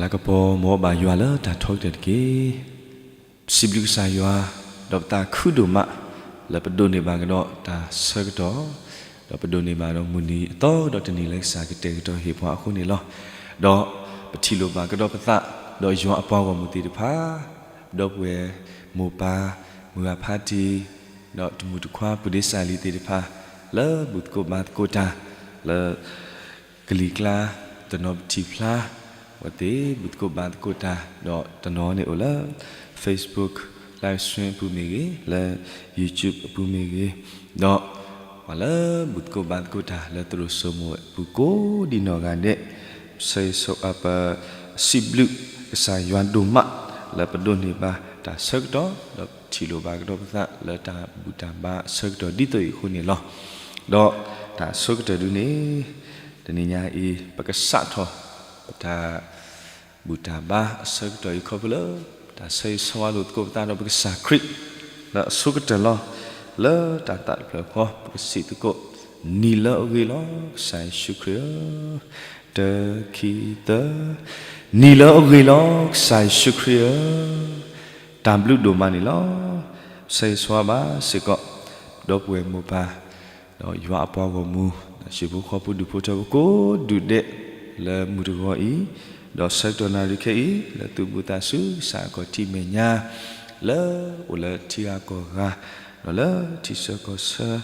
လၤကပီၤ မ်အဘၣ်ယွၤလၢတၢ်ထီကတၢၢ်တက့ၢ်. ပစံးဘျုးကစၢ်ယွၤ, ဒီးပသးခုဒိၣ်မး လၢပဒိးန့ၢ်ဘၣ်ကဒီးတၢ်ဆၢကတီၢ်, ဒီးပဒိးန့ၢ်ဘၣ်ဒီးမုၢ်နံၤအသီဒီးတနံၤလၢကစၢ်ကတဲာ်ကတီၤဟ့ၣ်ပှၤအဃိန့ၣ်လီၤ. ဒီးပထံၣ်လိာ်ဘၣ်ကဒီးပသး ဒီးယွၤအပှၤဂီၢ်မုၢ်သ့ၣ်တဖၣ်, ဒီပုၢ်ဝဲၢ်မိၢ်ပၢ် မုၢ်ဂၤဖးတံၢ် ဒီးတမုၢ်တခွါ ပုၢ်ဒ့စၢ်လံၤသ့ၣ်တဖၣ် လၢဘူၣ်သကိးဘါသကိးတၢ် လၢ ကလံၤကျါ တနီၤပထံၣ်ဖျါ အဝဲသ့ၣ်ဘူၣ်သကိးဘါသကိးတၢ် ဒီးတနီၤန့ၣ်အိၣ်လၢ Facebook live stream အပူၤမ့ၢ်ဂ့ၤ, လၢ YouTube အပူၤမ့ၢ်ဂ့ၤ, ဒီးပှၤလၢဘူၣ်သကိးဘါသကိးတၢ်လၢသရိာ်စိမိၤဝဲအပူၤကိးဒံနီၢ်ဂၤဒဲး, ဆၢဂ့ၤဆၢဝါ ပစံးဘျုးကစၢ်ယွၤဒိၣ်မး လၢပဒိးန့ၢ်ဘၣ်တၢ်ဆၢကတီၢ် ဒီးထံၣ်လိာ်ဘၣ်ကဒီးပသးလၢတၢ်ဘူၣ်တၢ်ဘါအဆၢကတီၢ်ဒ်သိးအံၤအဃိန့ၣ်လီၤ. ဒီးတၢ်ဆိကတၢၢ်ဒုန့ၣ် တနံၤညါအံၤ ပကစးထီၣ် ပတၢ် ဘူၣ်တၢ်ဘါအဆၢကတီၢ်အံၤခီဖျိလၢ တၢ်ဆၢဂ့ၤဆၢဝါလိာ်သကိးပသးဒီးပကစၢ်ခရံာ် လၢအဆိကတၢၢ်လီၤ. လၢတၢ်သးတဖျၢၣ်ဃီ ပကစံးသကိး နံၤလၢအဂ့ၤလီၤ ကစၢ်ယ့ၣ်ၡူးခရံာ်ဧၢ, တၢ ခံ သၢ, နံၤလၢအဂ့ၤလီၤ ကစၢ်ယ့ၣ်ၡူးခရံာ်ဧၢ, တၢ်ဘျုးဒိၣ်မးန့ၣ်လီၤ. ဆၢဂ့ၤဆၢဝါဘၣ်စ့ၢ်ကီး ဒီပုၢ်ဝဲၢ်မိၢ်ပၢ် ဒီးယွၤအပှၤဂီၢ်မုၢ် ဟံၣ်ဖိဃီဖိဒူၣ်ဖိထၢဖိကိးဒူၣ်ဒဲး လၢမုၢ်တဂီၤအံၤ, ဒီးဆၢကတီၢ်နၣ်ရံၣ်ခဲအံၤ လၢသူၣ်ဘီၣ်သးစူၤ ကစၢ်အခီၣ်ထံးမဲာ်ညါ လၢအိၣ်လၢထံဂၤကီၢ်ဂၤ, ဒီးလၢထံဆၢကီၢ်ဆၢ,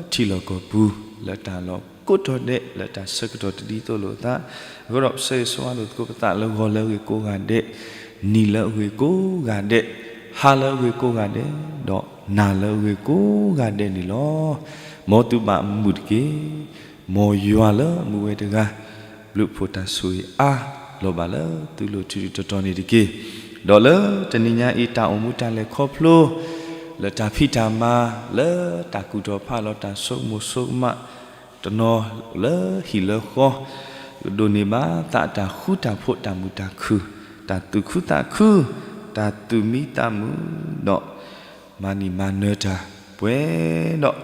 ဒီးလၢထံလီၢ်ကီၢ်ပူၤ လၢတၢ်လီၢ်ကိးတီၤဒဲး လၢတၢ်ဆၢကတီၢ်တဒ်သိးလိာ်အသး, အဃိဒီးပဆၢဂ့ၤဆၢဝါလိာ်သကိးပသးလၢဂီၤလၢအဂ့ၤကိးဂၤဒဲး, နံၤလၢအဂ့ၤကိးဂၤဒဲး, ဟါလၢအဂ့ၤကိးဂၤဒဲး, ဒီးနၤလၢအဂ့ၤကိးဂၤဒဲးန့ၣ်လီၤ. မ်သုဘၣ်မုာ်တက့ၢ်. မ်ယွၤလၢအမူဝဲတဂၤ ဘျုးဖှိၣ်တၢ်ဆိၣ်ဂ့ၤအါလီၤဘၣ်လၢသုလိၤထူးထူးတီၤတီၤန့ၣ်တက့ၢ်. ဒီးလၢတနံၤညါအံၤ တၢ်အိၣ်မူတၢ်လဲၤခီဖျိ လၢတၢ်ဖံးတၢ်မၤ လၢတၢ်ကူၣ်ထီၣ်ဖးလီၤ တၢ်ဆိကမိၣ်ဆိကမး တနီၤလၢဟံၣ်လၢဃီ ကဒိးန့ၢ်ဘၣ်သးတၢ်ဃူတၢ်ဖိး တၢ်မုာ်တၢ်ခုၣ် တၢ်သူၣ်ခုသးခု တၢ်သူၣ်မံသးမုာ် ဒီးမၤနံၣ်မၤနၢၤတၢ်ပှဲၤဒီး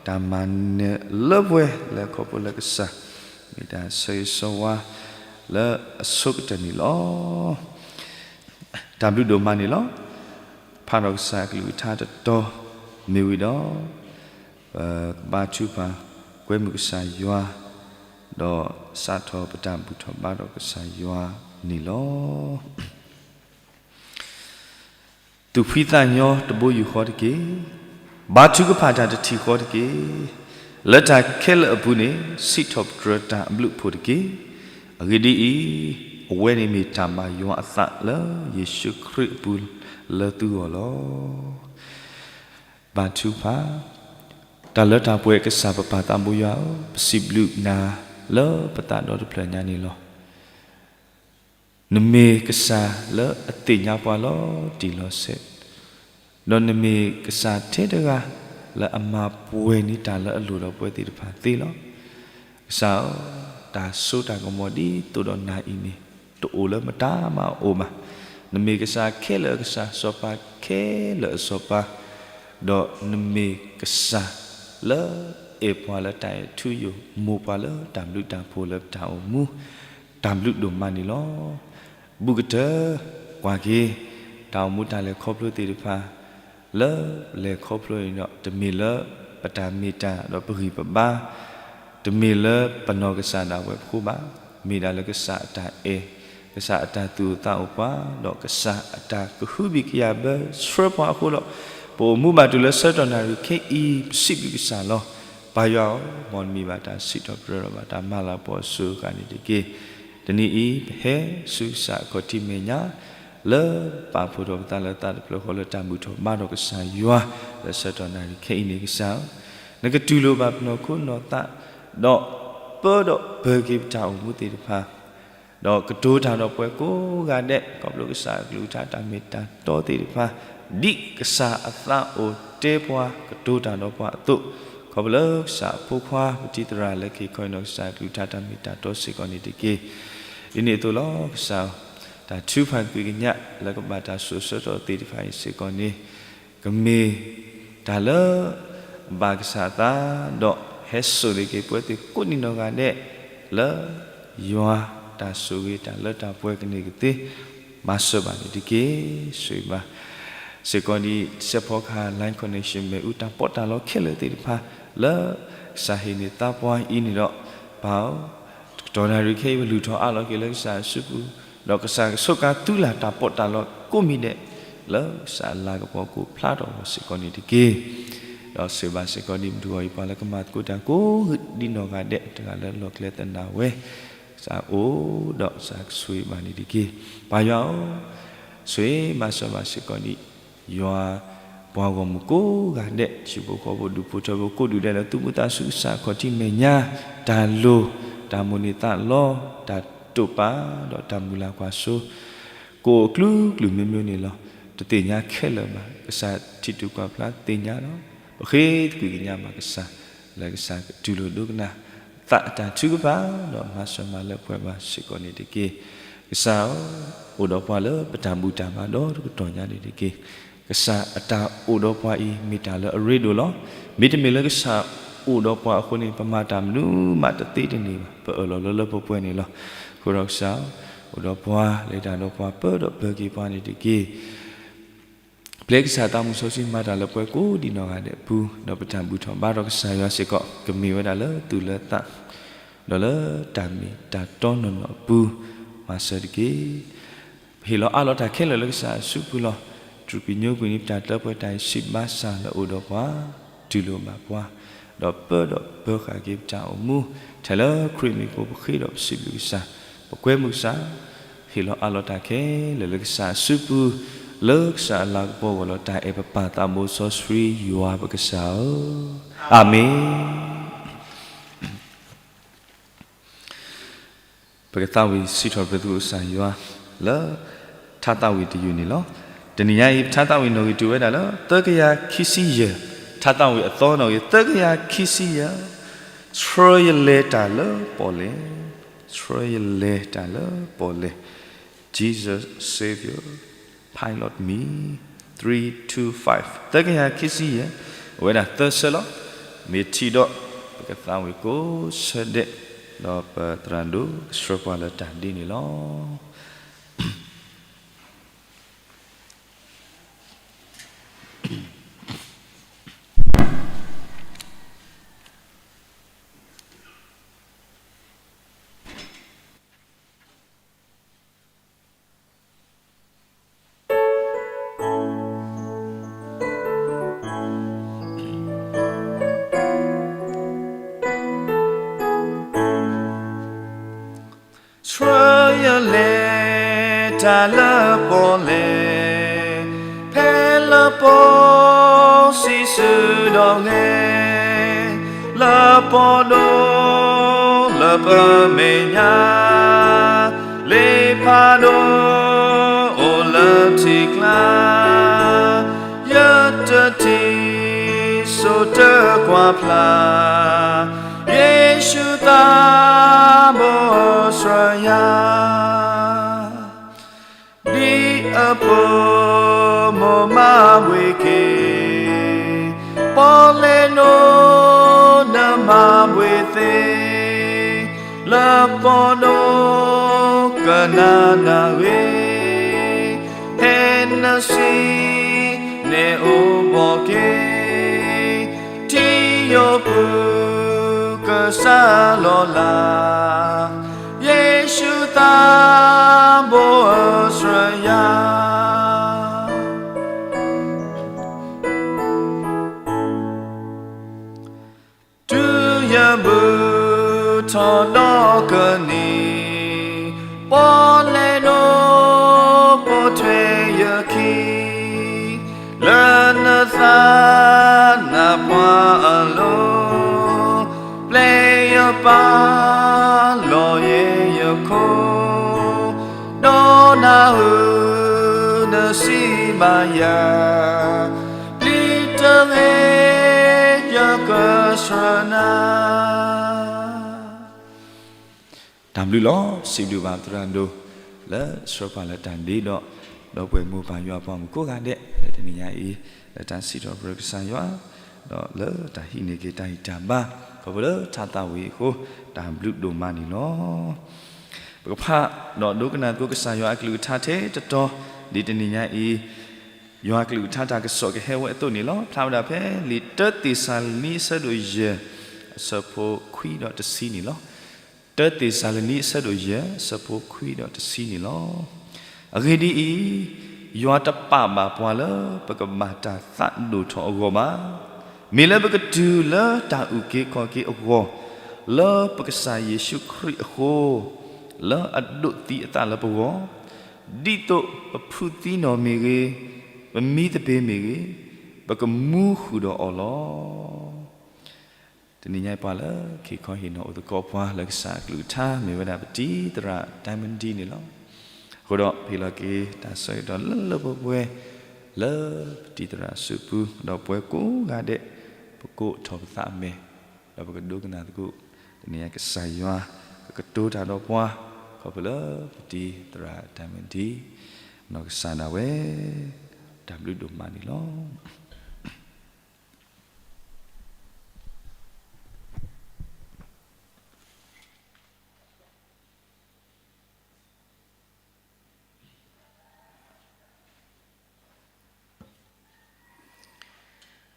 တၢ်မၤနၢၤလၢပှဲၤလၢခီဖျိလၢကစၢ် မ့ၢ်တၢ်ဆၢဂ့ၤဆၢဝါလၢအဆိကတၢၢ်န့ၣ်လီၤ. တၢ်ဘျုးဒိၣ်မးန့ၣ်လီၤ. ဖးဒီးကစၢ်အကလုၢ်ကထါတတီၤမ့ၢ်ဝံၤဒီး ပကဘါထုကဖၣ်ကွဲမုာ်ကစၢ်ယွၤ ဒီးစးထီၣ်ပတၢ်ဘူၣ်ထီၣ်ဘါထီၣ်ကစၢ်ယွၤန့ၣ်လီၤ. သူၣ်ဖှံသးညီတဘိယူၢ်ဃီတက့ၢ်. ဘါထုကဖၣ်တၢ်တထံၣ်ဃီတက့ၢ်. လၢတၢ်ခဲလၢာ်အပူၤန့ၣ် စံးထီၣ်ပတြၢၤတၢ်အဘျုးအဖှိၣ်တက့ၢ်. အဂ့ၢ်ဒ်အံၤ, အဝဲန့ၣ်မ့ၢ်တၢ်ဘၣ်ယွၤအသးလၢယ့ၣ်ၡူးခရံာ်အပူၤလၢသုဂီၢ်လီၤ. ဘါထုကဖၣ်, တၢ်လၢတၢ်ပှဲၤကစၢ်ပပၢ်သးဘိယွၤဧၢ, ပစံးဘျုးနၤလၢပသးဒီတဖျၢၣ်ညါန့ၣ်လီၤ. နမ့ၢ်ကစၢ်လၢအသ့ၣ်ညါပှၤလီၤတံၢ်လီၤဆဲး, ဒီးနမ့ၢ်ကစၢ်ထဲတဂၤလၢအမၤပှဲၤန့ၢ်တၢ်လၢအလိၣ်ဒီးပဝဲသ့ၣ်တဖၣ်သ့လီၤ. ကစၢ်ဧၢ, တၢ်စိတၢ်ကမီၤဒ်သိးဒီးနၤအံၤန့ၣ် တအိၣ်လၢမတၤမးအအိၣ်ဘၣ်. နမ့ၢ်ကစၢ်ခဲလၢာ်အကစၢ်, စီၤပၤခဲလၢာ်အစီၤပၤ, ဒီးနမ့ၢ်ကစၢ်လၢအဲၣ်ပှၤလၢတၢ်အဲၣ်ထူယိာ်, မိၢ်ပှၤလၢတၢ်ဘျုးတၢ်ဖှိၣ်လၢပတၢ်အိၣ်မူ, တၢ်ဘျုးဒိၣ်မးန့ၣ်လီၤ. ဘူးကတၢၢ်ကွၢ်က့ၤ တၢ်အိၣ်မူတၢ်လဲၤခီဖျိသ့ၣ်တဖၣ် လၢပလဲၤခီဖျိန့ၣ်ဒီး တမ့ၢ်လၢပတၢ်မ့ၢ်တၢ်ဒီးပဂံၢ်ပဘါ, တမ့ၢ်လၢပနီၢ်ကစၢ်ဒၣ်ဝဲပဃိဘၣ်, မ့ၢ်ဒၣ်လၢကစၢ်အတၢ်အဲၣ်, ကစၢ်အတၢ်သူၣ်အိၣ်သးအိၣ်ပှၤ, ဒီးကစၢ်အတၢ်ကဟုဘံၣ်ကယာ်ဘၢဆှၢပှၤအဃိဒီး ပအိၣ်မူဘၣ်တုၤလၢဆၢကတီၢ်နၣ်ရံၣ်ခဲအံၤ ပစံးဘျုးကစၢ်လီၤ. ပၢ်ယွၤဧၢ, မ်နမံၤဘၣ်တၢ်စံးထီၣ်ပတြၢၤထီၣ်ဘၣ်တၢ်မၤလၤကပီၤအစိၤအဃၣ်န့ၣ်တက့ၢ်. တနံၤအံၤ ပဟဲဆူကစၢ်အခီၣ်ထံးမဲာ်ညါ လၢပာ်ဖှိၣ်ထီၣ်ပသးလၢသးတဖျၢၣ်ဃီလၢတၢ်ဘူၣ်ထီၣ်ဘါထီၣ်ကစၢ်ယွၤ လၢဆၢကတီၢ်နၣ်ရံၣ်ခဲအံၤန့ၣ် ကစၢ်ဧၢ, နကတူၢ်လိာ်ဘၣ်ပနီၢ်ခိနီၢ်သး, ဒီးပၢဒီးပၢၤက့ၤပတၢ်အိၣ်မူသ့ၣ်တဖၣ်, ဒီးကတိၤတၢ်ဒီးပှၤကိးဂၤဒဲး ခီဖျိကစၢ်အကလုၢ်ကထါတၢ်မ့ၢ်တၢ်တီသ့ၣ်တဖၣ်, ဒ်ကစၢ်အသးအိၣ်တဲပှၤကတိၤတၢ်ဒီးပှၤအသိး, ခီဖျိလၢကစၢ်အဖိခွါ ပတံၤသရၣ်လၢခံခီအံၤဒီး ကစၢ်အကလုၢ်ကထါတၢ်မ့ၢ်တၢ်တီစ့ၢ်ကီးန့ၣ်တက့ၢ်. ဒ်န့ၣ်အသိးလီၤ. ကစၢ်ဧၢ, တၢ်ထုကဖၣ်ကွံာ်ကညးလၢကဘၣ်တၢ်စိၤဆၢကတီၢ်သ့ၣ်တဖၣ်အံၤစ့ၢ်ကီးန့ၣ် ကမ့ၢ်တၢ်လၢအဘၣ်ကစၢ်အသး, ဒီးဟဲစိာ်န့ၢ်က့ၤပဝဲသ့ၣ်ကိးဒံနီၢ်ဂၤဒဲး လၢယွၤတၢ် တၢ်ဆိၣ်ဂ့ၤတၢ်လၢတၢ်ပှဲၤကန့ၢ်ကသ့, မၤစၢၤဘၣ်န့ၣ်တက့ၢ်. ဆိၣ်ဂ့ၤဘၣ်စ့ၢ်ကီးဒ် စဲးဖီကဟၣ် Line Connection မ့ၣ်အူ တၢ်ပီးတၢ်လီခဲလၢာ်သ့ၣ်တဖၣ် လၢကစၢ်ဟ့ၣ်န့ၢ်သါပှၤအံၤန့ၣ်ဒီး ပၢ်ဧၢ, တကတီၢ်နၣ်ရံၣ်ခဲအံၤ ပလုၢ်ထီၣ်အးလီၤက့ၤလၢကစၢ်အစုပူၤ, ဒီးကစၢ်ကဆိးကါသုလၢ်တၢ်ပီးတၢ်လီကိးမံၤဒဲး လၢကစၢ်အလၤကပီၤကအိၣ်ဖျါထီၣ်အဂီၢ်စ့ၢ်ကီးန့ၣ်တက့ၢ်. ဒီးဆိၣ်ဂ့ၤဘၣ်စ့ၢ်ကီးဒ်မုၢ်တဂီၤအံၤ ပှၤလၢကမၤသကိးတၢ်ကိးဒ်နီၢ်ဂၤဒဲး တဂၤလၢလီၢ်ကျဲသနာ်ဝဲ ကစၢ်အိၣ်ဒီးကစၢ်ကဆိၣ်ဂ့ၤဘၣ်န့ၣ်တက့ၢ်. ပၢ်ယွၤဧၢ, ဆိၣ်ဂ့ၤမၤစၢၤဘၣ်စ့ၢ်ကီးဒ် ယွၤပှၤဂီၢ်မုၢ်ကိးဂၤဒဲး ဟံၣ်ဖိဃီဖိဒူၣ်ဖိထၢဖိကိးဒူၣ်ဒဲးလၢသူၣ်မူသးစုကစၢ်အခီၣ်ထံးမဲာ်ညါ တၢ်လိၣ် တၢ်မိၣ်န့ၢ်သးလီ တၢ်တိာ်ပာ် ဒီးတၢ်မုၢ်လၢ်ကွၢ်စိ ကအိၣ်အကလုာ်ကလုာ်မ့ၢ်မ့ၢ်န့ၣ်လီၤ. တသ့ၣ်ညါခဲလၢာ်ဘၣ် ကစၢ်ထံၣ်တုၤကွၢ်ဖျါသ့ၣ်ညါဒီး ပဃ့သကွံာ်ကညးဘၣ်ကစၢ် လၢကစၢ်ကတူၢ်လိာ်ဒိကနၣ် သးအတၢ်ထုကဖၣ် ဒီးမၤစၢၤမၤလၢပှဲၤဘၣ်စ့ၢ်ကီးန့ၣ်တက့ၢ်. ကစၢ်ဧၢ, အိၣ်ဒီးပှၤလၢပတၢ်ဘူၣ်တၢ်ဘါဒီတကတီၢ်ညါန့ၣ်တက့ၢ်. ကစၢ်အတၢ်အိၣ်ဒီးပှၤအံၤ မ့ၢ်တၢ်လၢအရ့ဒိၣ်လီၤ. မ့တမ့ၢ်လၢကစၢ်အိၣ်ဒီးပှၤအဃိန့ၣ် ပမၤတၢ်မနုၤမးတသ့တန့ၢ်ဘၣ်. ပအၢၣ်လီၤလၢလၢပှဲၤပှဲၤန့ၣ်လီၤ. အဃိဒီးကစၢ်ဧၢ, အိၣ်ဒီးပှၤ လဲၤတၢ်ဒီးပှၤ ပၢဒီးပၢက့ၤပှၤန့ၣ်တက့ၢ်. ပျဲကစၢ်သးမုၢ်စီဆှံမၤတၢ်လၢပှဲၤကိးဒ်နီၢ်ဂၤဒဲးအပူၤ, ဒီးပတၢ်ဘူၣ်ထီၣ်ဘါထီၣ်ကစၢ်ယွၤစ့ၢ်ကီး ကမ့ၢ်ဝဲဒၣ်လၢသူၣ်လၢသး, ဒီးလၢတၢ်မ့ၢ်တၢ်တီနီၢ်နီၢ်အပူၤ, မၤစၢၤတက့ၢ်. ပဟ့ၣ်လီၤအးလီၤတၢ်ခဲလၢာ်လၢကစၢ်အစုပူၤလီၤ. တြူၢ်ပညိကွံာ်န့ၣ် ပတၢ်တၢ်ပှဲၤတၢ်အံၤ စံးဘၣ်ဆၣ်လၢအိၣ်ဒီးပှၤ, တူၢ်လိာ်ဘၣ်ပှၤ, ဒီးပၢဒီးပၢဃာ်က့ၤပတၢ်အိၣ်မူ, ထဲလၢခရံာ်မံၤအဃိ ပဃ့ဒီးပစံးဘျုးကစၢ်, ပကွဲမုာ်ကစၢ်, ဟ့ၣ်လီၤအးလီၤတၢ်ခဲလၢာ်လၢကစၢ်အစုပူၤ, လၢကစၢ်အလၤကပီၤဂီၢ်လီၤ တၢ်အဲၣ်ပပၢ်သးဘိစီဆှံယွၤပကစၢ်ဧၢ, အၤမ့ၣ်. ပကသးဝံၣ်စံးထီၣ်ပတြၢၤသုကစၢ်ယွၤ လၢထါသးဝံၣ်တယုၢ်န့ၣ်လီၤ. တနံၤညါအံၤ ပထါသးဝံၣ်နီၣ်ဂံၢ်တုၤဝဲဒၣ်လၢ သၢကယၤခံဆံယဲၢ်, ထါသးဝံၣ်အသီနီၣ်ဂံၢ် သၢကယၤခံဆံယဲၢ်, ဆှၢယလဲၤတၢ်လၢပီၣ်လဲၣ်, ဆှၢယလဲၤတၢ်လၢပီၣ်လဲၣ်, Jesus Savior, pilot me, three two five, သၢကယၤခံဆံယဲၢ်, အဝဲဒၣ်သၢဆၢလီၤ. မ့ၢ်ထံၣ်ဒီး ပကသးဝံၣ်ကိးဆၢဒဲး, ဒီးပသရၣ်ဒိၣ်ကဆှၢပှၤလၢတၢ်ဒ်န့ၣ်လီၤ. ဆှၢယလဲၤတၢ်လၢပီၣ်လဲၣ်, ဖဲလၢပီၣ်စံးဆူဒီးဂဲၤ, လၢပီၣ်ဒိၣ်လၢပမဲာ်ညါ, လ့ဖးဒိၣ်အိၣ်လၢထံကျါ, ယတထံၣ်စိတကွၢ်ဖျါ, ယ့ၣ်ၡူးသးဘိၣ်အၡရယၤ, ဒ်အဖိမိၢ်မၤဘှံးက့ၤ, ပီၣ်လဲၣ်နိနမၤဘှံးသ့, လၢပီၣ်ဒိၣ်ကနၣ်နၣ်ရံၣ်, ဖဲနဆံးန့ၣ်အိၣ်ဘှီၣ်က့ၤ, ထံယိာ်ပူၤကစၢ်လီၤလး, ယ့ၣ်ၡူးသးဘိၣ်အၡရယၤ. တုၤယဘူၣ်ထီၣ်ဒီကနံၤ, ပီၣ်လဲၣ်နိပိာ်ထွဲယခံ, လၢနသးနါပှၢ်အလိၤ, ပျဲယပၢ်လီၤယဲယခိၣ်, ဒီးနၢ်ဟူနစံးဘၣ်ယၤ, ပျံၤတဂ့ၤ ယကဆှၢနၤ. တၢ်ဘျုးလီၤ. စံးဘျုးဘၣ်သရၣ်ဒိၣ် လၢဆှၢပှၤလၢတၢ်ဒ့ဒီး ဒီပုၢ်ဝဲၢ်မိၢ်ပၢ်ယွၤပှၤမုၣ်ကိးဂၤဒဲး လၢတနံၤညါအံၤ လၢတၢ်စံးထီၣ်ပတြၢၤကစၢ်ယွၤ ဒီးလၢတၢ်ဟံးန့ၢ်က့ၤတၢ်ဂံၢ်တၢ်ဘါ ခီဖျိလၢထါသးဝံၣ်အဃိ တၢ်ဘျုးဒိၣ်မးန့ၣ်လီၤ. ပကဖးဒီးဒိကနၣ်သကိးကစၢ်ယွၤအကလုၢ်ကထါထဲတတီၤ, ဒ်တနံၤညါအံၤ ယွၤအကလုၢ်ကထါတၢ်ကစီၣ်ကဟဲဝဲအသိးန့ၣ်လီၤ. ဖျါဝဲဒၣ်ဖဲလံာ်တၢသ့းစၤလနံ အဆၢဒိၣ်ယဲၢ် အဆၢဖိခွံဒီးတဆံန့ၣ်လီၤ. တၢသ့းစၤလနံ အဆၢဒိၣ်ယဲၢ် အဆၢဖိခွံဒီးတဆံန့ၣ်လီၤ. အဂ့ၢ်ဒ်အံၤ, ယွၤတပာ်ဘၣ်ပှၤလၢပကဘၣ်တၢ်သးဒိၣ်ထီၣ်အဂီၢ်ဘၣ်. မ့ၢ်လၢပကတုၤလၢတၢ်အုၣ်က့ၤခီၣ်က့ၤအဂီၢ်, လၢပကစၢ်ယ့ၣ်ၡူးခရံာ်အဃိ, လၢအဒိးသံအသးလၢပဂီၢ်, ဒ်သိးပဖုသံနီၣ်မ့ၢ်ဂ့ၤ, ပမံသပ့ၤမ့ၢ်ဂ့ၤ, ပကမူဃုာ်ဒီးအီၤလီၤ. တနံၤညါအံၤပှၤလၢခ့ခီဟ့ၣ်နီၤအိၣ်သကိးပှၤလၢကစၢ်အကလုၢ်ကထါ မ့ၢ်ဝဲဒၣ်ပတံၤသရၣ် Diamond D န့ၣ်လီၤ. အဃိဒီးဟ့ၣ်လီၤက့ၤတၢ်ဆၢကတီၢ်လၢလၢပှဲၤပှဲၤ လၢပတံၤသရၣ်အစုပူၤ, ဒီးပဝဲကိးဂၤဒဲး ပကိးထီၣ်ပသးအမဲာ်, ဒီးပကဒိကနၣ်သကိး တနံၤညါကစၢ်ယွၤ ကကတိၤတၢ်ဒီးပှၤ ခီဖျိလၢပတံၤသရၣ် Diamond D နီၢ်ကစၢ်ဒၣ်ဝဲ တၢ်ဘျုးဒိၣ်မးန့ၣ်လီၤ.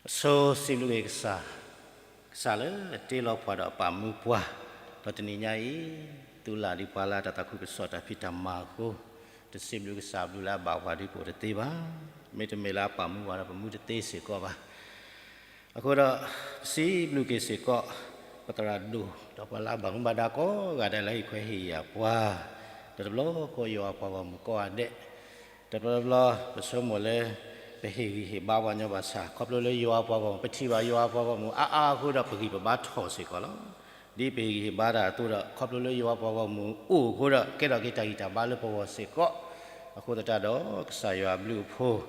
အဆိစံးဘျုးက့ၤကစၢ်, ကစၢ်လၢအတ့လီၤပှၤဒီးအပာ်မူပှၤ, ဒီးတနံၤညါအံၤ သုးလၢ်ဒံးပှၤလၢတၢ်သးခုကစီၣ်တၢ်ဖံးတၢ်မၤအဃိ, တစံးဘျုးကစၢ်ဘျုးလၢအဘၣ်ပှၤဒ်ပအိၣ်တသ့ဘၣ်. မ့တမ့ၢ်လၢအပာ်မူပှၤဒီးပမူတသ့စ့ၢ်ကီးဘၣ်. အဃိဒီး ပစံးဘျုးက့ၤစ့ၢ်ကီး ပသရၣ်ဒိၣ် ဒီးပှၤလၢအဘၣ်မူဘၣ်ဒါကိးဂၤဒဲးလၢဟ့ၣ်ခွဲးဟ့ၣ်ယာ်ပှၤ, ဒီးတဘျီဃီယွၤအပှၤဂီၢ်မုၢ်ကိးဂၤဒဲး, တဘျီဘျီ ပဆိကမိၣ်လၢ ပဟ့ၣ်ဂံၢ်ဟ့ၣ်ဘါပှၤညီဘၣ်ဆၣ် ခီဖျိလၢယွၤအပှၤဂီၢ်မုၢ် ပထံၣ်ဘၣ်ယွၤအပှၤဂီၢ်မုၢ်အါအါအဃိဒီး ပဂံၢ်ပဘါထီၣ်စ့ၢ်ကီးလီၤ. ဒ်ပဟ့ၣ်ဂံၢ်ဟ့ၣ်ဘါတၢ်အသိးဒီး ခီဖျိလၢယွၤအပှၤဂီၢ်မုၢ်အိၣ်အဃိဒီး ကဲထီၣ်က့ၤတၢ်ဂံၢ်တၢ်ဘါလၢပဂီၢ်စ့ၢ်ကီး, အဃိသတးဒီး ကစၢ်ယွၤအဘျုးအဖှိၣ်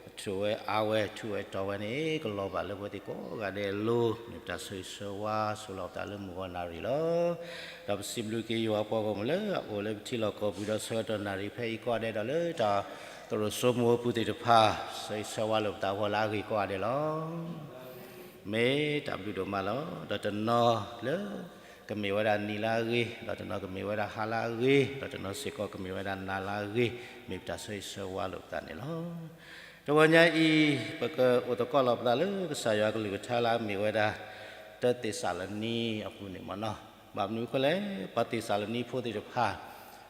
အထူၣ်ဝဲအါဝဲ ထူၣ်ဝဲတီၤဝဲန့ၣ် ကလီၤဘၣ်လၢပဝဲသ့ၣ်ကိးဂၤဒဲးအလိၤ, မ့ၢ်ပတၢ်ဆိၣ်ဂ့ၤဆၢဝါ ဆိၣ်လီၤပသးလၢမုၢ်ဂီၤနၣ်ရံၣ်လီၤ. ဒီးပစံးဘျုးက့ၤယွၤအပှၤဂီၢ်မုၢ်လၢအအိၣ်လၢပထံလီၢ်ကီၢ်ပူၤဒီးဆၢကတီၢ်နၣ်ရံၣ်ဖဲအံၤကိးဂၤဒဲးဒီး လၢတၢ်သရိာ်စိမိၤအပူၤသ့ၣ်တဖၣ် ဆိၣ်ဂ့ၤဆၢဝါလိာ်ပသးအဂီၢ်လၢအဂ့ၤကိးဂၤဒဲးလီၤ. မ့ၢ်တၢ်ဘျုးဒိၣ်မးလီၤ. ဒီးတနီၤလၢ ကမ့ၢ်ဝဲဒၣ်နံၤလၢအဂ့ၤ, ဒီးတနီၤကမ့ၢ်ဝဲဒၣ်ဟါလၢအဂ့ၤ, ဒီးတနီၤစ့ၢ်ကီးကမ့ၢ်ဝဲဒၣ်နၤလၢအဂ့ၤ, မ့ၢ်ပတၢ်ဆိၣ်ဂ့ၤဆၢဝါလိာ်ပသးန့ၣ်လီၤ. တဂီၤညါအံၤ ပကအိၣ်သကိးလီၤပသးလၢကစၢ်ယွၤအကလုၢ်ကထါလၢအမ့ၢ်ဝဲဒၣ် တၢသ့းစၤလနံအပူၤန့ၣ်မ့ၢ်နီၤ. ဘၣ်မနုၤအဃိလဲၣ်, ပှၤသ့းစၤလနံဖိသ့ၣ်တဖၣ်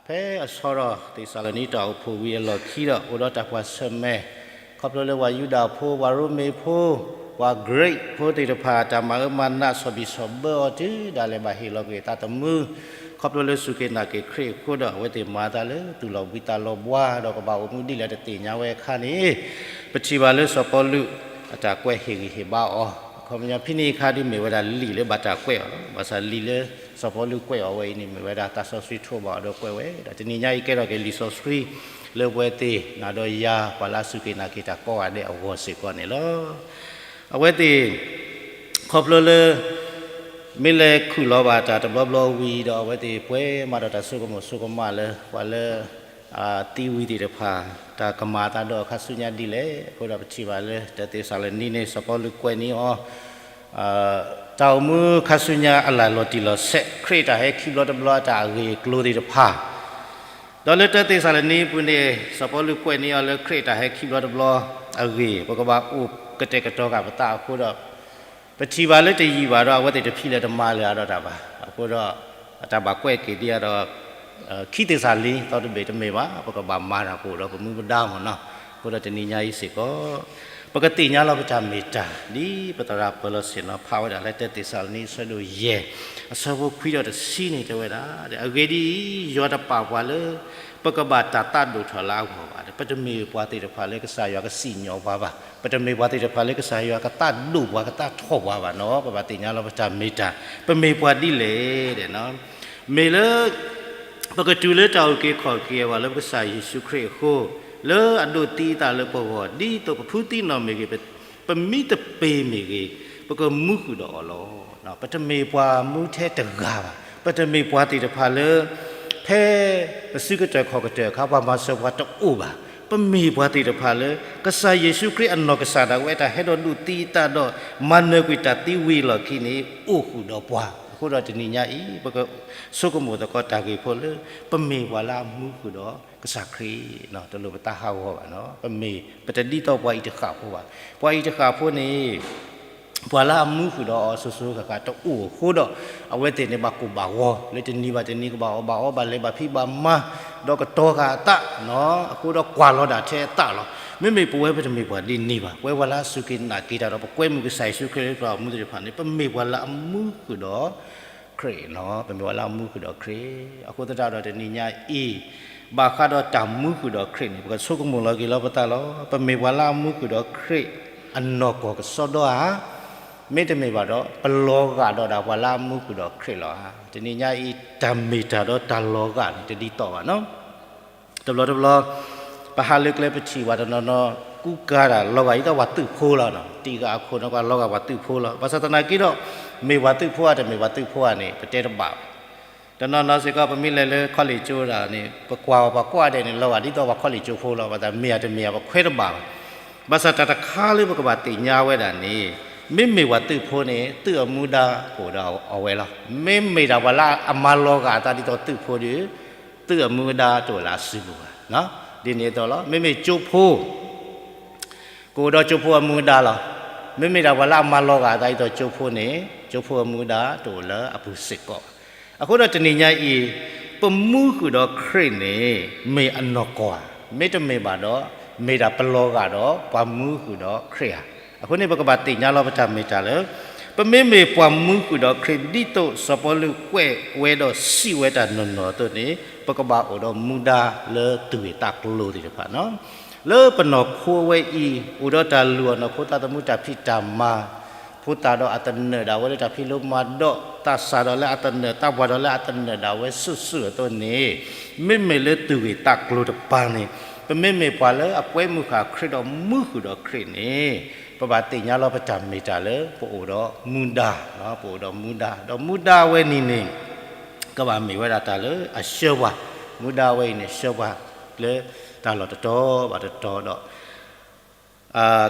ဖဲအဆၢထီၣ်သ့းစၤလနံတၢ်အိၣ်ဖှိၣ်ဝံၤအလီၢ်ခံဒီး အိၣ်ဒီးတၢ်ကွၢ်ဆၢၣ်မဲာ် ခီဖျိလၢပှၤယူဒၤဖိ, ပှၤရိမ့ၤဖိ, ပှၤကရံးဖိသ့ၣ်တဖၣ် တၢ်မၤအၢမၤနး ဆီၣ်ဘံၣ်ဆီၣ်ဘၢအီၤတုၤဒၣ်လဲာ်ဘၣ်ဟ့ၣ်လီၤကွံာ်အသးသမူ, ခီဖျိလၢစူၢ်က့ၤနာ်က့ၤခရံာ်အဃိဒီး အဝဲသ့ၣ်မၤအသးလၢသူၣ်လီၤဘှံးသးလီၤဘှါ ဒီးကဘၣ်အိၣ်မူဒ်လဲၣ်တသ့ၣ်ညါဝဲအခါန့ၣ်, ပထံၣ်ဘၣ်လၢစီၤပီလူး အတၢ်ကွဲးဟ့ၣ်ဂံၢ်ဟ့ၣ်ဘါအီၤ, အခီပညီဖဲန့ၣ်အခါဒုးမ့ၢ်ဝဲဒၣ်လံာ်လၢဘၣ်တၢ်ကွဲးအီၤလီၤ. ဘၣ်ဆၣ်လံာ်လၢစီၤပီလူးကွဲးအီၤဝဲအံၤန့ၣ် မ့ၢ်ဝဲဒၣ်သးစီဆှံထိးဘၣ်အီၤဒီးကွဲးဝဲ, ဒီးတနံၤညါအံၤကဲထီၣ်က့ၤလံာ်စီဆှံ လၢပဝဲသ့ၣ်နၤဒီးယၤ ပှၤလၢအစူၢ်က့ၤနာ်က့ၤတၢ်ကိးဂၤဒဲးအဂီၢ်စ့ၢ်ကီးန့ၣ်လီၤ. အဝဲသ့ၣ် ခီဖျိလၢ မ့ၢ်လဲၤခူၣ်လီၤဘၣ်တၢ်တဘျီဘျီဝံၤဒီး အဝဲသ့ၣ်ပှဲၤမးဒီးတၢ်ဆိကမိၣ်ဆိကမးလၢ ပှၤလၢ သံဝံၤသ့ၣ်တဖၣ် တၢ်ကမၤအသးဒီးအခါဆူညါဒ်လဲၣ်. အဃိဒီးပထံၣ်ဘၣ်လၢ တၢသ့းစၤလနံန့ၣ် စီၤပီလူးကွဲးန့ၢ်အီၤ တၢ်အိၣ်မူခါဆူညါအလၢ်လီၤတံၢ်လီၤဆဲး ခရံာ်အတၢ်ဟဲခံဘျီတဘျီအတၢ်အဂ့ၢ်အကျိၤသ့ၣ်တဖၣ်, ဒီးလၢတၢသ့းစၤလနံအပူၤန့ၣ် စီၤပီလူးကွဲးန့ၢ်အီၤလၢခရံာ်အတၢ်ဟဲခံဘျီတဘျီအဂ့ၢ် ပကဘၣ်အိၣ်ကတဲာ်ကတီၤဃာ်ပသးအဃိဒီး ပထံၣ်ဘၣ်လၢတယံာ်ဘၣ်ဒီး အဝဲသ့ၣ်တဖၣ်လၢတမၤလၢၤအါဒီးတၢ်ဘၣ်. အဃိဒီး အတၢ်ဘၣ်ကွဲးက့ၤဒ်အံၤဒီး ခံသ့းစၤလနံ သီတဘ့ၣ်တမ့ၢ်ဘၣ် ပကဘၣ်မၤတၢ်ကအိၣ်ဒီးပမူပဒါမ့ၢ်နီၤ. အဃိဒီးတနံၤညါအံၤစ့ၢ်ကီး ပကသ့ၣ်ညါလီၤပတၢ်မ့ၢ်တၢ် ဒ်ပသရၣ်ပၢၤလီၢ်ဆ့ၣ်နီၤဖးဝဲဒၣ်လၢတၢသ့းစၤလနံအဆၢဒိၣ်ယဲၢ် အဆၢဖိခွံဒီးတဆံန့ၣ်တဲဝဲဒၣ်, အဂ့ၢ်ဒ်အံၤ, ယွၤတပာ်ပှၤလၢ ပကဘၣ်တၢ်သးဒိၣ်ထီၣ်လၢအဂီၢ်ဘၣ်. ပတမ့ၢ်ပှၤသ့ၣ်တဖၣ်လၢကစၢ်ယွၤကစံၣ်ညီၣ်ပှၤဘၣ်. ပတမ့ၢ်ပှၤသ့ၣ်တဖၣ်လၢကစၢ်ယွၤကသးဒိၣ်ပှၤကသးထီၣ်ပှၤဘၣ်နီၤ. ပဘၣ်သ့ၣ်ညါလီၤပတၢ်မ့ၢ်တၢ် ပမ့ၢ်ပှၤဒ်လဲၣ်ဒီး မ့ၢ်လၢ ပကတုၤလၢတၢ်အုၣ်က့ၤခီၣ်က့ၤအဂီၢ်လၢပကစၢ်ယ့ၣ်ၡူးခရံာ်အဃိ, လၢအဒိးသံအသးလၢပဂီၢ် ဒ်သိးပဖုသံနီၣ်မ့ၢ်ဂ့ၤ, ပမံသပ့ၤမ့ၢ်ဂ့ၤ, ပကမူဃုာ်ဒီးအီၤလီၤ. ပတမ့ၢ်ပှၤမူထဲတဂၤဘၣ်. ပတမ့ၢ်ပှၤသ့ၣ်တဖၣ်လၢ ဖဲပစုကတၢၢ်ခီၣ်ကတၢၢ်အခါ ပှၤမၤစၢၤပှၤတအိၣ်ဘၣ်. ပမ့ၢ်ပှၤသ့ၣ်တဖၣ်လၢ ကစၢ်ယ့ၣ်ၡူးခရံာ်အနီၢ်ကစၢ်ဒၣ်ဝဲအတၢ်ဟဲဒီးဒိးသံအသးဒီး မၤနၢၤကွံာ်တၢ်သံဝံၤအလီၢ်ခံန့ၣ် အိၣ်ဃုာ်ဒီးပှၤ အဃိဒီးတနံၤညါအံၤ ပကဆိကမိၣ်သကိးတၢ်ဂ့ၢ်ဖိလၢ ပမ့ၢ်ပှၤလၢအမူဃုာ်ဒီးကစၢ်ခရံာ်, တလိၣ်ပသးဟးဂီၤဘၣ်နီၤ, ပမ့ၢ် ပတဒ်သိးပှၤအံၤတဃၣ်ဖိဘၣ်. ပှၤအံၤတဃၣ်ဖိန့ၣ် ပှၤလၢအမူဃုာ်ဒီးအီၤစိၤစိၤဃၣ်ဃၣ်တအိၣ်အဃိဒီး အဝဲသ့ၣ်န့ၣ်ဘၣ်ကိၢ်ဘၣ်ဂီၤ လၢတနံၤဘၣ်တနံၤကဘၣ်အီၣ်ဘၣ်အီ ဘၣ်လဲၤဘၣ်ဖံးဘၣ်မၤ ဒီးကတီၤဃာ်အသး အဃိဒီးကွၢ်လီၤဒၣ်ထဲအသးလီၤ. မ့မ့ၢ်ပဝဲပတမ့ၢ်ပှၤဒ်န့ၣ်ဘၣ်. ပဝဲပှၤလၢအစူၢ်က့ၤနာ်က့ၤတၢ်ဒီး ပကွဲမုာ်ကစၢ်ယ့ၣ်ၡူးခရံာ်လၢပတၢ်အိၣ်မူသ့ၣ်တဖၣ်န့ၣ် ပမ့ၢ်ပှၤလၢအမူဃုာ်ဒီးခရံာ်, ပမ့ၢ်ပှၤလၢအမူဃုာ်ဒီးခရံာ်. အဃိသတးဒီးတနံၤညါအံၤ ဘၣ်ဃးဒီးတၢ်မူဃုာ်ဒီးခရံာ်န့ၣ် ပကဆိကမိၣ်လီၤက့ၤလီၤပသးလီၤ. ပမ့ၢ်ပှၤလၢအမူဃုာ်ဒီးခရံာ် အနီၢ်ကီၢ်ကစီဒီဧါ, မ့တမ့ၢ်ဘၣ်ဒီး ပလီၤဂာ်ဒီးဒၣ်ပှၤလၢအမူဃုာ်ဒီးခရံာ်လီၤဧါ. တနံၤညါအံၤ တၢ်မ့ၢ်တၢ်ဒီးတၢ်လီၤဂာ်န့ၣ် တဒ်သိးဘၣ်နီၤ. တဘျီတဘျီ ပဟးလၢကျဲပထံၣ်ဝဲတနီၤနီၤ ကူကၤတၢ်လီၤဂာ်ဒ်သိးပှၤသုးဖိလီၤ. တံာ်ဃာ်အခိၣ်န့ၣ် ပှၤလီၤဂာ်ပှၤသုးဖိလီၤ. ဘၣ်ဆၣ်သနာ်က့ဒီး မ့ၢ်ပှၤသုးဖိဧါတမ့ၢ်ပှၤသုးဖိဧါန့ၣ် ပတဲတဘၣ်ဘၣ်. တနီၤနီၤစ့ၢ်ကီး ပမ့ၢ်လဲၤလၢခီလ့ၣ်ကၠိဒၣ်န့ၣ် ပကွၢ်ပှၤကိးဂၤဒဲးန့ၣ် လီၤဂာ်ဒ်သိးပှၤခီလ့ၣ်ကၠိဖိလီၤ. ဘၣ်ဆၣ်မ့ၢ်ဧါတမ့ၢ်ဧါ ပခွဲးတဘၣ်ဘၣ်. ဘၣ်ဆၣ်တၢ်တခါလၢပကဘၣ်သ့ၣ်ညါဝဲဒၣ်န့ၣ် မ့မ့ၢ်ပှၤသုးဖိန့ၣ် သုးအမူဒါကအိၣ်ဒီးအဝဲလီၤ. မ့မ့ၢ်ဒၣ်ပှၤလၢအမၤလီၤဂာ်အသးဒ်သိးသုးဖိဒီး သုးအမူဒါတအိၣ်လၢအစုပူၤဘၣ်. ဒ်န့ၣ်အသိးလီၤ. မ့မ့ၢ်ကၠိဖိ ကအိၣ်ဒီးကၠိဖိအမူဒါလီၤ. မ့မ့ၢ်ဒၣ်ပှၤလၢအမၤလီၤဂာ်အသးဒ်သိးကၠိဖိန့ၣ် ကၠိဖိအမူဒါတအိၣ်လၢအပူၤစ့ၢ်ကီးဘၣ်. အဃိဒီးတနံၤညါအံၤ ပမူဃုာ်ဒီးခရံာ်န့ၣ် မ့ၢ်အနီၢ်ကီၢ်ဧါ, မ့တမ့ၢ်ဘၣ်ဒီး မ့ၢ်ဒၣ်ပလီၤဂာ်ဒီးပှၤမူဃုာ်ဒီးခရံာ်ဧါ. အဃိန့ၣ် ပကဘၣ်သ့ၣ်ညါလီၤပတၢ်မ့ၢ်တၢ်လၢ ပမ့မ့ၢ်ပှၤမူဃုာ်ဒီးခရံာ် ဒ်သိးစီၤပီလူးကွဲးဝဲဒီးစံးဝဲတၢ်နီၢ်နီၢ်အသိးန့ၣ် ပကဘၣ်အိၣ်ဒီးမူဒါလၢသူၣ်ဂ့ၢ်သးကျိၤသ့ၣ်တဖၣ်နီၤ. လၢပနီၢ်ခိဝဲအံၤ အိၣ်ဒီးတၢ်လုၢ်အီၣ်နီၢ်ခိသးသမူတၢ်ဖံးတၢ်မၤ ဖိသၣ်ဒီးအသနၢၣ်ဒၣ်ဝဲလၢတၢ်ဖံးလိမၤဒိး သးစၢ်ဒီးလၢအသနၢၣ် သးပှၢ်ဒီးလၢအသနၢၣ်ဒၣ်ဝဲစုာ်စုာ်အသိးန့ၣ် မ့မ့ၢ်လၢသူၣ်ဂ့ၢ်သးကျိၤတပၤန့ၣ် ပမ့မ့ၢ်ပှၤလၢအကွဲမုာ်ဃာ်ခရံာ်ဒီးမူဃုာ်ဒီးခရံာ်န့ၣ် ပဘၣ်သ့ၣ်ညါလီၤပတၢ်မ့ၢ်တၢ်လၢ ပအိၣ်ဒီးမူဒါ, ပအိၣ်ဒီးမူဒါ, ဒီးမူဒါဝဲန့ၣ်န့ၣ် ကဘၣ်မ့ၢ်ဝဲဒၣ်တၢ်လၢအဆှၢပှၤ, မူဒါဝဲအံၤန့ၣ်ဆှၢပှၤလၢတၢ်လီၢ်တတီၤဘၣ်တတီၤဒီး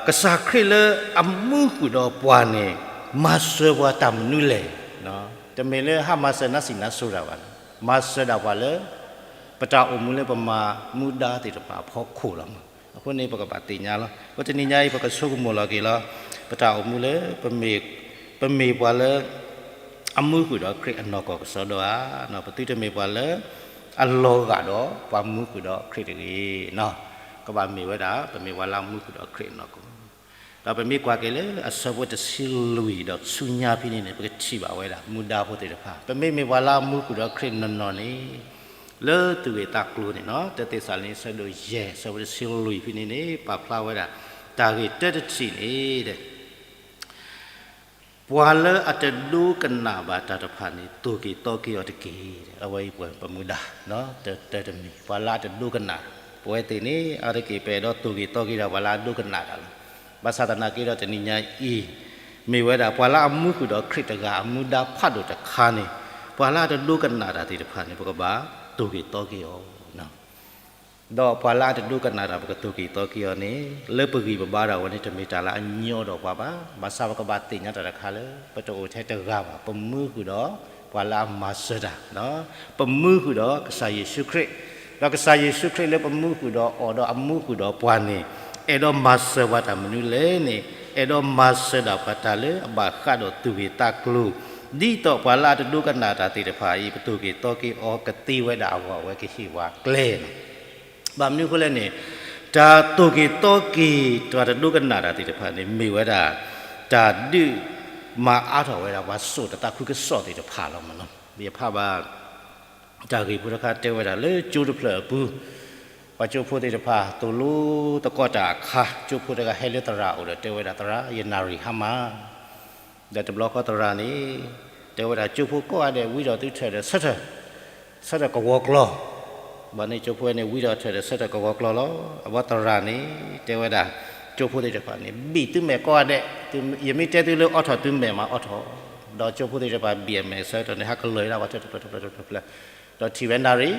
ကစၢ်ခရံာ်လၢအမူဃုာ်ဒီးပှၤန့ၣ် မၤစၢၤပှၤတၢ်မနုၤလဲၣ်. တမ့ၢ်လၢဟးမၤစၢၤနါစံးနါစိၤတၢ်ဘၣ်, မၤစၢၤဒၣ်ပှၤလၢ ပတၢ်အိၣ်မူလၢပမၤမူဒါသ့ၣ်တဖၣ်အဖီခိၣ်လီၤ. အဃိန့ၣ် ပကဘၣ်သ့ၣ်ညါလီၤ. အဃိတနံၤညါအံၤ ပကဆိကမိၣ်လီၤက့ၤလီၤ ပတၢ်အိၣ်မူလၢ ပမ့ၢ်ပှၤလၢ အမူဃုာ်ဒီးခရံာ်အနီၢ်ကီၢ်ကစီဒီဧါ, ပသုတမ့ၢ်ပှၤလၢ အလီၤဂာ်ဒီးပှၤမူဃုာ်ဒီးခရံာ်တဂ့ၤ. ကဘၣ်မ့ၢ်ဝဲဒၣ် ပမ့ၢ်ပှၤလၢအမူဃုာ်ဒီးခရံာ်အနီၢ်ကီၢ် ဒီးပမ့ၢ်ကွၢ်က့ၤလၢအဆၢဖိတဆံလွံၢ်ဒီးဆူညါဖဲန့ၣ်န့ၣ် ပကထံၣ်ဘၣ်ဝဲဒၣ် မူဒါဖိသ့ၣ်တဖၣ် ပမ့မ့ၢ်ပှၤလၢအမူဃုာ်ဒီးခရံာ်နီၢ်နီၢ်န့ၣ် လၢသူၣ်ဂ့ၢ်သးကျိၤန့ၣ်နီၤ တၢသ့းစၤလနံ အဆၢဒိၣ်ယဲၢ် အဆၢဖိတဆံလွံၢ်ဖဲန့ၣ်န့ၣ် ပာ်ဖျါဝဲဒၣ် တၢ်ဂ့ၢ်တၢတထံၣ်န့ၣ် ပှၤလၢအတဒိကနၣ်ဘၣ်တၢ်တဖၣ်န့ၣ် သိၣ်က့ၤသီက့ၤအီၤတက့ၢ်. အဝဲအံၤပှၤပမူဒါ တၢတမံၤ ပှၤလၢအတဒိကနၣ်, ပဝဲသ့ၣ်န့ၣ် အါတက့ၢ်ပအဲၣ်ဒိးသိၣ်က့ၤသီက့ၤဒီးပှၤလၢအဒိကနၣ်တၢ်လီၤ. ဘၣ်ဆၣ်သနာ်က့ဒီးတနံၤညါအံၤ မ့ၢ်ဝဲဒၣ် ပှၤလၢအမူဃုာ်ဒီးခရံာ်တဂၤ အမူဒါဖးဒိၣ်တခါန့ၣ် ပှၤလၢအတဒိကနၣ်တၢ်သ့ၣ်တဖၣ်န့ၣ် ပကဘၣ်သိၣ်က့ၤသီက့ၤအီၤ ဒီးပှၤလၢအတဒိကနၣ်တၢ် ပကသိၣ်က့ၤသီက့ၤအီၤန့ၣ် လၢပဂံၢ်ပဘါဒၣ်ဝဲန့ၣ် တမ့ၢ်တၢ်လၢအညီဒီးပှၤဘၣ်. ဘၣ်ဆၣ်ပကဘၣ်သ့ၣ်ညါတၢ်တခါလၢ ပတအိၣ်ထဲတဂၤဘၣ်. ပမူဃုာ်ဒီးပှၤလၢအမၤစၢၤတၢ်, ပမူဃုာ်ဒီးကစၢ်ယ့ၣ်ၡူးခရံာ်, ဒီးကစၢ်ယ့ၣ်ၡူးခရံာ်လၢပမူဃုာ်ဒီးအီၤဒီးအမူဃုာ်ဒီးပှၤန့ၣ် အဲၣ်ဒိးမၤစၢၤပှၤတၢ်မနုၤလဲၣ်န့ၣ် အဲၣ်ဒိးမၤစၢၤဒၣ်ပှၤတၢ်လၢအဘၣ်ဃးဒီးသူၣ်ဂ့ၢ်သးကျိၤ ဒ်သိးပှၤလၢအတဒိကနၣ်တၢ်သ့ၣ်တဖၣ်အံၤ ပသိၣ်က့ၤသီက့ၤအီၤကသ့ဝဲဒၣ်အဂီၢ် အဝဲကဟ့ၣ်ပှၤကျဲန့ၣ် ဘၣ်မနုၤအဃိလဲၣ်န့ၣ် တၢ်သိၣ်က့ၤသီက့ၤ တၢ်တဒိကနၣ်တၢ်သ့ၣ်တဖၣ်န့ၣ် မ့ၢ်ဝဲဒၣ် တၢ်ဒုးမၤအါထီၣ်ဝဲဒၣ်ပှၤစိာ်တၢ်သးခုကစီၣ်သ့ၣ်တဖၣ်လီၤမ့ၢ်နီၤ. ယဖးဘၣ် တၢ်ဂ့ၢ်ဖိတခါတဲဝဲဒၣ်လၢကၠိတဖျၢၣ်အပူၤ ပှၤကၠိဖိသ့ၣ်တဖၣ် သိၣ်လိသကိးတၢ်အခါ ကၠိဖိတဂၤဟဲလၢသရၣ်အအိၣ်ဒီးတဲဝဲဒၣ် သရၣ် ယနၣ်ရံၣ်ဟါမၢ် ဒီးတဘျီဃီသရၣ်န့ၣ် တဲဝဲဒၣ် ကၠိဖိကိးဂၤဒဲး ဝံဒီးသုထၢၣ်ဒီးဆၢထၢၣ် ဆၢထၢၣ်ကဝီၤကျီၢ်, ဘၣ်န့ၣ်ကၠိဖိဝဲန့ၣ် ဝံဒီးထၢၣ်ဒီးဆၢထၢၣ်ကဝီၤကျီၢ်လီၤ. အဝဲသရၣ်န့ၣ် တဲဝဲဒၣ် ကၠိဖိသ့ၣ်တဖၣ်န့ၣ် ဘံၣ်သုမဲာ်ကိးဂၤဒဲး, ယမ့ၢ်တဲသုလၢအိးထီၣ်သုမဲာ်မးအိးထီၣ်, ဒီးကၠိဖိသ့ၣ်တဖၣ်ဘံၣ်အမဲာ်ဆၢထၢၣ်န့ၣ် ဟးကလၢၤဝဲဒၣ်ဝဲတဖျၢၣ်တဖျၢၣ်တဖျၢၣ်တဖျၢၣ်, ဒီးထံၣ်ဝဲနၣ်ရံၣ်,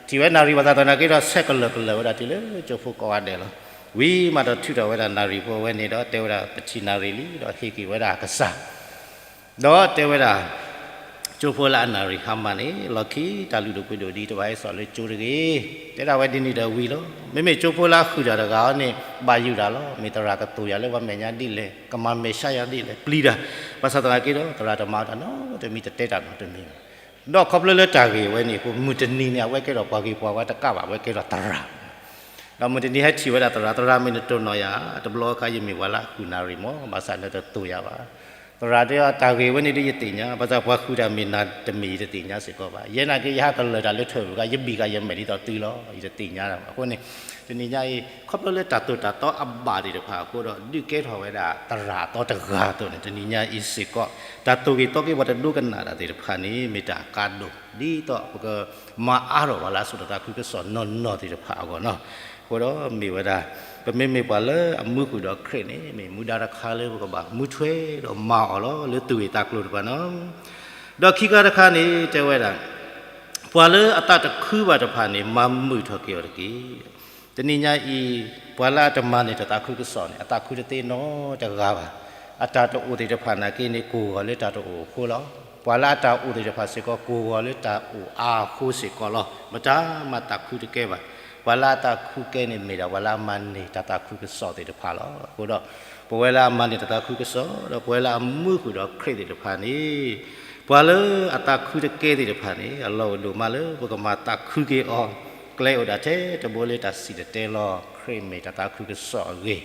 ထံၣ်ဝဲနၣ်ရံၣ်ဘၣ်ဆၣ်သနာ်က့ဒီး ဆဲးကလၢၤကလၢၤဝဲဒၣ်တုၤလၢကၠိဖိကိးဂၤဒဲးလီၤ. ဝံၤမးဒီးထုးထီၣ်ဝဲဒၣ်နၣ်ရံၣ်ဖိဝဲန့ၣ်ဒီး တဲဝဲဒၣ် ပထံၣ်နၣ်ရံၣ်လံ ဒီးဟ့ၣ်က့ၤဝဲဒၣ်အကစၢ် ဒီးတဲဝဲဒၣ် ကၠိဖိလၢအနၣ်ရံၣ်ဟါမၢ်န့ၣ် လီၢ်ခံတၢ်လုၢ်ဒိၣ်ပှ့ၤဒိၣ်ဒ်တဘၣ်ဟဲစိာ်လၢကၠိတဂ့ၤ, တဲဒၣ်ဝဲဒ်န့ၣ်ဒီးဝံၤလီၤ. မ့မ့ၢ်ကၠိဖိလၢအဃုာ်တၢ်တဂၤအံၤန့ၣ် ဘၣ်ယိၣ်တၢ်လီၤ. မ့ၢ်သရၣ်ကတိၤယၤလၢပှၤမဲာ်ညါဒ်လဲၣ်, ကမၤမဲာ်ဆှးယၤဒ်လဲၣ်, ပျံၤတၢ်, ဘၣ်ဆၣ်သနာ်က့ဒီး သရၣ်တမၤတၢ်နီတမံၤ တတဲတၢ်နီတမံၤဘၣ်. ဒီးခီဖျိလၢတၢ်ဂ့ၢ်ဝဲန့ၣ်အဃိ မုၢ်တနံၤန့ၣ် အဝဲကဲထီၣ်ပှၤဂ့ၤပှၤဝါတကးဘၣ်, အဝဲကဲထီၣ်သရၣ် ဒီးမုၢ်တနံၤဟဲထံၣ်ဝဲဒၣ်သရၣ်, သရၣ်မ့ၢ်နတိၢ်နီၣ်ယၤ, တဘျီအခါယမ့ၢ်ပှၤလၢအဃုာ်နၣ်ရံၣ်မး, ဘၣ်ဆၣ်နတတိၢ်ယၤဘၣ်. သရၣ်တဲအီၤ တၢ်ဂ့ၢ်ဝဲန့ၣ်ဒ်ယသ့ၣ်ညါ, ဘၣ်ဆၣ်ပှၤဃုာ်တၢ်မ့ၢ်နၤတမ့ၢ်ယတသ့ၣ်ညါစ့ၢ်ကီးဘၣ်. ယဲနာ်က့ ယဟးကလၢာ်တၢ်လၢထွဲပူၤခါ ယဘံၣ်ဃာ်ယမဲာ်ဒ်သိးသုလီၤ, ယတသ့ၣ်ညါဘၣ်. အဃိန့ၣ် တနံၤညါအံၤ ခီဖျိလၢတၢ်သိၣ်တၢ်သီအဘၣ်သ့ၣ်တဖၣ်အဃိဒီး ဒုးကဲထီၣ်ဝဲဒၣ်သရၣ်အသီတဂၤအသိးန့ၣ် တနံၤညါအံၤစ့ၢ်ကီး တၢ်သိၣ်က့ၤသီက့ၤပှၤတဒိကနၣ်တၢ်သ့ၣ်တဖၣ်န့ၣ် မ့ၢ်တၢ်အကါဒိၣ် ဒ်သိးပက မၤအါထီၣ်ပှၤလၢအစိာ်တၢ်သးခုကစီၣ်နီၢ်နီၢ်သ့ၣ်တဖၣ်အဂီၢ်နီၤ. အဃိဒီးမ့ၢ်ဝဲဒၣ် ပမ့မ့ၢ်ပှၤလၢအမူဃုာ်ဒီးခရံာ်န့ၣ် မ့ၢ်မူဒါတခါလၢပကဘၣ်မူထွဲဒီးမၤအီၤလီၤ လၢသူၣ်ဂ့ၢ်သးကျိၤတဖၣ်နီၤ. ဒီးခံခါတခါန့ၣ် တဲဝဲဒၣ် ပှၤလၢအသးတခုဘၣ်တဖၣ်န့ၣ် မၤမုာ်ထီၣ်က့ၤအီၤတက့ၢ်. တနံၤညါအံၤ ပှၤလၢအတမၤန့ၢ်တၢ်သးခုကစီၣ်န့ၣ် အသးခုတသ့နီတဂၤဘၣ်. အတၢ်တအိၣ်သ့ၣ်တဖၣ်နာ်က့န့ၣ် ကိၢ်ဂီၤလၢတၢ်တအိၣ်အဃိလီၤ. ပှၤလၢအတၢ်အိၣ်သ့ၣ်တဖၣ်စ့ၢ်ကီး ကိၢ်ဂီၤလၢတၢ်အိၣ်အါအဃိစ့ၢ်ကီးလီၤ. မတၤမၤသးခုတကဲဘၣ်. ပှၤလၢအသးခုကဲန့ၣ်မ့ၢ်ဒၣ် ပှၤလၢအမၤန့ၢ်တၢ်သးခုကစီၣ်သ့ၣ်တဖၣ်လီၤ. အဃိဒီး ပဝဲလၢအမၤန့ၢ်တၢ်သးခုကစီၣ် ဒီးပဝဲလၢအမူဃုာ်ဒီးခရံာ်သ့ၣ်တဖၣ်န့ၣ် ပှၤလၢအသးခုတကဲသ့ၣ်တဖၣ်န့ၣ် အလီၢ်အိၣ်ဒိၣ်မးလၢပကမၤသးခုက့ၤအီၤ, ကျဲအိၣ်ဒၣ်ထဲတဘိလၢတၢ်စံၣ်တဲၤတဲလီၤ ခရံာ်မ့ၢ်တၢ်သးခုကစီၣ်အဂ့ၢ်,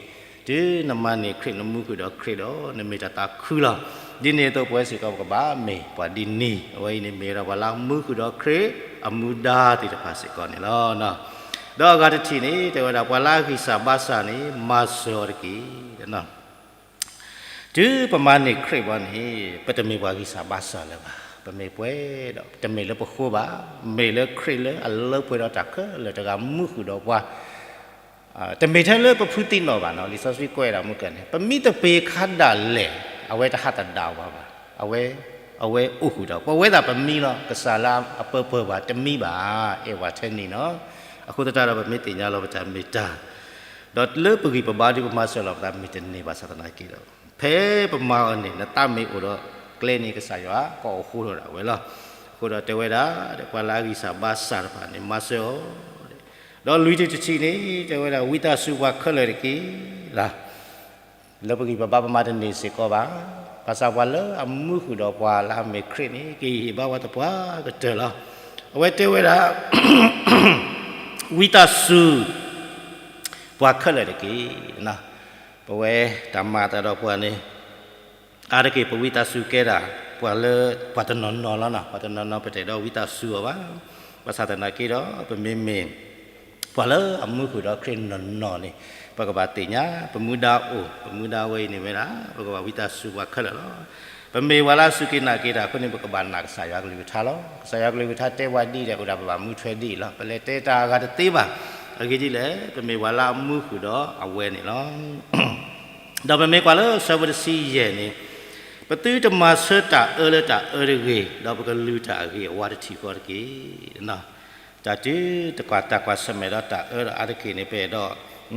တုၤနမၤန့ၢ်ခရံာ် နမူဃုာ်ဒီးခရံာ်ဒီး နမ့ၢ်တၢ်သးခုလီၤ. ဒ်န့ၣ်အသိးပဝဲစ့ၢ်ကီး ပကဘၣ်မ့ၢ်ပှၤဒ်န့ၣ်, အဝဲအံၤန့ၣ်မ့ၢ်ဝဲဒၣ်ပှၤလၢအမူဃုာ်ဒီးခရံာ် အမူဒါသ့ၣ်တဖၣ်စ့ၢ်ကီးန့ၣ်လီၤ. ဒီးအဂၤတထံၣ်န့ၣ် တဲဝဲဒၣ် ပှၤလၢအဂံၢ်စၢ်ဘါစၢ်န့ၣ် မၤစၢၤအီၤတက့ၢ်. တုၤပမၤန့ၢ်ခရံာ်ဘၣ်န့ၣ် ပတမ့ၢ်ပှၤဂံၢ်စၢ်ဘါစၢ်လၢၤဘၣ်. ပမ့ၢ်ပှဲၤဒီး တမ့ၢ်လၢပဃိဘၣ်, မ့ၢ်လၢခရံာ်လၢအလၢပှဲၤဒီးတၢ်ခဲလၢာ်တဂၤမူဃုာ်ဒီးပှၤ, တမ့ၢ်ထဲလၢပဖုသံနီၣ်ဘၣ်နီၤ, လံာ်စီဆှံကွဲးဒၣ်မုၢ်ကၢန့ၣ် ပမံတပ့ၤခါဒၣ်လဲာ် အဝဲတဟးသဒၣ်ဝဲဘၣ်, အဝဲ, အဝဲအိၣ်ဃုာ်ဒီး ပဝဲဒၣ်ပမံလီၤ, ကစၢ်လၢအပၢပၢၢ်ပှၤတမံဘၣ်, အဲၣ်ပှၤထဲန့ၣ်နီၤ. အဃိသတးဒီး ပမ့ၢ်သ့ၣ်ညါလီၤပတၢ်မ့ၢ်တၢ် ဒီးလၢပဂံၢ်ပဘါဒီးပမၤစၢၤလီၤပသးမ့ၢ်တန့ၢ်ဘၣ်ဆၣ်သနာ်က့ဒီး ဖဲပမၤအီၤန့ၣ် နသးမ့ၢ်အိၣ်ဒီးကျဲန့ၣ် ကစၢ်ယွၤကအိၣ်ဃိထီၣ်ဒၣ်ဝဲလီၤ. အဃိဒီးတဲဝဲဒၣ် ပှၤလၢအဂံၢ်စၢ်ဘါစၢ်တဖၣ်န့ၣ် မၤစၢၤအီၤ, ဒီးလွံၢ်ထံၣ်တထံၣ်န့ၣ် တဲဝဲဒၣ် ဝံသးစူၤပှၤခဲလၢာ်တက့ၢ်. လၢပဂံၢ်ပဘါပမၤတန့ၢ်စ့ၢ်ကီးဘၣ်, ဘၣ်ဆၣ်ပှၤလၢအမူဃုာ်ဒီးပှၤလၢအမ့ၢ်ခရံာ်န့ၣ် ကဟ့ၣ်ဘါပှၤသပှၢ်ကတၢၢ်လီၤ. အဝဲတဲဝဲဒၣ် ဝံသးစူၤ ပှၤခဲလၢာ်တက့ၢ်. ပဝဲတၢ်မၤအသးဒီးပှၤန့ၣ် အါတက့ၢ်ပဝံသးစူၤကဲဒၣ် ပှၤလၢ ပှၤတနီၤနီၤလီၤနီၤ, ပှၤတနီၤနီၤပတအဲၣ်ဒိးဝံသးစူၤအီၤဘၣ်. ဘၣ်ဆၣ်သနာ်က့ဒီး ပမ့မ့ၢ် ပှၤလၢအမူဃုာ်ဒီးခရံာ်နီၢ်နီၢ်န့ၣ် ပကဘၣ်သ့ၣ်ညါ ပမူဒါအိၣ်, ပမူဒါဝဲအံၤန့ၣ်ဝဲဒၣ် ပကဘၣ်ဝံသးစူၤပှၤခဲလၢာ်လီၤ. ပမ့ၢ်ပှၤလၢအစူၢ်က့ၤနာ်က့ၤတၢ်အဃိန့ၣ် ပကဘၣ်နာ်ကစၢ်ယွၤကလုၢ်ကထါလီၤ. ကစၢ်ယွၤကလုၢ်ကထါတဲပှၤဒ်လဲၣ်အိၣ်ဒၣ် ပဘၣ်မူထွဲဒ်အံၤလီၤ. ပလဲၤတဲတၢ်အဂၤတသ့ဘၣ်. အဂ့ၢ်ဒ်လဲၣ် ပမ့ၢ်ပှၤလၢအမူဃုာ်ဒီးအဝဲန့ၣ်လီၤ. ဒီးပမ့ၢ်ကွၢ်လၢအဆၢဖိတဆံယဲၢ်န့ၣ်, ပသုတမၤဆၢတၢ်အၢလၢတၢ်အၢတဂ့ၤ, ဒီးပကလုၢ်တၢ်အဂ့ၤအဝါတထံၣ်ဃီတက့ၢ်. တၢ်တုၤတကွၢ်တၢ်ကွၢ်ဆၢၣ်မဲာ်ဒီးတၢ်အၢဒီးအါတက့ၢ်န့ၣ် ပအဲၣ်ဒိး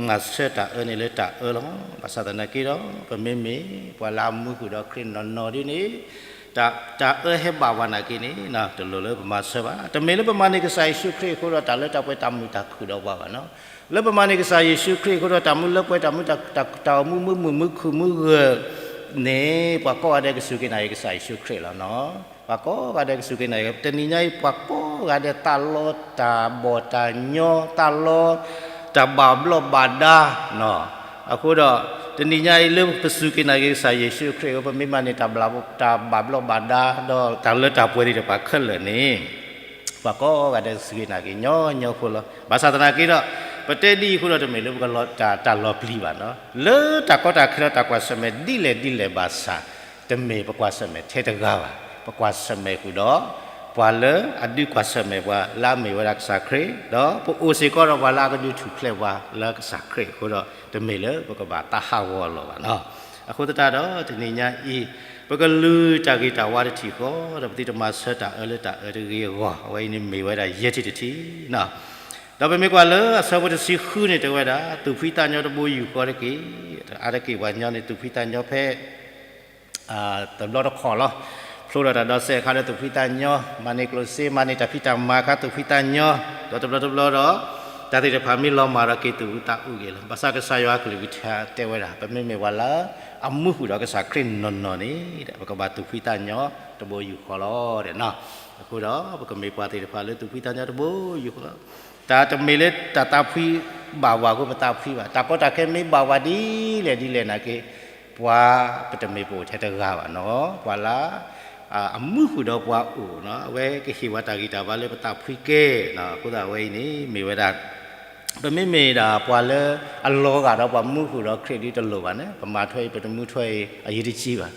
မၤဆၢတၢ်အၢန့ၣ်လၢတၢ်အၢလီၤ. ဘၣ်ဆၣ်သနာ်က့ဒီး ပမ့မ့ၢ်ပှၤလၢအမူဃုာ်ဒီးခရံာ်နီၢ်နီၢ်ဒ်န့ၣ် တၢ်အၢဟဲဘၣ်ပှၤနာ်က့န့ၣ် တလိၣ်လၢပမၤဆၢဘၣ်. တမ့ၢ်လၢပမၤန့ၢ်ကစၢ်ယ့ၣ်ၡူးခရံာ်အဃိဒီး တၢ်လၢတၢ်ပှဲၤတၢ်မုာ်တၢ်ခုၣ်ဒီးပှၤဘၣ်နီၤ. လၢပမၤန့ၢ်ကစၢ်ယ့ၣ်ၡူးခရံာ်အဃိဒီး တၢ်မူလၢပှဲၤတၢ်မုာ်တၢ် တၢ်အိၣ်မူမုာ်မုာ်မုာ်ခုၣ်မုာ်ဂၢၢ်န့ၣ် ပှၤကိးဂၤဒဲးကစူၢ်က့ၤနာ်က့ၤကစၢ်ယ့ၣ်ၡူးခရံာ်လီၤနီၤ. ပှၤကိးဂၤဒဲးကစူၢ်က့ၤနာ်က့ၤ တနံၤညါအံၤ ပှၤကိးဂၤဒဲးသးလီတၢ်ဘီၣ်တၢ်ညီ သးလီတၢ်ဘၣ်ဘျီးဘၣ်ဒါနီၤ. အဃိဒီး တနံၤညါအံၤလၢပစူၢ်က့ၤနာ်က့ၤကစၢ်ယ့ၣ်ၡူးခရံာ်အဃိ ပမ့ၢ်မၤန့ၢ်တၢ်ဘၣ်ဘျီးဘၣ်ဒါ ဒီးတၢ်လၢတၢ်ပှဲၤသ့ၣ်တဖၣ်ခဲလၢာ်န့ၣ် ပှၤကိးဂၤဒဲးကစူၢ်က့ၤနာ်က့ၤညီညီဖိလီၤ. ဘၣ်ဆၣ်သနာ်က့ဒီး ပတဲဒ်အံၤအဃိဒီး တမ့ၢ်လၢပကလီၤတၢ် တၢ်လီၤပျံၤဘၣ်နီၤ. လၢတၢ်ကီတၢ်ခဲဒီးတၢ်ကွၢ်ဆၢၣ်မဲာ်ဒ်လဲၣ်ဒ်လဲၣ်ဘၣ်ဆၣ် တမ့ၢ်ပကွၢ်ဆၢၣ်မဲာ်ထဲတဂၤဘၣ်. ပကွၢ်ဆၢၣ်မဲာ်ဃုာ်ဒီး ပှၤလၢအဒုးကွၢ်ဆၢၣ်မဲာ်ပှၤလၢအမ့ၢ်ဝဲဒၣ်ကစၢ်ခရံာ်, ဒီးပအိၣ်စ့ၢ်ကီးဒီးပှၤလၢအကဒုးထူၣ်ဖျဲးပှၤလၢကစၢ်ခရံာ်အဃိဒီး တမ့ၢ်လၢပကဘၣ်သးဟးဂီၤအလီၢ်ဘၣ်နီၤ. အဃိသတးဒီး တနံၤညါအံၤ ပကလုၢ်တၢ်ဂ့ၤတၢ်ဝါတထံၣ်ဃီ ဒီးပသုတမၤဆၢတၢ်အၢလၢတၢ်အၢတဂ့ၤအဂီၢ်, အဝဲအံၤန့ၣ်မ့ၢ်ဝဲဒၣ်ယဲၢ်ထံၣ်တထံၣ်နီၤ. ဒီးပမ့ၢ်ကွၢ်လၢအဆၢဖိတဆံဃုန့ၣ် တဲဝဲဒၣ် သူၣ်ဖှံသးညီတဘိယူၢ်ဃီတက့ၢ်. အါတက့ၢ်ပှၤညီန့ၣ် သူၣ်ဖှံသးညီဖဲ တဘျီတခီၣ်လီၤ. ဖျိဒီးတၢ်ဒီးစဲးအခါဒီးသူၣ်ဖှံသးညီ, မၤန့ၢ်ကျိၣ်စ့ မၤန့ၢ်တၢ်ဖံးတၢ်မၤအခါသူၣ်ဖှံသးညီ, ဒီးတဘျီတဘျီဒီး တၢ်သ့ၣ်တဖၣ်မ့ၢ်လီၤမၢ်ဒီးက့ၤသူၣ်အုးသးအုးဂ့ၤလီၤ. ဘၣ်ဆၣ်ကစၢ်ယွၤအကလုၢ်ကထါတဲဝဲဒၣ် ပမ့မ့ၢ်ပှၤလၢအမူဃုာ်ဒီးကစၢ်ခရံာ်နီၢ်နီၢ်န့ၣ် ပကဘၣ်သူၣ်ဖှံသးညီတဘိယူၢ်ဃီလီၤ. အဃိဒီး ပကမ့ၢ်ပှၤသ့ၣ်တဖၣ်လၢသူၣ်ဖှံသးညီတဘိယူၢ်ဃီလီၤ. တၢ်တမ့ၢ်လၢတၢ်သးဖှံဘၣ်ဝဲအဃိပသးဖှံဘၣ်. တၢ်ကီတၢ်ခဲမ့ၢ်ဘၣ်ဝဲဒ်လဲၣ်ဒ်လဲၣ်နာ်က့ ပှၤပတမ့ၢ်ပအိၣ်ထဲတဂၤဘၣ်နီၤ. ပှၤလၢ အမူဃုာ်ဒီးပှၤအိၣ်နီၤ အဝဲကဟ့ၣ်ဝဲတၢ်ဂံၢ်တၢ်ဘါလၢပသးဖှံကဲနီၤ. အဃိသတးအဝဲအံၤန့ၣ် မ့ၢ်ဝဲဒၣ် ပမ့မ့ၢ်ဒၣ်ပှၤလၢအလီၤဂာ်ဒီးပှၤမူဃုာ်ဒီးခရံာ်ဒ်တလိၣ်ဘၣ်န့ၣ် ပမၤထွဲအံၤ ပတမူထွဲအံၤ အရေးတကြီးဘၣ်.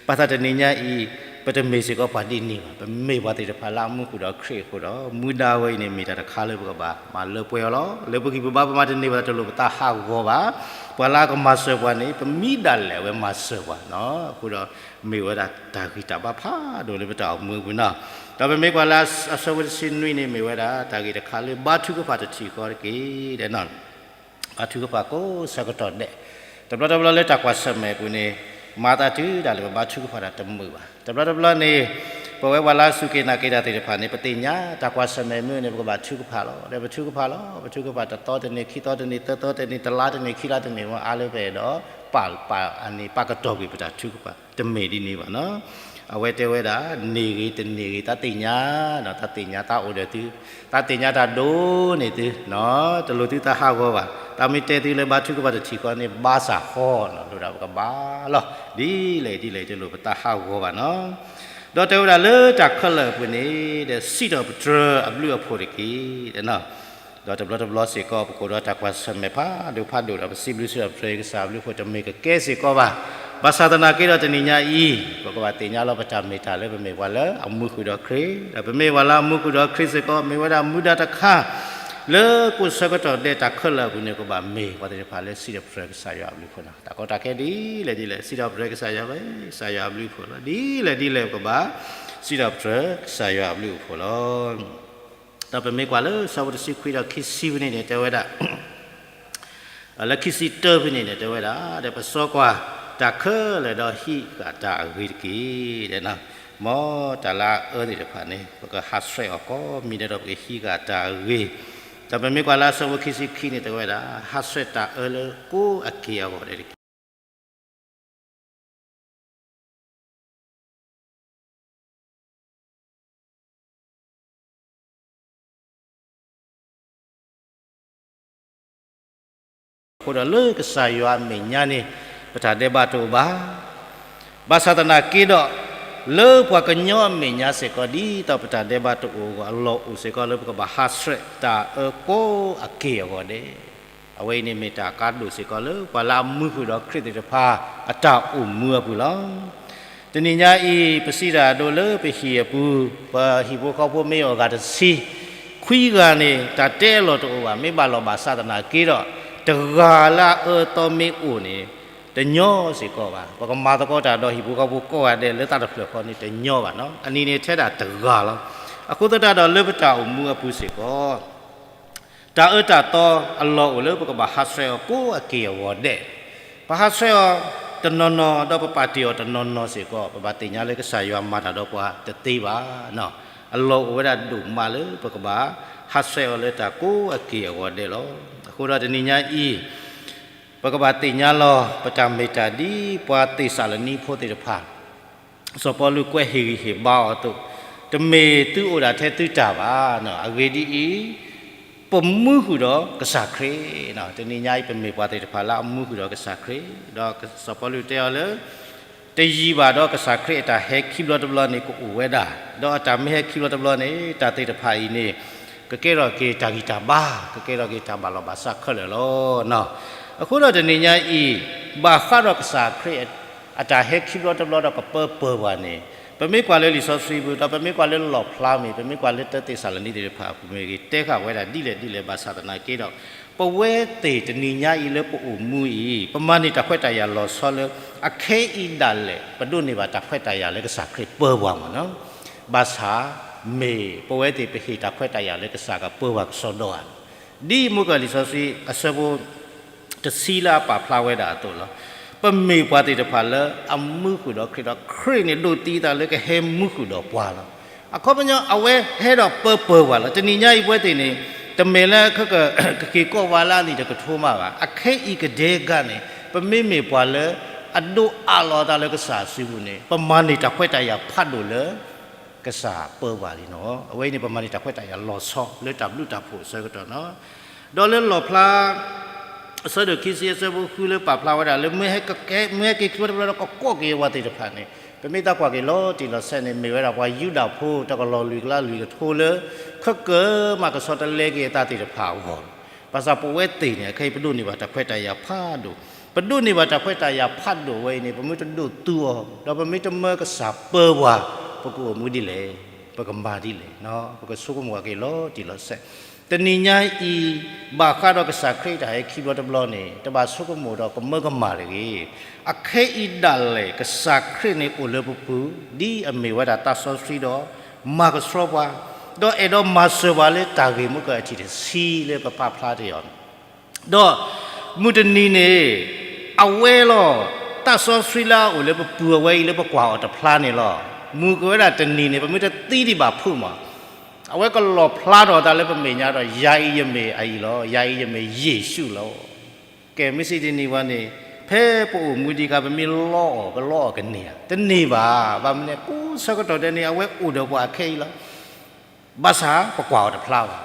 ဘၣ်ဆၣ်တနံၤညါအံၤ ပတမ့ၢ်စ့ၢ်ကီးပှၤဒ်န့ၣ်ဘၣ်. ပမ့ၢ်ပှၤသ့ၣ်တဖၣ်လၢအမူဃုာ်ဒီးခရံာ်အဃိဒီး မူဒါဝဲအံၤန့ၣ် မ့ၢ်တၢ်တခါလၢပကဘၣ်မၤလၢပှဲၤအီၤလီၤ. လၢပဂံၢ်ပဘါပမၤတန့ၢ်ဘၣ်တလိၣ်ပသးဟးဂီၤဘၣ်. ပှၤလၢအကမၤစၢၤပှၤန့ၣ် ပမံဒၣ်လဲာ်အဝဲမၤစၢၤပှၤနီၤ. အဃိဒီး မ့ၢ်ဝဲဒၣ်တၢ်ဂံၢ်တၢ်ဘါဖးဒိၣ်လၢပတၢ်အိၣ်မူအပူၤနီၤ. ဒီးပမ့ၢ်ကွၢ်လၢအဆၢဖိတဆံနွံန့ၣ် မ့ၢ်ဝဲဒၣ်တၢ်ဂ့ၢ်တခါလၢဘါထုကဖၣ်တထံၣ်ဃီတက့ၢ်. ဘါထုကဖၣ်ကိးဆၢကတီၢ်ဒဲး, တဘျီတဘျီလၢတၢ်ကွၢ်ဆၢၣ်မဲာ်အပူၤန့ၣ် မၤသးတုၤဒၣ်လဲာ်ပဘါထုကဖၣ်တၢ်တမုာ်ဘၣ်. တဘျီတဘျီန့ၣ် ပဝဲပှၤလၢအစူၢ်က့ၤနာ်က့ၤတၢ်သ့ၣ်တဖၣ်န့ၣ် ပသ့ၣ်ညါတၢ်ကွၢ်ဆၢၣ်မဲာ်မ့ၢ်န့ၣ် ပကဘၣ်ထုကဖၣ်လီၤ. ဒီးပထုကဖၣ်လီၤ. ပထုကဖၣ်တသီတန့ၢ် ခံသီတန့ၢ် သၢသီတန့ၢ် တလါတန့ၢ် ခံလါတန့ၢ် မ့ၢ်အါလၢပအဲၣ်ဒိး ပာ် ပာ် အန့ၣ် ပာ်ကတီၢ်ကွံာ်ပတၢ်ထုကဖၣ် တမ့ၢ်ဒ်န့ၣ်ဘၣ်နီၤ. အဝဲတဲဝဲဒၣ် န့ၢ်ဂ့ၤတန့ၢ်ဂ့ၤ သးသ့ၣ်ညါနီၤ, သးသ့ၣ်ညါသးအိၣ်ဒီးသု, သးသ့ၣ်ညါတၢ်ဒိၣ်န့ၢ်သုနီၤ, တလိၣ်သုသးဟးဂီၤဘၣ်. တၢ်မ့ၢ်တဲသုလၢဘါထုကဖၣ်တထံၣ်ဃီန့ၣ် ဘါစၢ်ဃီနီၤ, လိၣ်ဒၣ်ပကဘါလီၤ. ဒ်လဲၣ်ဒ်လဲၣ်တလိၣ်ပသးဟးဂီၤဘၣ်နီၤ. ဒီးတဲဝဲဒၣ်လၢတၢ်ခဲလၢာ်အပူၤန့ၣ် ဒီးစံးထီၣ်ပတြၢၤအဘျုးအဖှိၣ်တက့ၢ်. ဒီးတဘျီတဘျီစ့ၢ်ကီး ပကအိၣ်ဒီးတၢ်ကွၢ်ဆၢၣ်မဲာ်ဖးဒိၣ်ဖးဒိၣ်ဒီး ပစံးဘျုးစံးထီၣ်ပတြၢၤကစၢ်အဘျုးအဖှိၣ်တမ့ၢ်ကကဲစ့ၢ်ကီးဘၣ်. ဘၣ်ဆၣ်သနာ်က့ဒီးတနံၤညါအံၤ ပကဘၣ်သ့ၣ်ညါလီၤပတၢ်မ့ၢ်တၢ်လၢပမ့ၢ်ပှၤလၢအမူဃုာ်ဒီးခရံာ်, ဒီးပမ့ၢ်ပှၤလၢအမူဃုာ်ဒီးခရံာ်စ့ၢ်ကီး မ့ၢ်ဝဲဒၣ်မူဒါတခါ လၢကိးဆၢကတီၢ်ဒဲးတၢ်ခဲလၢာ်အပူၤန့ၣ် ကဘၣ်မ့ၢ်ပှၤသ့ၣ်တဖၣ်လၢစံးထီၣ်ပတြၢၤကစၢ်ယွၤအဘျုးအဖှိၣ်နီၤ. တၢ်ကီတၢ်ခဲဒ်လဲၣ်ဒ်လဲၣ် စံးထီၣ်ပတြၢၤကစၢ်ယွၤဝဲ ကစၢ်ယွၤအဘျုးအဖှိၣ်လီၤ. ဒ်လဲၣ်ဒ်လဲၣ်ပကဘၣ်စံးထီၣ်ပတြၢၤကစၢ်ယွၤအဘျုးအဖှိၣ်လီၤ. ဒီးပမ့ၢ်ကွၢ်လၢဆၢဖိတဆံခွံဒီးခံဆံဖဲန့ၣ်န့ၣ် တဲဝဲဒၣ် လၢခံဆံတၢဖဲန့ၣ်န့ၣ် တဲဝဲဒၣ် ဒီးပစီကွၢ်တၢ်ခဲလၢာ်ဒီးဟံးဃာ်တၢ်အဂ့ၤတက့ၢ်. မ်တၢ်လၢအအၢသ့ၣ်တဖၣ်န့ၣ် ပကဟးဆှဲးအီၤကိးမံၤဒဲးဒီးပကဟံးဃာ်တၢ်အဂ့ၤ, ဒီးပမ့ၢ်ကွၢ်လၢအဆၢဖိခံဆံခံန့ၣ် တဲဝဲဒၣ် ဟးဆှဲးတၢ်အၢလၢကိးအက့ၢ်အဂီၤဒဲးတက့ၢ်. အဃိဒီးလၢကစၢ်ယွၤအမဲာ်ညါန့ၣ် ပတၢ်ဒဲးဘးတအိၣ်ဘၣ်. ဘၣ်ဆၣ်သနာ်က့ဒီး လၢပှၤကညီအမဲာ်ညါစ့ၢ်ကီး ဒ်သိးပတၢ်ဒဲးဘးတအိၣ်အဂီၢ် အလီၢ်အိၣ်စ့ၢ်ကီးလၢပကဘၣ်ဟးဆှဲးတၢ်အၢကိးအက့ၢ်အဂီၤဒဲး. အဝဲအံၤန့ၣ်မ့ၢ်တၢ်ကါဒိၣ်စ့ၢ်ကီးလၢ ပှၤလၢအမူဃုာ်ဒီးခရံာ်သ့ၣ်တဖၣ် အတၢ်အိၣ်မူအပူၤလီၤ. တနံၤညါအံၤ ပစံးတၢ်အဒိလၢပဟံၣ်အပူၤ ပဟံၣ်ဖိဃီဖိမ့ၢ်အိၣ်အဂၤတဆံ ခွံဂၤန့ၣ် တၢ်တဲအလီၢ်တအိၣ်ဘၣ် မ့ၢ်ဘၣ်လီၤဘၣ်ဆၣ်သနာ်က့ဒီး တဂၤလၢအအၢအသီမ့ၢ်အိၣ်န့ၣ် တညီစ့ၢ်ကီးဘၣ်. ပကမၤသကိးတၢ်ဒီးဟံၣ်ဖိဃီဖိကိးဂၤဒဲးလၢသးတဖျၢၣ်ဃီန့ၣ် တညီဘၣ်နီၤ. အနံၤန့ၣ်ထဲဒၣ်တဂၤလီၤ. အဃိသတးဒီးလၢပတၢ်အိၣ်မူအပူၤစ့ၢ်ကီး တၢ်အၢတၢ်သီအလီၢ်အိၣ်လၢပကဘၣ်ဟးဆှဲးအီၤကိးအက့ၢ်အဂီၤဒဲး. ပဟးဆှဲးအီၤတနီၤနီၤ ဒီးပပာ်တ့ၢ်အီၤတနီၤနီၤစ့ၢ်ကီး ပဘၣ်သ့ၣ်ညါလၢကစၢ်ယွၤမၤတၢ်ဒီးပှၤတသ့ဘၣ်. အလီၢ်အိၣ်ဝဲဒၣ်ဒိၣ်မးလၢပကဘၣ်ဟးဆှဲးအီၤလၢတၢ်ကိးအက့ၢ်အဂီၤဒဲးလီၤ. အဃိဒီးတနံၤညါအံၤ ပကဘၣ်သ့ၣ်ညါလီၤ ပတၢ်မ့ၢ်တၢ်ဒ်ပှၤသ့းစၤလနံဖိသ့ၣ်တဖၣ် စီၤပီလူးကွဲးဟ့ၣ်ဂံၢ်ဟ့ၣ်ဘါအီၤအသိး, တမ့ၢ်သုအိၣ်ဒၣ်ထဲသုတၢ်ဘၣ်. အဂ့ၢ်ဒ်အံၤ, ပမူဃုာ်ဒီးကစၢ်ခရံာ်, တနံၤညါအံၤပမ့ၢ်ပှၤသ့ၣ်တဖၣ်လၢအမူဃုာ်ဒီးကစၢ်ခရံာ်, ဒီးစီၤပီလူးတဲအီၤလၢ တယံာ်ဘၣ်ဒီးကစၢ်ခရံာ်အတၢ်ဟဲခံဘျီတဘျီန့ၣ် ကအိၣ်ဝဲဒၣ်, ဒီးအတၢ်မ့ၢ်ဟဲခံဘျီတဘျီန့ၣ် တၢ်သ့ၣ်တဖၣ်အံၤန့ၣ် ကကဲထီၣ်က့ၤတၢ်ဂံၢ်တၢ်ဘါ, ကကဲထီၣ်က့ၤတၢ်ဘၣ်လီၤဘၣ်စးခဲလၢာ်လီၤ. အဃိဒီးတနံၤညါအံၤ, ဘၣ်ဃးဒီးကစၢ်ခရံာ်အတၢ်ဟဲခံဘျီတဘျီဒီးကပၢပၢၤပှၤန့ၣ်, ပမ့ၢ်ကွၢ်လၢလံာ်စီဆှံပူၤ ဒီးပမ့ၢ်ကွၢ်လၢလီၣ်ဖျါမ့ၢ် ပမ့ၢ်ကွၢ်လၢတၢသ့းစၤလနံသ့ၣ်တဖၣ်အပူၤမ့ၢ်ဂ့ၤ တဲဃာ်ဝဲဒၣ်ဒ်လဲၣ်ဒ်လဲၣ်ဘၣ်ဆၣ်သနာ်က့ဒီး, ပဝဲသ့ၣ်တနံၤညါအံၤလၢပအိၣ်မူအံၤ ပမၤန့ၢ်တၢ်ခွဲးတၢ်ယာ်လီၤဆီလၢ အခဲအံၤဒၣ်လဲာ် ပဒိးန့ၢ်ဘၣ်တၢ်ခွဲးတၢ်ယာ်လၢကစၢ်ခရံာ်ပၢပှၤမ့ၢ်နီၤ. ဘၣ်ဆၣ်, မ့ၢ်ပဝဲသ့ၣ်ပဟ့ၣ်တၢ်ခွဲးတၢ်ယာ်လၢကစၢ်ကပၢပှၤကစီဒီဧါန့ၣ်, ဒ်မုၢ်ကၢၢ်လံာ်စီဆှံအဆၢဖိ တဆံလၢအပာ်ဖျါဝဲဒၣ်အသိးလီၤ. ပမ့ၢ်ပှၤသ့ၣ်တဖၣ်လၢအမူဃုာ်ဒီးခရံာ်ဒီး ခရံာ်န့ၣ်ဒိးသံအသးလၢကဟဲမူဃုာ်ဒီးပှၤလီၤ. အခီပညီ အဝဲဟဲဒီးပၢပၢၤပှၤလီၤ. တနံၤညါအံၤပဝဲသ့ၣ်န့ၣ် တမ့ၢ်လၢ ကက့ၤကိးပှၤလၢအနံၣ်တကထိမးဘၣ်. အခဲအံၤကဒဲကဒဲန့ၣ် ပမ့မ့ၢ်ပှၤလၢအဒိးအးလီၤအသးလၢကစၢ်အစုပူၤန့ၣ် ပမၤန့ၢ်တၢ်ခွဲးတၢ်ယာ်ဖးဒိၣ်လၢ ကစၢ်ပၢပှၤလံန့ၣ်. အဝဲအံၤန့ၣ် ပမၤန့ၢ်တၢ်ခွဲးတၢ်ယာ်လီၤဆီလၢတၢ်ဘျုးတၢ်ဖှိၣ်အဆၢကတီၢ်န့ၣ်. ဒီးလၢလီၣ်ဖျါ အဆၢဒိၣ်ခံဆံအဆၢဖိဃုလၢပာ်ဖျါဝဲဒၣ်လၢ မ့ၢ်ဟဲကကဲ မ့ၢ်ဟဲက့ၤခံဘျီတဘျီဒီးကကိးက့ၤအဝဲသ့ၣ်တဖၣ်န့ၣ် ပမ့ၢ်သးကွၢ်က့ၤလီၤတံၢ်လီၤဆဲးန့ၣ် မ့ၢ်ဝဲဒၣ်ပှၤယူဒၤဖိတကလီၢ်လွံၢ်ကလါလွံၢ်ကထိလၢ ခဲကၢမးကဆှီတလဲက့ၤအသးသ့ၣ်တဖၣ်အဂီၢ်လီၤ. ဘၣ်ဆၣ်ပဝဲသ့ၣ်န့ၣ် အခဲအံၤပဒိးန့ၢ်ဘၣ်တၢ်ခွဲးတၢ်ယာ်ဖးဒိၣ်, ပဒိးန့ၢ်ဘၣ်တၢ်ခွဲးတၢ်ယာ်ဖးဒိၣ်ဝဲအံၤန့ၣ် ပမ့ၢ်တဒိးသူအီၤ ဒီးပမ့ၢ်တမၢကစၢ်ပၢပှၤ ပကအိၣ်မူဒ်လဲၣ်, ပကမၤဒ်လဲၣ်, ပကဆိကမိၣ်က့ၤလီၤတံၢ်လီၤဆဲး. တနံၤညါအံၤ ဘၣ်ဃးဒီးကစၢ်ခရံာ်တၢ်ဟဲခံဘျီတဘျီန့ၣ် တဘၣ်ဆိကမိၣ်ဒီးကမၢကမၣ်တဂ့ၤ. အခဲအံၤဒၣ်လဲာ် ကစၢ်ခရံာ်န့ၣ်အိၣ်လၢပပူၤ ဒ်အမ့ၢ်ဝဲဒၣ်သးစီဆှံဒီး မၤကဆှီပှၤ, ဒီးအဲၣ်ဒိးမၤစၢၤပှၤလၢတၢ်ဂ့ၢ်မူကအထံၣ်တဆံလၢပပာ်ဖျါတ့ၢ်အီၤန့ၣ် ဒီးမုၢ်တနံၤန့ၣ် အဝဲလီၤ. သးစီဆှံလၢအအိၣ်လၢပပူၤအဝဲအံၤလၢပကွၢ်အီၤတဖျါန့ၣ်လီၤ. မုၢ်ကဝဲဒၣ်တနံၤန့ၣ် ပမ့ၢ်တသံဒံးဘၣ်ဖုးမး, အဝဲကလီၣ်ဖျါထီၣ်အသးလၢပမဲာ်ညါဒီး ယၤအံၤယမ့ၢ်အအံၤလီၤ, ယၤအံၤယမ့ၢ်ယ့ၣ်ၡူးလီၤ. ကဲ မ့ၢ်စံးတနံၤဝဲန့ၣ် ဖဲပအိၣ်မူဒံးအခါ ပမ့ၢ်လီအီၤ ကလီအီၤကန့ၢ်ဧါ, တန့ၢ်ဘၣ်. ဘၣ်မနုၤလဲၣ် ကိးဆၢကတီၢ်ဒဲးန့ၣ် အဝဲအိၣ်ဒီးပှၤခဲအံၤလီၤ. ဘၣ်ဆၣ်ပကွၢ်အီၤတဖျါဘၣ်.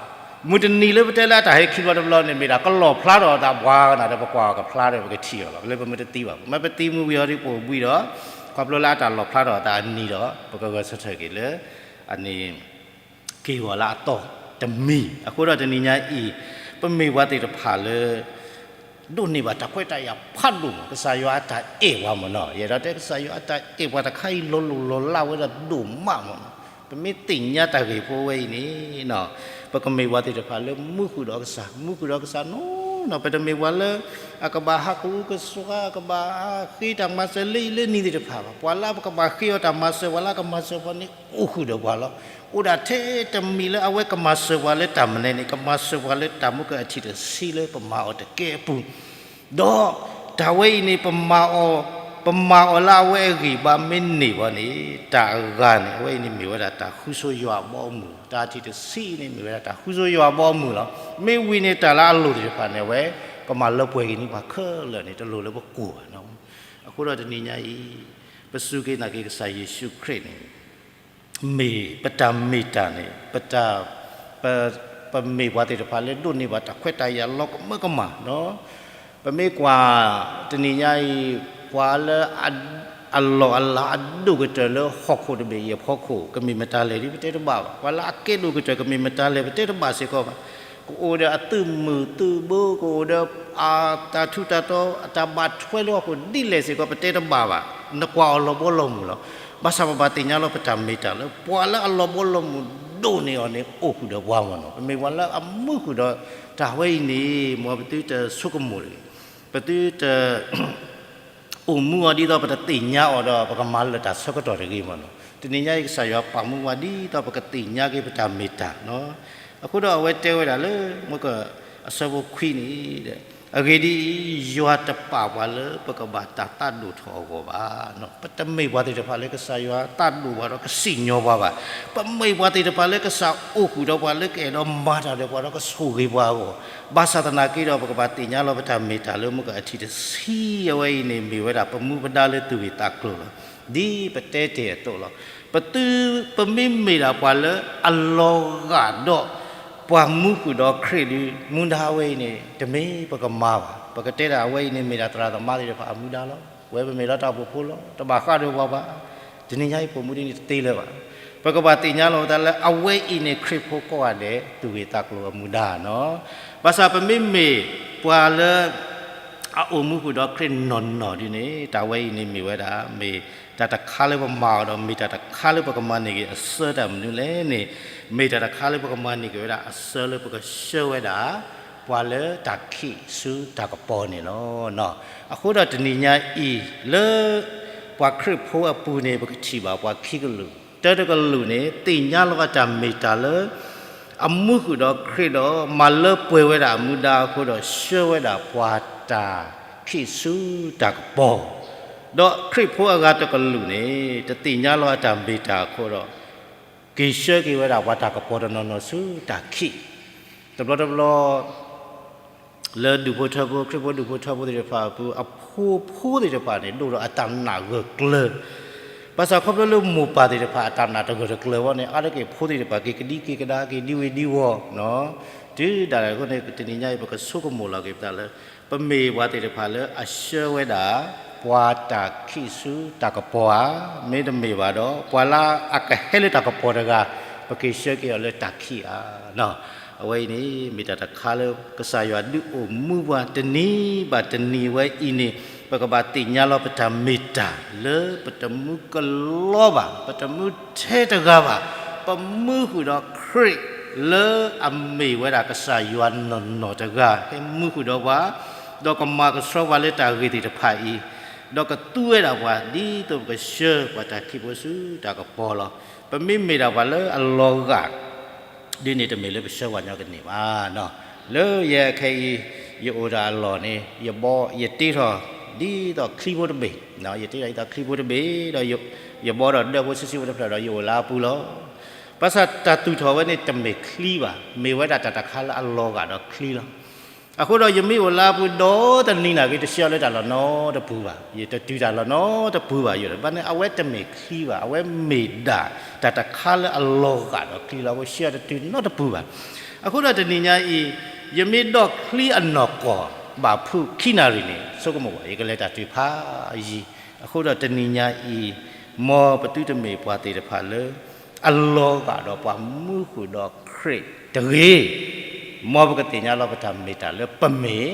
မုၢ်တနံၤလၢပတဲလၢအတၢ်ဟဲခံဘျီတဘျီန့ၣ် မ့ၢ်ဒၣ်ကလီၣ်ဖျါထီၣ်အသးပှၤကနၣ်ဒီး ပကွၢ်အီၤကဖျါဒီး ပကထံၣ်အီၤလီၤ. လၢပမ့ၢ်တသံဘၣ်, မ့ၢ်ပသံမုၢ်ဝံၤအီၤဒ်ပအိၣ်ဘှံးဒီး ခီဖျိလၢအတၢ်လီၣ်ဖျါထီၣ်အသးအနံၤဒီး ပကဂဲၤဆၢထၢၣ်က့ၤလၢ အန့ၣ် က့ၤဝဲလၢအသီတမံၤ. အဃိဒီးတနံၤညါအံၤ ပမ့ၢ်ပှၤသ့ၣ်တဖၣ်လၢ ဒိးန့ၢ်ဘၣ်တၢ်ခွဲးတၢ်ယာ်ဖးဒိၣ်မး, ကစၢ်ယွၤအတၢ်အဲၣ်ပှၤမးနီၤ. ယအဲၣ်ဒိးတဲ ကစၢ်ယွၤအတၢ်အဲၣ်ပှၤတခါအံၤ လီၤလိၢ်လီၤလးဝဲဒၣ်ဒိၣ်မးမးနီၤ. ပမ့ၢ်သ့ၣ်ညါတၢ်ဂ့ၢ်ဖိဝဲအံၤန့ၣ် ပကမ့ၢ်ပှၤသ့ၣ်တဖၣ်လၢမူဃုာ်ဒီးကစၢ်, မူဃုာ်ဒီးကစၢ်နီၤနီၤ. ပတမ့ၢ်ပှၤလၢ အကဘၣ်ဟးကဝူကစှၤ, ကဘၣ်ဃ့တၢ်မၤစၢၤလၢအံၤလၢနံၤသ့ၣ်တဖၣ်ဘၣ်. ပှၤလၢပကဘၣ်ဃ့အီၤတၢ်မၤစၢၤ, ပှၤလၢအကမၤစၢၤပှၤန့ၣ် အိၣ်ဃုာ်ဒီးပှၤလီၤ. အိၣ်ဒၣ်ထဲတမံၤလၢအဝဲကမၤစၢၤပှၤလၢတၢ်မနုၤန့ၣ် ကမၤစၢၤပှၤလၢတၢ်မူကအထံၣ်တဆံလၢပမၤအီၤတကဲအပူၤ ဒီးတၢ်ဝဲအံၤန့ၣ် ပမၤအီၤ, ပမၤအီၤလၢအဝဲအဂံၢ်ဘါမ့ၢ်န့ၢ်ဘၣ်န့ၣ် တၢ်အဂၤန့ၣ် အဝဲအံၤန့ၣ်မ့ၢ်ဝဲဒၣ်တၢ်ဃုဆိယွၤအဘီအမုၢ်, တၢ်ထံၣ်တဆံန့ၣ် မ့ၢ်ဝဲဒၣ်တၢ်ဃုဆိယွၤအဘီအမုၢ်လီၤ. မ့ၢ်ဝံၤန့ၣ် တၢ်လၢအလိၣ်သ့ၣ်တဖၣ်န့ၣ် အဝဲကမၤလၢပှဲၤက့ၤန့ၢ်ပှၤခဲလၢာ်န့ၣ် တလိၣ်လၢပကိၢ်ဘၣ်. အဃိဒီးတနံၤညါအံၤ ပစူၢ်က့ၤနာ်က့ၤကစၢ်ယ့ၣ်ၡူးခရံာ်န့ၣ် မ့ၢ်ပတၢ်မ့ၢ်တၢ်န့ၣ် ပတၢ်, ပ, ပမ့ၢ်ပှၤသ့ၣ်တဖၣ်လၢဒိးန့ၢ်ဘၣ်တၢ်ခွဲးတၢ်ယာ်လီၤကမၢကမၣ်နီၤ. ပမ့ၢ်ကွၢ် တနံၤညါအံၤ ပှၤလၢ အလီၢ်အလၤအဒိၣ်ကတၢၢ်လၢဟီၣ်ခိၣ်တဘ့ၣ်အံၤအဖီခိၣ် ကမ့ၢ်မတၤလဲၣ်ဒ်ပတဲတဘၣ်ဘၣ်. ပှၤလၢအကဲဒိၣ်ကတၢၢ် ကမ့ၢ်မတၤလဲၣ် ပတဲတဘၣ်စ့ၢ်ကီးဘၣ်. ကအိၣ်ဒီးအသုးမုၢ်သုးဘိ ကအိၣ်ဒီးအတၢ်ထူးတၢ်တီၤ အတၢ်ဘၣ်ထွဲလၢဟီၣ်ခိၣ်ဒ်လဲၣ်စ့ၢ်ကီး ပတဲတဘၣ်ဘၣ်. နကွၢ်အီၤလီၤဘီလီၤမုၢ်လီၤ. ဘၣ်ဆၣ်ပဘၣ်သ့ၣ်ညါလီၤပတၢ်မ့ၢ်တၢ်လၢ ပှၤလၢအလီၤဘီလီၤမုၢ်ဒိၣ်န့ၢ်အီၤန့ၣ် အိၣ်ဃုာ်ဒီးပှၤမးနီၤ. ပမ့ၢ်ပှၤလၢအမူဃုာ်ဒီးတၢ်ဝဲအံၤန့ၣ် မ်ပသုတဆိကမိၣ်တဂ့ၤ, ပသုတ အိၣ်မူအီၤဒ်သိးပတသ့ၣ်ညါအီၤဒီး ပကမၤလၢာ်တၢ်ဆၢကတီၢ်တဂ့ၤမးနီၤ. တနံၤညါအံၤ ကစၢ်ယွၤပာ်မူပှၤဒ်သိးပကသ့ၣ်ညါက့ၤပတၢ်မ့ၢ်တၢ်နီၤ. အဃိဒီးအဝဲတဲဝဲဒၣ်လၢ မ့ၢ်က အဆၢဖိခွံန့ၣ် အဂ့ၢ်ဒ်အံၤ, ယွၤတပာ်ပှၤလၢပကဘၣ်တၢ်သးဒိၣ်ထီၣ်အဂီၢ်ဘၣ်. ပတမ့ၢ်ပှၤသ့ၣ်တဖၣ်လၢကစၢ်ယွၤသးဒိၣ်ပှၤဒီးကစံၣ်ညီၣ်ပှၤဘၣ်. ပမ့ၢ်ပှၤသ့ၣ်တဖၣ်လၢကစၢ်အိၣ်ဃုာ်ဒီးပှၤလၢကအဲၣ်ဒိးမၤတၢ်ဒီးပှၤဒီးကဆိၣ်ဂ့ၤပှၤအဂီၢ်. ဘၣ်ဆၣ်သနာ်က့ဒီး ပကဘၣ်သ့ၣ်ညါလီၤပတၢ်မ့ၢ်တၢ်လၢမ့ၢ်ကအထံၣ်တဆံ အဝဲအံၤန့ၣ် မ့ၢ်ဝဲဒၣ်ပမူပဒါလၢသူၣ်ဂ့ၤသးကျိၤလီၤ. ဒ်ပတဲတ့ၢ်အသိးလီၤ. ပသု, ပမ့မ့ၢ်ဒၣ်ပှၤလၢအလီၤဂာ်ဒီး ပှၤမူဃုာ်ဒီးခရံာ်ဒီး မူဒါဝဲအံၤန့ၣ် တမ့ၢ်ပကမၤဘၣ်. ပကတဲဒၣ်အဝဲအံၤန့ၣ် မ့ၢ်ဒၣ်သရၣ်သမါသ့ၣ်တဖၣ်အမူဒါလီၤ. ဝဲပမ့ၢ်လၢတၢ်အိၣ်ဖှိၣ်ဖိလီၤ. တဘၣ်ဃးဒီးပှၤဘၣ်. တနံၤညါအံၤပိာ်မူဒ်န့ၣ်တသ့လၢၤဘၣ်. ပကဘၣ်သ့ၣ်ညါလီၤပသးလၢအဝဲအံၤန့ၣ် ခရံာ်ဖိကိးဂၤဒဲး သူၣ်ဂ့ၤသးကျိၤအမူဒါနီၤ. ဘၣ်ဆၣ်ပမ့မ့ၢ်ပှၤလၢ အအိၣ်မူဃုာ်ဒီးခရံာ်နီၢ်နီၢ်ဒ်န့ၣ် တၢ်ဝဲအံၤန့ၣ်မ့ၢ်ဝဲဒၣ် မ့ၢ်တၢ်တခါလၢပမၤအီၤဒီး မ့ၢ်တၢ်တခါလၢပကမၤန့ၢ်က့ၤအဆၢတၢ်မနုၤလဲၣ်န့ၣ် မ့ၢ်တၢ်တခါလၢပကဆှၢဝဲဒၣ် ပှၤလၢတၢ်ခံးဆူတၢ်ကပီၤန့ၣ်လီၤ. အဃိဒီးတနံၤညါအံၤ လၢပှၤခရံာ်ဖိအပူၤန့ၣ် ပကထံၣ်ဘၣ်ပှၤခံကလုာ်, တၢတကလုာ်န့ၣ် သ့ၣ်ညါလီၤအတၢ်မ့ၢ်တၢ်လၢ အမူဃုာ်ဒီးခရံာ်ဒီး မၤလၢပှဲၤဝဲဒၣ်အမူဒါအဃိဒီး ဆှၢဝဲဒၣ်ပှၤတၢ် ခံဆူတၢ်ကပီၤ, ဒီးခရံာ်ဖိအဂၤတကလုာ်န့ၣ် တသ့ၣ်ညါလီၤအတၢ်မ့ၢ်တၢ်အဃိဒီး က့ၤဆှၢက့ၤဝဲဒၣ်ပှၤတၢ်ကပီၤတနီၤနီၤဆူတၢ်ခံး, တဘျီတဘျီ လၢဒူၣ်ဖိထၢဖိ ခရံာ်ဖိဒူၣ်ဖိထၢဖိသ့ၣ်တဖၣ်အပူၤ အဖိဖိသ့ၣ်တဖၣ်န့ၣ် ဒိၣ်ဒီးအတၢ်နာ်ဂၢၢ်ကျၢၤ, ဘၣ်ဆၣ်ခီဖျိလၢမိၢ်ပၢ်သ့ၣ်တဖၣ်အတၢ်နာ်တဂၢၢ်တကျၢၤဘၣ်န့ၣ် အါတက့ၢ်ဖိသ့ၣ်တဖၣ်က့ၤကဒံက့ၤကဒါက့ၤဒံဝ့ၤဒံဝီၤ, တုၤဒၣ်လဲာ်အဃိန့ၣ် တနံၤညါအံၤ ပကဆိကမိၣ်လီၤက့ၤပသးလၢ ပမ့ၢ်ပှၤသ့ၣ်တဖၣ်လၢအဆှၢဝဲဒၣ် ပှၤတၢ်ခံးဆူတၢ်ကပီၤဧါ, မ့တမ့ၢ်ဘၣ်ဒီး ပှၤလၢအကဟဲလၢတၢ်ကပီၤတဂၤ ပက့ၤဆှၢက့ၤအီၤလၢတၢ်ခံးဧါ. အဝဲအံၤန့ၣ် မ့ၢ်တၢ်တခါလၢကစၢ်ယွၤဒုးအိၣ်မူပှၤတနံၤဘၣ်တနံၤဝဲအံၤန့ၣ် ပကဘၣ်သ့ၣ်ညါလီၤပတၢ်မ့ၢ်တၢ်လၢပတမူကလီဘၣ်, ပတမူထဲတဂၤဘၣ်, ပမူဃုာ်ဒီးခရံာ်လၢအမ့ၢ်ဝဲဒၣ်ကစၢ်ယွၤနီၢ်နီၢ်တဂၤ ဟဲမူဃုာ်ဒီးပှၤ, ဒီးကမၤကဆှီပှၤလၢတၢ်ဂ့ၤသ့ၣ်တဖၣ်အံၤ, ဒီးကသူဝဲဒၣ်ပှၤ ဒ်သိးပကဆှၢပှၤတၢ်ခံးဖိဆူတၢ်ကပီၤလီၤ. ပမ့မ့ၢ်ဒၣ်ပှၤလၢအလီၤဂာ် ဒ်န့ၣ်တမ့ၢ်လၢပဆှၢပှၤညီကန့ၢ်ဘၣ်. လၢယဲခဲအံၤ ယအိၣ်တၢ်အလီၢ်န့ၣ် ယဘီ ယတ့ထီၣ်ဒ်သိးချံဖိတဘ့ၣ်, ယတ့ထီၣ်ဒ်သိးချံဖိတဘ့ၣ်ဒီး ယဘီဒီးဒၢးဖိဆံးဆံးဖိတဖျၢၣ်ဒီး ယအိၣ်လၢအပူၤလီၤ. ဘၣ်ဆၣ်တၢ်သူၣ်ထီၣ်ဝဲန့ၣ်တမ့ၢ်ချံဘၣ်, မ့ၢ်ဝဲဒၣ်တၢ်တခါလၢအလီၤဂာ်ဒီးချံလီၤ. အဃိဒီးယမ့ၢ်အိၣ်လၢအပူၤဒီတနံၤနာ်က့ တဆှၢလၢတၢ်လီၢ်နီတပူၤဘၣ်, ယတတုၤတၢ်လီၢ်နီတပူၤဘၣ်, ယဘၣ်န့ၣ် အဝဲတမ့ၢ်ချံဘၣ်, အဝဲမ့ၢ်ဒၣ်တၢ်တခါလၢအလီၤဂာ်ဒီးချံလီၤ, အဃိဆှၢတတုၤနီတပူၤဘၣ်. အဃိဒီးတနံၤညါအံၤ ယမ့ၢ်ဒိးချံအနီၢ်ကီၢ် ဘၣ်ဖုးခံနၣ်ရံၣ်န့ၣ် ဆိကမိၣ်ဘၣ် ယကလဲၤတၢ်တုၤဖးယံၤ, အဃိဒီးတနံၤညါအံၤ မ်ပသုတမ့ၢ်ပှၤသ့ၣ်တဖၣ်လၢ အလီၤဂာ်ဒီးပှၤမူဃုာ်ဒီးခရံာ်တဂ့ၤ, မ်ပကသ့ၣ်ညါလီၤပတၢ်မ့ၢ်တၢ်လၢပမ့ၢ်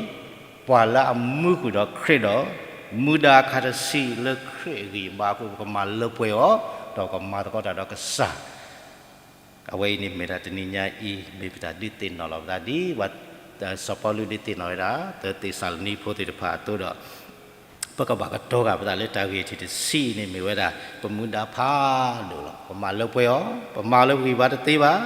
ပှၤလၢအမူဃုာ်ဒီးခရံာ်ဒီး မူဒါခါတဆံးလၢခရံာ်အဂံၢ်အဘါအဃိ ပကမၤလၢပှဲၤအီၤ ဒီးကမၤသကိးတၢ်ဒီးကစၢ် အဝဲအံၤန့ၣ်မ့ၢ်ဒၣ်တနံၤညါအံၤ မ့ၢ်ပတၢ်ဒုးသ့ၣ်နီၣ်လီၤပသးဒ်ပှၤ စီၤပီလူးဒုးသ့ၣ်နီၣ်ဝဲဒၣ် သ့းစၤလနံဖိသ့ၣ်တဖၣ်အသိးဒီး ပကဘၣ်ကတီၤဂာ်ပသးလၢတၢ်ဂ့ၢ်ထံၣ်တဆံးအံၤန့ၣ် မ့ၢ်ဝဲဒၣ် ပမူဒါဖးဒိၣ်လီၤ. ပမၤလၢပှဲၤအီၤ, ပမၤလၢပဂံၢ်ဘါတသ့ဘၣ်,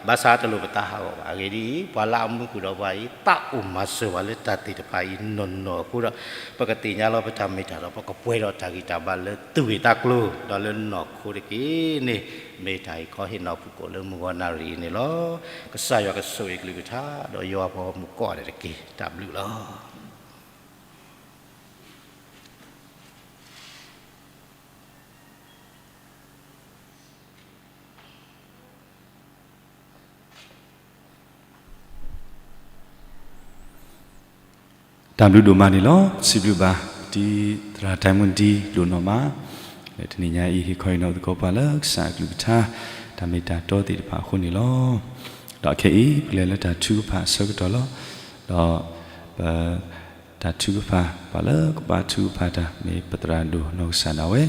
ဘၣ်ဆၣ်တလိၣ်ပသးဟးဂီၤဘၣ်. အဂ့ၢ်ဒ်အံၤ, ပှၤလၢအမူဃုာ်ဒီးပှၤအံၤ သးအိၣ်မၤစၢၤပှၤလၢတၢ်သ့ၣ်တဖၣ်အံၤနီၢ်နီၢ်အဃိဒီး ပကသ့ၣ်ညါလီၤပတၢ်မ့ၢ်တၢ်ဒီး ပကပှဲၤဒီးတၢ်ဂံၢ်တၢ်ဘါလၢသူၣ်ဂ့ၢ်သးကျိၤ ဒီးလၢနီၢ်ခိတက့ၢ်န့ၣ် မ့ၢ်တၢ်အံၤခီဟ့ၣ်နီၤဖုၣ်ကိာ်လၢမုၢ်ဂီၤနၣ်ရံၣ်အံၤန့ၣ်လီၤ. ကစၢ်ယွၤကဆိၣ်ဂ့ၤအကလုၢ်ကထါ ဒီးယွၤပှၤဂီၢ်မုၢ်ကိးဂၤဒဲးတက့ၢ်. တၢ်ဘျုးလီၤ. တၢ်ဘျုးဒိၣ်မးန့ၣ်လီၤ. စံးဘျုးဘၣ် တံၤသရၣ်တၢ်မုၢ်ဒံးဒိၣ်နီၢ်မး လၢတနံၤညါအံၤ ဟ့ၣ်ခီဟ့ၣ်နီၤသကိးပှၤလၢကစၢ်အကလုၢ်ကထါ တၢ်မ့ၢ်တၢ်တီသ့ၣ်တဖၣ်အဃိန့ၣ်လီၤ. ဒီးခဲအံၤ ပကလဲၤလၢတၢ်ထုကဖၣ်အဆၢကတီၢ်လီၤ. ဒီးပ တၢ်ထုကဖၣ် ပှၤလၢကဘါထုကဖၣ်တၢ် မ့ၢ်ပသရၣ်ဒိၣ်နီၢ်ကစၢ်ဒၣ်ဝဲ,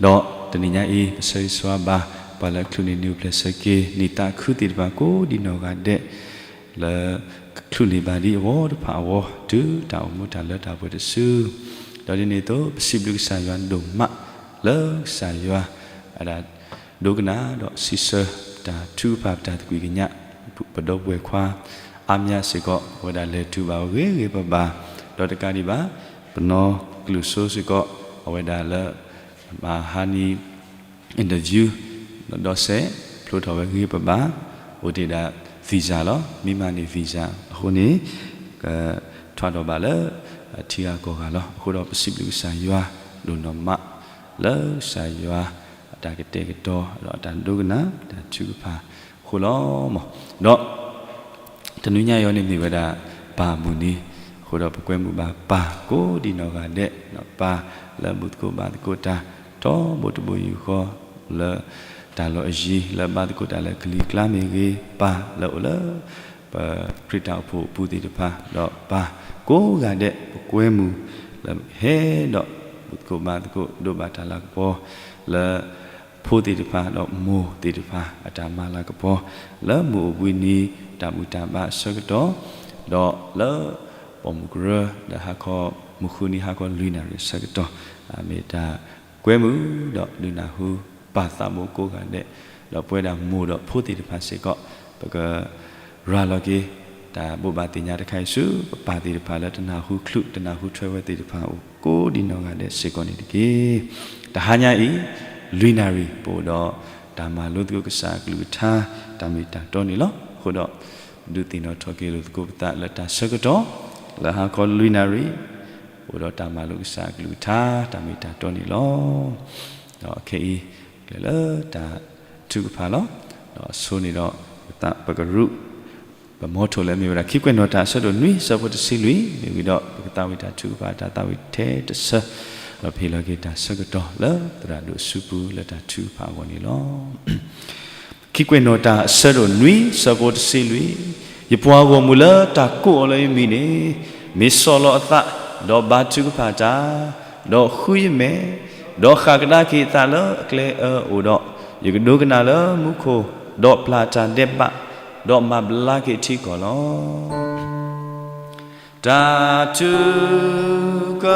ဒီးတနံၤညါအံၤ ပဆၢဂ့ၤဆၢဝါဘၣ် ပှၤလၢအချုးန့ၢ်နံၣ်အိၣ်ဖျဲၣ်ဆၢက့ၤ နံၣ်သးခုသ့ၣ်တဖၣ်ကိးဒံးနီၢ်ဂၤဒဲး လၢကချုးန့ၢ်ဘၣ်ဒံးအဝီတဖၣ်အဂီၢ် တုၤတၢ်အိၣ်မူတၢ်လၢတၢ်ပှဲၤတစု, ဒီးဒ်န့ၣ်အသိး ပစံးဘျုးကစၢ်ယွၤဒိၣ်မး လၢကစၢ်ယွၤ အတၢ်ဒိကနၣ်ဒီးစံးဆၢ တၢ်ထုကဖၣ်ပတၢ်သကွံာ်ကညး ပဒီပုၢ်ဝဲၢ်ခွါ အါမးစ့ၢ်ကီး အဝဲဒၣ်လဲၤတုၤဘၣ်ဂ့ၤဂ့ၤဘၣ်ဘၣ်, ဒီးတကးဒံးဘၣ် ပနီၢ်ကလုာ်စိစ့ၢ်ကီး အဝဲဒၣ်လၢ မဟါနံၤ interview ဒီးစဲး ဖျိထီၣ်ဝဲဂ့ၤဘၣ်ဘၣ်, အိၣ်တ့ၢ်ဒၣ် visa လီၤ. မ့ၢ်မၤန့ၢ် visa အဃိန့ၣ် ကထွဲထီၣ်ဘၣ်လၢ ထံဂၤကီၢ်ဂၤလီၤ. အဃိဒီးပစံးဘျုးကစၢ်ယွၤဒိၣ်နီၢ်မး လၢကစၢ်ယွၤအတၢ်ကတဲာ်ကတီၤ ဒီးအတၢ်ဒိကနၣ် တၢ်ထုကဖၣ်အဃိလီၤ. ဒီး တနွံညါအံၤန့ၣ်မ့ၢ်ဝဲဒၣ် ပၢ်မုၢ်နံၤ, အဃိဒီးပကွဲမုာ်ဘၣ်ပၢ်ကိးဒံးနီၢ်ဂၤဒဲး, ပၢ်လၢဘူၣ်သကိးဘါသကိးတၢ် ထီဘိတဘိယူၢ်ဃီ လၢတၢ်လီၢ်အယံၤ လၢဘါသကိးတၢ်လၢကလံၤကျါမ့ၢ်ဂ့ၤ, ပၢ်လၢအိၣ်လၢ ပခရံာ်တၢ်အိၣ်ဖှိၣ်အပူၤသ့ၣ်တဖၣ်, ဒီးပၢ်ကိးဂၤဒဲး ပကွဲမုာ်လၢဟဲဒီးဘူၣ်သကိးဘါသကိး ဒိးဘၣ်တၢ်လၤကပီၤ လၢ ဖိသ့ၣ်တဖၣ် ဒီးမိၢ်သ့ၣ်တဖၣ် အတၢ်မၤလၤကပီၤ လၢမုၢ်အိၣ်ဘှံးနံၤ တၢ်ဘူၣ်တၢ်ဘါအဆၢကတီၢ်, ဒီးလၢပိာ်မုၣ်ကရၢ ဒီးဟါခီ မုၢ်ဃုနံၤဟါခီလွံၢ်နၣ်ရံၣ်အဆၢကတီၢ်, မ့ၢ်တၢ်ကွဲမုာ် ဒီးဒုးနၢ်ဟူ ပၢ်သးဘိကိးဂၤဒဲး, ဒီးပဝဲဒၣ်မိၢ်ဒီးဖိသ့ၣ်တဖၣ်စ့ၢ်ကီး ပကရၤလီၤက့ၤ တၢ်ဘိးဘၣ်သ့ၣ်ညါတခါအံၤဆူ ပပၢ်သ့ၣ်တဖၣ်လၢတနၢ်ဟူချုး တနၢ်ဟူထွဲဝဲသ့ၣ်တဖၣ်အအိၣ်ကိးဒံးနီၢ်ဂၤဒဲးစ့ၢ်ကီးန့ၣ်တက့ၢ်. တဟါညါအံၤ လွံၢ်နၣ်ရံၣ် ပအိၣ်ဒီးတၢ်မၤလိသကိးကစၢ်အကလုၢ်ကထါ တၢ်မ့ၢ်တၢ်တီန့ၣ်လီၤ. အဃိဒီး ဒုးသ့ၣ်နီၣ်ထီၣ်က့ၤလိာ်သကိးပသးလၢတၢ်ဆၢကတီၢ် လၢဟါခီလွံၢ်နၣ်ရံၣ် ပအိၣ်ဒီးတၢ်မၤလိကစၢ်အကလုၢ်ကထါ တၢ်မ့ၢ်တၢ်တီန့ၣ်လီၤ. ဒီးခဲအံၤ ကျဲလၢတၢ်ထုကဖၣ်လီၤ. ဒီးအဆိန့ၣ်ဒီး ပသးပကရူၢ် ပမီထိၣ်လၢအမ့ၢ်ဝဲဒၣ် ခံကွဲးနီၣ်တၢ်အဆၢဒိၣ်နွံ ဆၢဖိတဆံလွံၢ် မ့ၢ်ဝံၤဒီး ပကသးဝံၣ်တၢ်ထုကဖၣ်တၢ်သးဝံၣ်ထဲတဆၢ ဒီးပဟ့ၣ်လီၤက့ၤတၢ်ဆၢကတီၢ်လၢသရၣ်ဒိၣ်အစုပူၤလၢတၢ်ထုကဖၣ်အဂီၢ်န့ၣ်လီၤ. ခံကွဲးနီၣ်တၢ်အဆၢဒိၣ်နွံ ဆၢဖိတဆံလွံၢ်, ယပှၤဂီၢ်မုၢ်လၢတၢ်ကိးအီၤလၢယမံၤန့ၣ် မ့ၢ်ဆီၣ်လီၤအသး ဒီးဘါထုကဖၣ်တၢ်, ဒီးဃုယမဲာ်, ဒီးဃၣ်ကဒါက့ၤအသးလၢအကျဲအၢအအိၣ်ဒီး, ယကဒိကနၣ်လၢမူခိၣ်, ဒီးပျၢ်တၢ်ဒဲးဘး, ဒီးမၤဘျါက့ၤထံကီၢ်လီၤ. တၢ်ထုက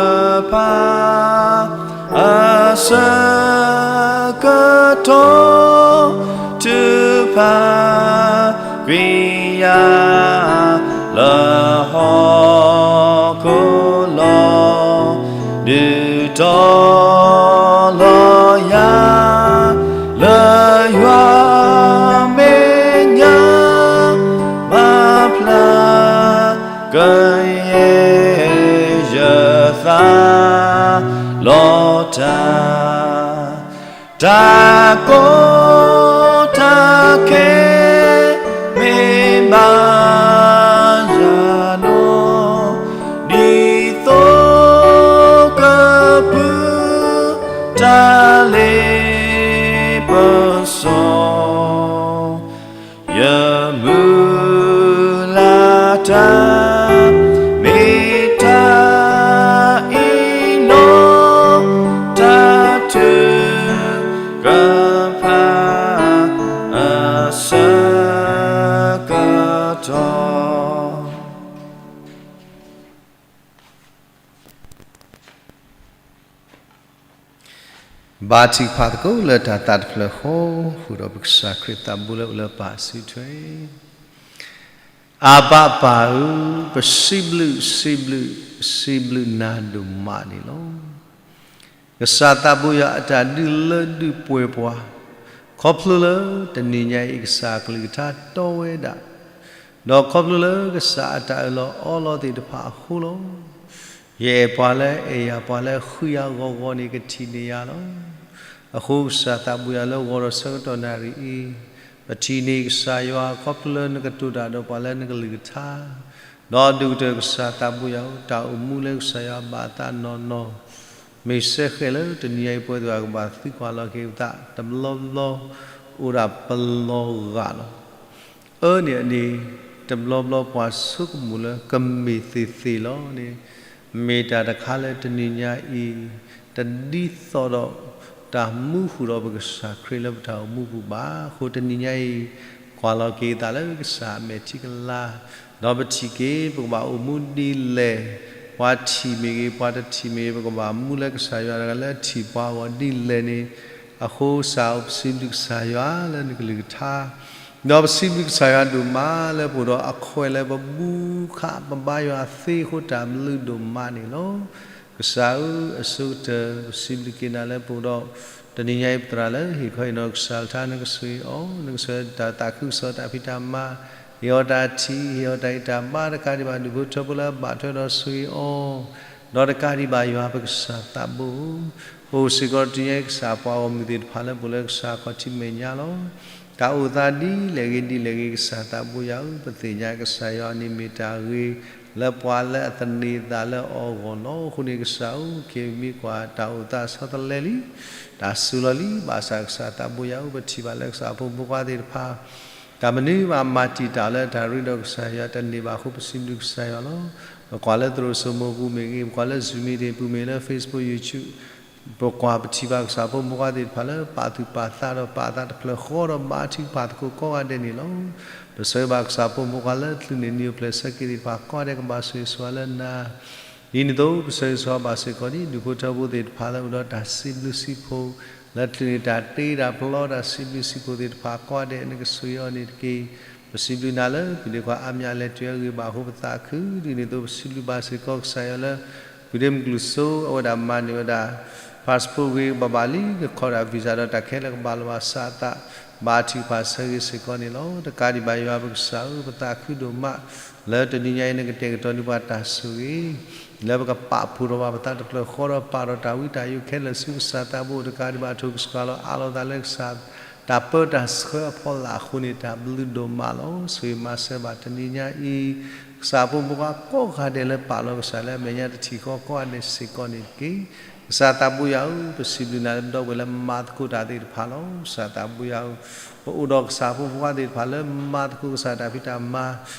ဖၣ် အဆၢကတီၢ် ထုကဖၣ် ကွံာ်ယၤ လၢဟီၣ်ခိၣ်လီၤ. ဒုးတီလီၤယၤ လၢယွၤမဲာ်ညါ ဘၣ်ဖျါ ကယဲၢ်ယသးလီၤတၢ်, တၢ်ကီတၢ်ခဲ မ့ၢ်ဘၣ်ယၤနီၢ်, ဒ်သိးကပုၢ် တၢ်လ့ပစီ ယမုၢ်လၢ်တၢ် မ့ၢ်တၢ်အံၤနီၢ်, တၢ်ထုကဖၣ် အဆၢကတီၢ် ဘါထုကဖၣ်သကိးလၢတၢ်သးတဖျၢၣ်ဃီ, ဃုာ်ဒီးပကစၢ်ခရံာ်သးဘိလၢအိၣ်လၢပၢ်အစုထွဲ, အဘၣ်ပၢ်ဧၢ, ပစံးဘျုးစံးဘျုး စံးဘျုးနၤဒိၣ်မးန့ၣ်လီၤ. ကစၢ်သးဘိယွၤအတၢ်ဒုးလၢဒုးပှဲၤပှၤ, ခီဖျိလၢတနံၤညါအံၤ ကစၢ်အကလုၢ်ကထါတီဝဲဒၣ်, ဒီးခီဖျိလၢကစၢ်အတၢ်အၢၣ်လီၤအီလီၤသ့ၣ်တဖၣ်အဃိလီၤ. ယအဲၣ်ပှၤလၢအဲၣ်ယၤ ပှၤလၢဃုယၤဂီၤဂီၤန့ၣ် ကထံၣ်န့ၢ်ယၤလီၤ. အဃိကစၢ်သးဘိယွၤလၢဂီၤဒီးဆၢကတီၢ်နၣ်ရံၣ်အံၤ, ပထံၣ်န့ၢ်ကစၢ်ယွၤ ခီဖျိလၢနကတိၤတၢ်ဒီးပှၤလၢနကလုၢ်ကထါ, ဒီးဒိၣ်ကတၢၢ်ကစၢ်သးဘိယွၤဧၢ, တၢ်အိၣ်မူလၢကစၢ်ယွၤဘၣ်အသးနီၢ်နီၢ်, မ့ၢ်စဲဃဲးလၢတနံၤညါအံၤ ပဝဲသ့ၣ်တဖၣ်ကဘၣ်သံကွၢ်လီၤက့ၤပသး တဘျီဘျီ အိၣ်ဒၣ်ပလီၤဂာ်လီၤ. အၢန့ၣ်န့ၣ် တဘျီဘျီပှၤဆိကမိၣ်လၢကမ့ၢ်သ့ၣ်သ့ၣ်လီၤန့ၣ်, မ့ၢ်တၢ်တခါလၢတနံၤညါအံၤ တဒ်သိးဒီးတၢ်မူဃုာ်ဒီးပကစၢ်ခရံာ်လၢပတၢ်အိၣ်မူပူၤဘၣ်. အဃိတနံၤညါအံၤ ကွၢ်လီၤက့ၤသးလၢကစၢ်အမဲာ်ထံကလၤ, ဒီးပထံၣ်က့ၤ ပကဘၣ်အိၣ်မူဒ်လဲၣ်, ပှၤထံၣ်မ့ၢ်ဂ့ၤ ပှၤတထံၣ်မ့ၢ်ဂ့ၤ ပကဘၣ်မူလၢကစၢ်ယွၤတဂၤလၢထံၣ်ပှၤအဂီၢ်ဒ်လဲၣ်န့ၣ်, အဃိကစၢ်ဧၢ ပစံးဘျုးကစၢ်ယွၤလၢနကလုၢ်ကထါ, ဒီးပစံးဘျုးကစၢ်ယွၤဒိၣ်မးလၢပအိၣ်ဒီးအခွဲးလၢပဘူခးပဘါယွၤသ့အဃိ တၢ်ဘျုးဒိၣ်မးန့ၣ်လီၤ. ကစၢ်ဧၢ အဆိကတၢၢ် ပစံးဘျုးက့ၤနၤလၢပအိၣ်ဒီး တနံၤညါအံၤပသရၣ်လၢဟ့ၣ်ခီဟ့ၣ်နီၤကစၢ်တခါ နကဆိၣ်ဂ့ၤအီၤ, နကဆိၣ်ဂ့ၤတၢ်သးခုကစီၣ်တၢ်ဖံးတၢ်မၤ, ဟ့ၣ်အီၤတၢ်ထံၣ် ဟ့ၣ်အီၤတၢ်ဂံၢ်တၢ်ဘါ တကးဒံးဘၣ် ဒူၣ်ဖိထၢဖိလၢအဘၣ်ထွဲဒီးဆိၣ်ဂ့ၤအီၤ, ဒီးတကးဒံးဘၣ်ယွၤပကစၢ်သးဘိဧၢ, အိၣ်စ့ၢ်ကီးတနံၤညါအံၤ ကစၢ်ပှၤဂီၢ်မုၢ်သ့ၣ်တဖၣ်လၢပအိၣ်လၢကစၢ်ခီၣ်ထံးမဲာ်ညါလီၤ. တၢ်အိၣ်သးဒ်လဲၣ်ဂ့ၤဒ်လဲၣ်ဂ့ၤ ကစၢ်သးဘိယွၤဧၢ, ပသ့ၣ်ညါကစၢ်ယွၤန့ၣ်မ့ၢ်တၢ်ဂ့ၤ လၢပှၤလၢအသန့ၤအသးလၢအီၤအဂီၢ်လီၤ. အဃိန့ၣ်ကစၢ်ဧၢ ခဲအံၤမ့ၢ်ကွၢ်တၢ်အိၣ်သးဆီတလဲလံ, တၢ်စူၤလီၤလံ, ဘၣ်ဆၣ်ကစၢ်သးဘိယွၤဧၢ ပထံၣ်ဘၣ်လၢကစၢ်ဖိမုၣ်ဖိခွါသ့ၣ်တဖၣ် တၢ်မနုၤဘၣ်မၤတံာ်တာ်လၢတၢ်ရ့ဒီးကစၢ်ယွၤ တန့ၢ်ဘၣ်အဃိ ပစံးဘျုးကစၢ်ယွၤလီၤ. ပကွၢ်လၢသရိာ်စိမိၤပူၤမ့ၢ်ဂ့ၤ, ပကွၢ်လၢ Zoom meeting ပူၤမ့ၢ်ဂ့ၤ, လၢ Facebook, YouTube ပကွၢ်ပထံၣ်ဘၣ်ကစၢ်ဖိမုၣ်ဖိခွါသ့ၣ်တဖၣ်လၢ ပာ်သူၣ်ပာ်သးဒီးပာ်အသးတဖျၢၣ်ဃီဒီးဘါထုကဖၣ်သကိးကိးဂၤဒဲးန့ၣ်လီၤ. ပဆၢဂ့ၤဘၣ်ကစၢ်ဖိမုၣ်ဖိခွါလၢ ချုးန့ၣ်နံၤအိၣ်ဖျဲၣ်ဆၢက့ၤသ့ၣ်တဖၣ်ကိးဂၤဒဲး ကဘၣ်ဆိၣ်ဂ့ၤဆိၣ်ဝါလၢနၤ ဒ်န့ၣ်အသိး ပဆၢဂ့ၤဆိၣ်ဝါဘၣ်စ့ၢ်ကီးဒ် ဒူၣ်ဖိထၢဖိသ့ၣ်တဖၣ်လၢအိၣ်ဒီးတၢ်စံးဘျုးစံးဖှိၣ် လၢချုးန့ၣ်တၢ်တ့တၢ်ဖျီ တၢ်စံးဘျုးစံးဖှိၣ်သ့ၣ်တဖၣ်ကိးဂၤဒဲး နကဆိၣ်ဂ့ၤအီၤန့ၣ်တက့ၢ်. ပစံးဘျုးနၤလၢ ပုၢ်ဒ့ခွါအါမံၤအါလဲၤတုၤအဂ့ၢ်ဘၣ်အဃိ ပသးခုဒ်န့ၣ်အသိး ပစံးဘျုးဘၣ်စ့ၢ်ကီးကစၢ်ယွၤလၢ ပုၢ်ဒ့မုၢ်ကျူၣ်စိ အဝဲဒၣ်မၤန့ၢ်ဝဲဒၣ် passport ဂ့ၤကဘၣ်ဘၣ်လံ ကခီဒၣ် visa ဒီးတၢ်ခဲလၢာ်ကဘၣ်လီၤဘၣ်စးအသး ဘါထုကဖၣ်ဆၢဂ့ၤစ့ၢ်ကီးန့ၣ်လီၤ. တကးဒံးဘၣ်ယွၤပကစၢ်ဧၢ, ပသးခုဒိၣ်မး လၢတနံၤညါအံၤ နကတဲာ်ကတီၤန့ၢ်ပှၤတၢ်ဆိၣ်ဂ့ၤ လၢပကပာ်ဖှိၣ်ထီၣ်ဘၣ်ပသးတဖျၢၣ်ဃီဒီးပာ်ထီၣ်တၢ်ဝံတၢ်ယိးခဲလၢာ်ဆူကစၢ်သးဘိ တကးဒံးဘၣ်ထိၣ်ကစှၤလီၤအးလီၤသးလၢကစၢ် တၢ်ပၢတၢ်ဆှၢအဖီလာ်အဃိန့ၣ် တၢ်ဘျုးဒိၣ်မးလီၤ. ဆိၣ်ဂ့ၤမၤစၢၤဘၣ်တနံၤညါအံၤ ကစၢ်ဖိမုၣ်ဖိခွါကိးဂၤဒဲးလၢပာ်လီၤကစၢ်လၢအမဲာ်ညါတထံၣ်ဃီကိးဂၤဒဲးစ့ၢ်ကီးန့ၣ်တက့ၢ်. ကစၢ်သးဘိယွၤဧၢ, ပစံးဘျုးနၤလၢဒီပုၢ်ဝဲၢ်လၢမၤသကိးတၢ်သ့ၣ်တဖၣ်လီၤ. ကစၢ်သးဘိယွၤဧၢ, ပအိၣ်ဒီးကစၢ်ဖိမုၣ်ဖိခွါသ့ၣ်တဖၣ်လၢမၤသကိးကစၢ်တၢ်ဖံးတၢ်မၤ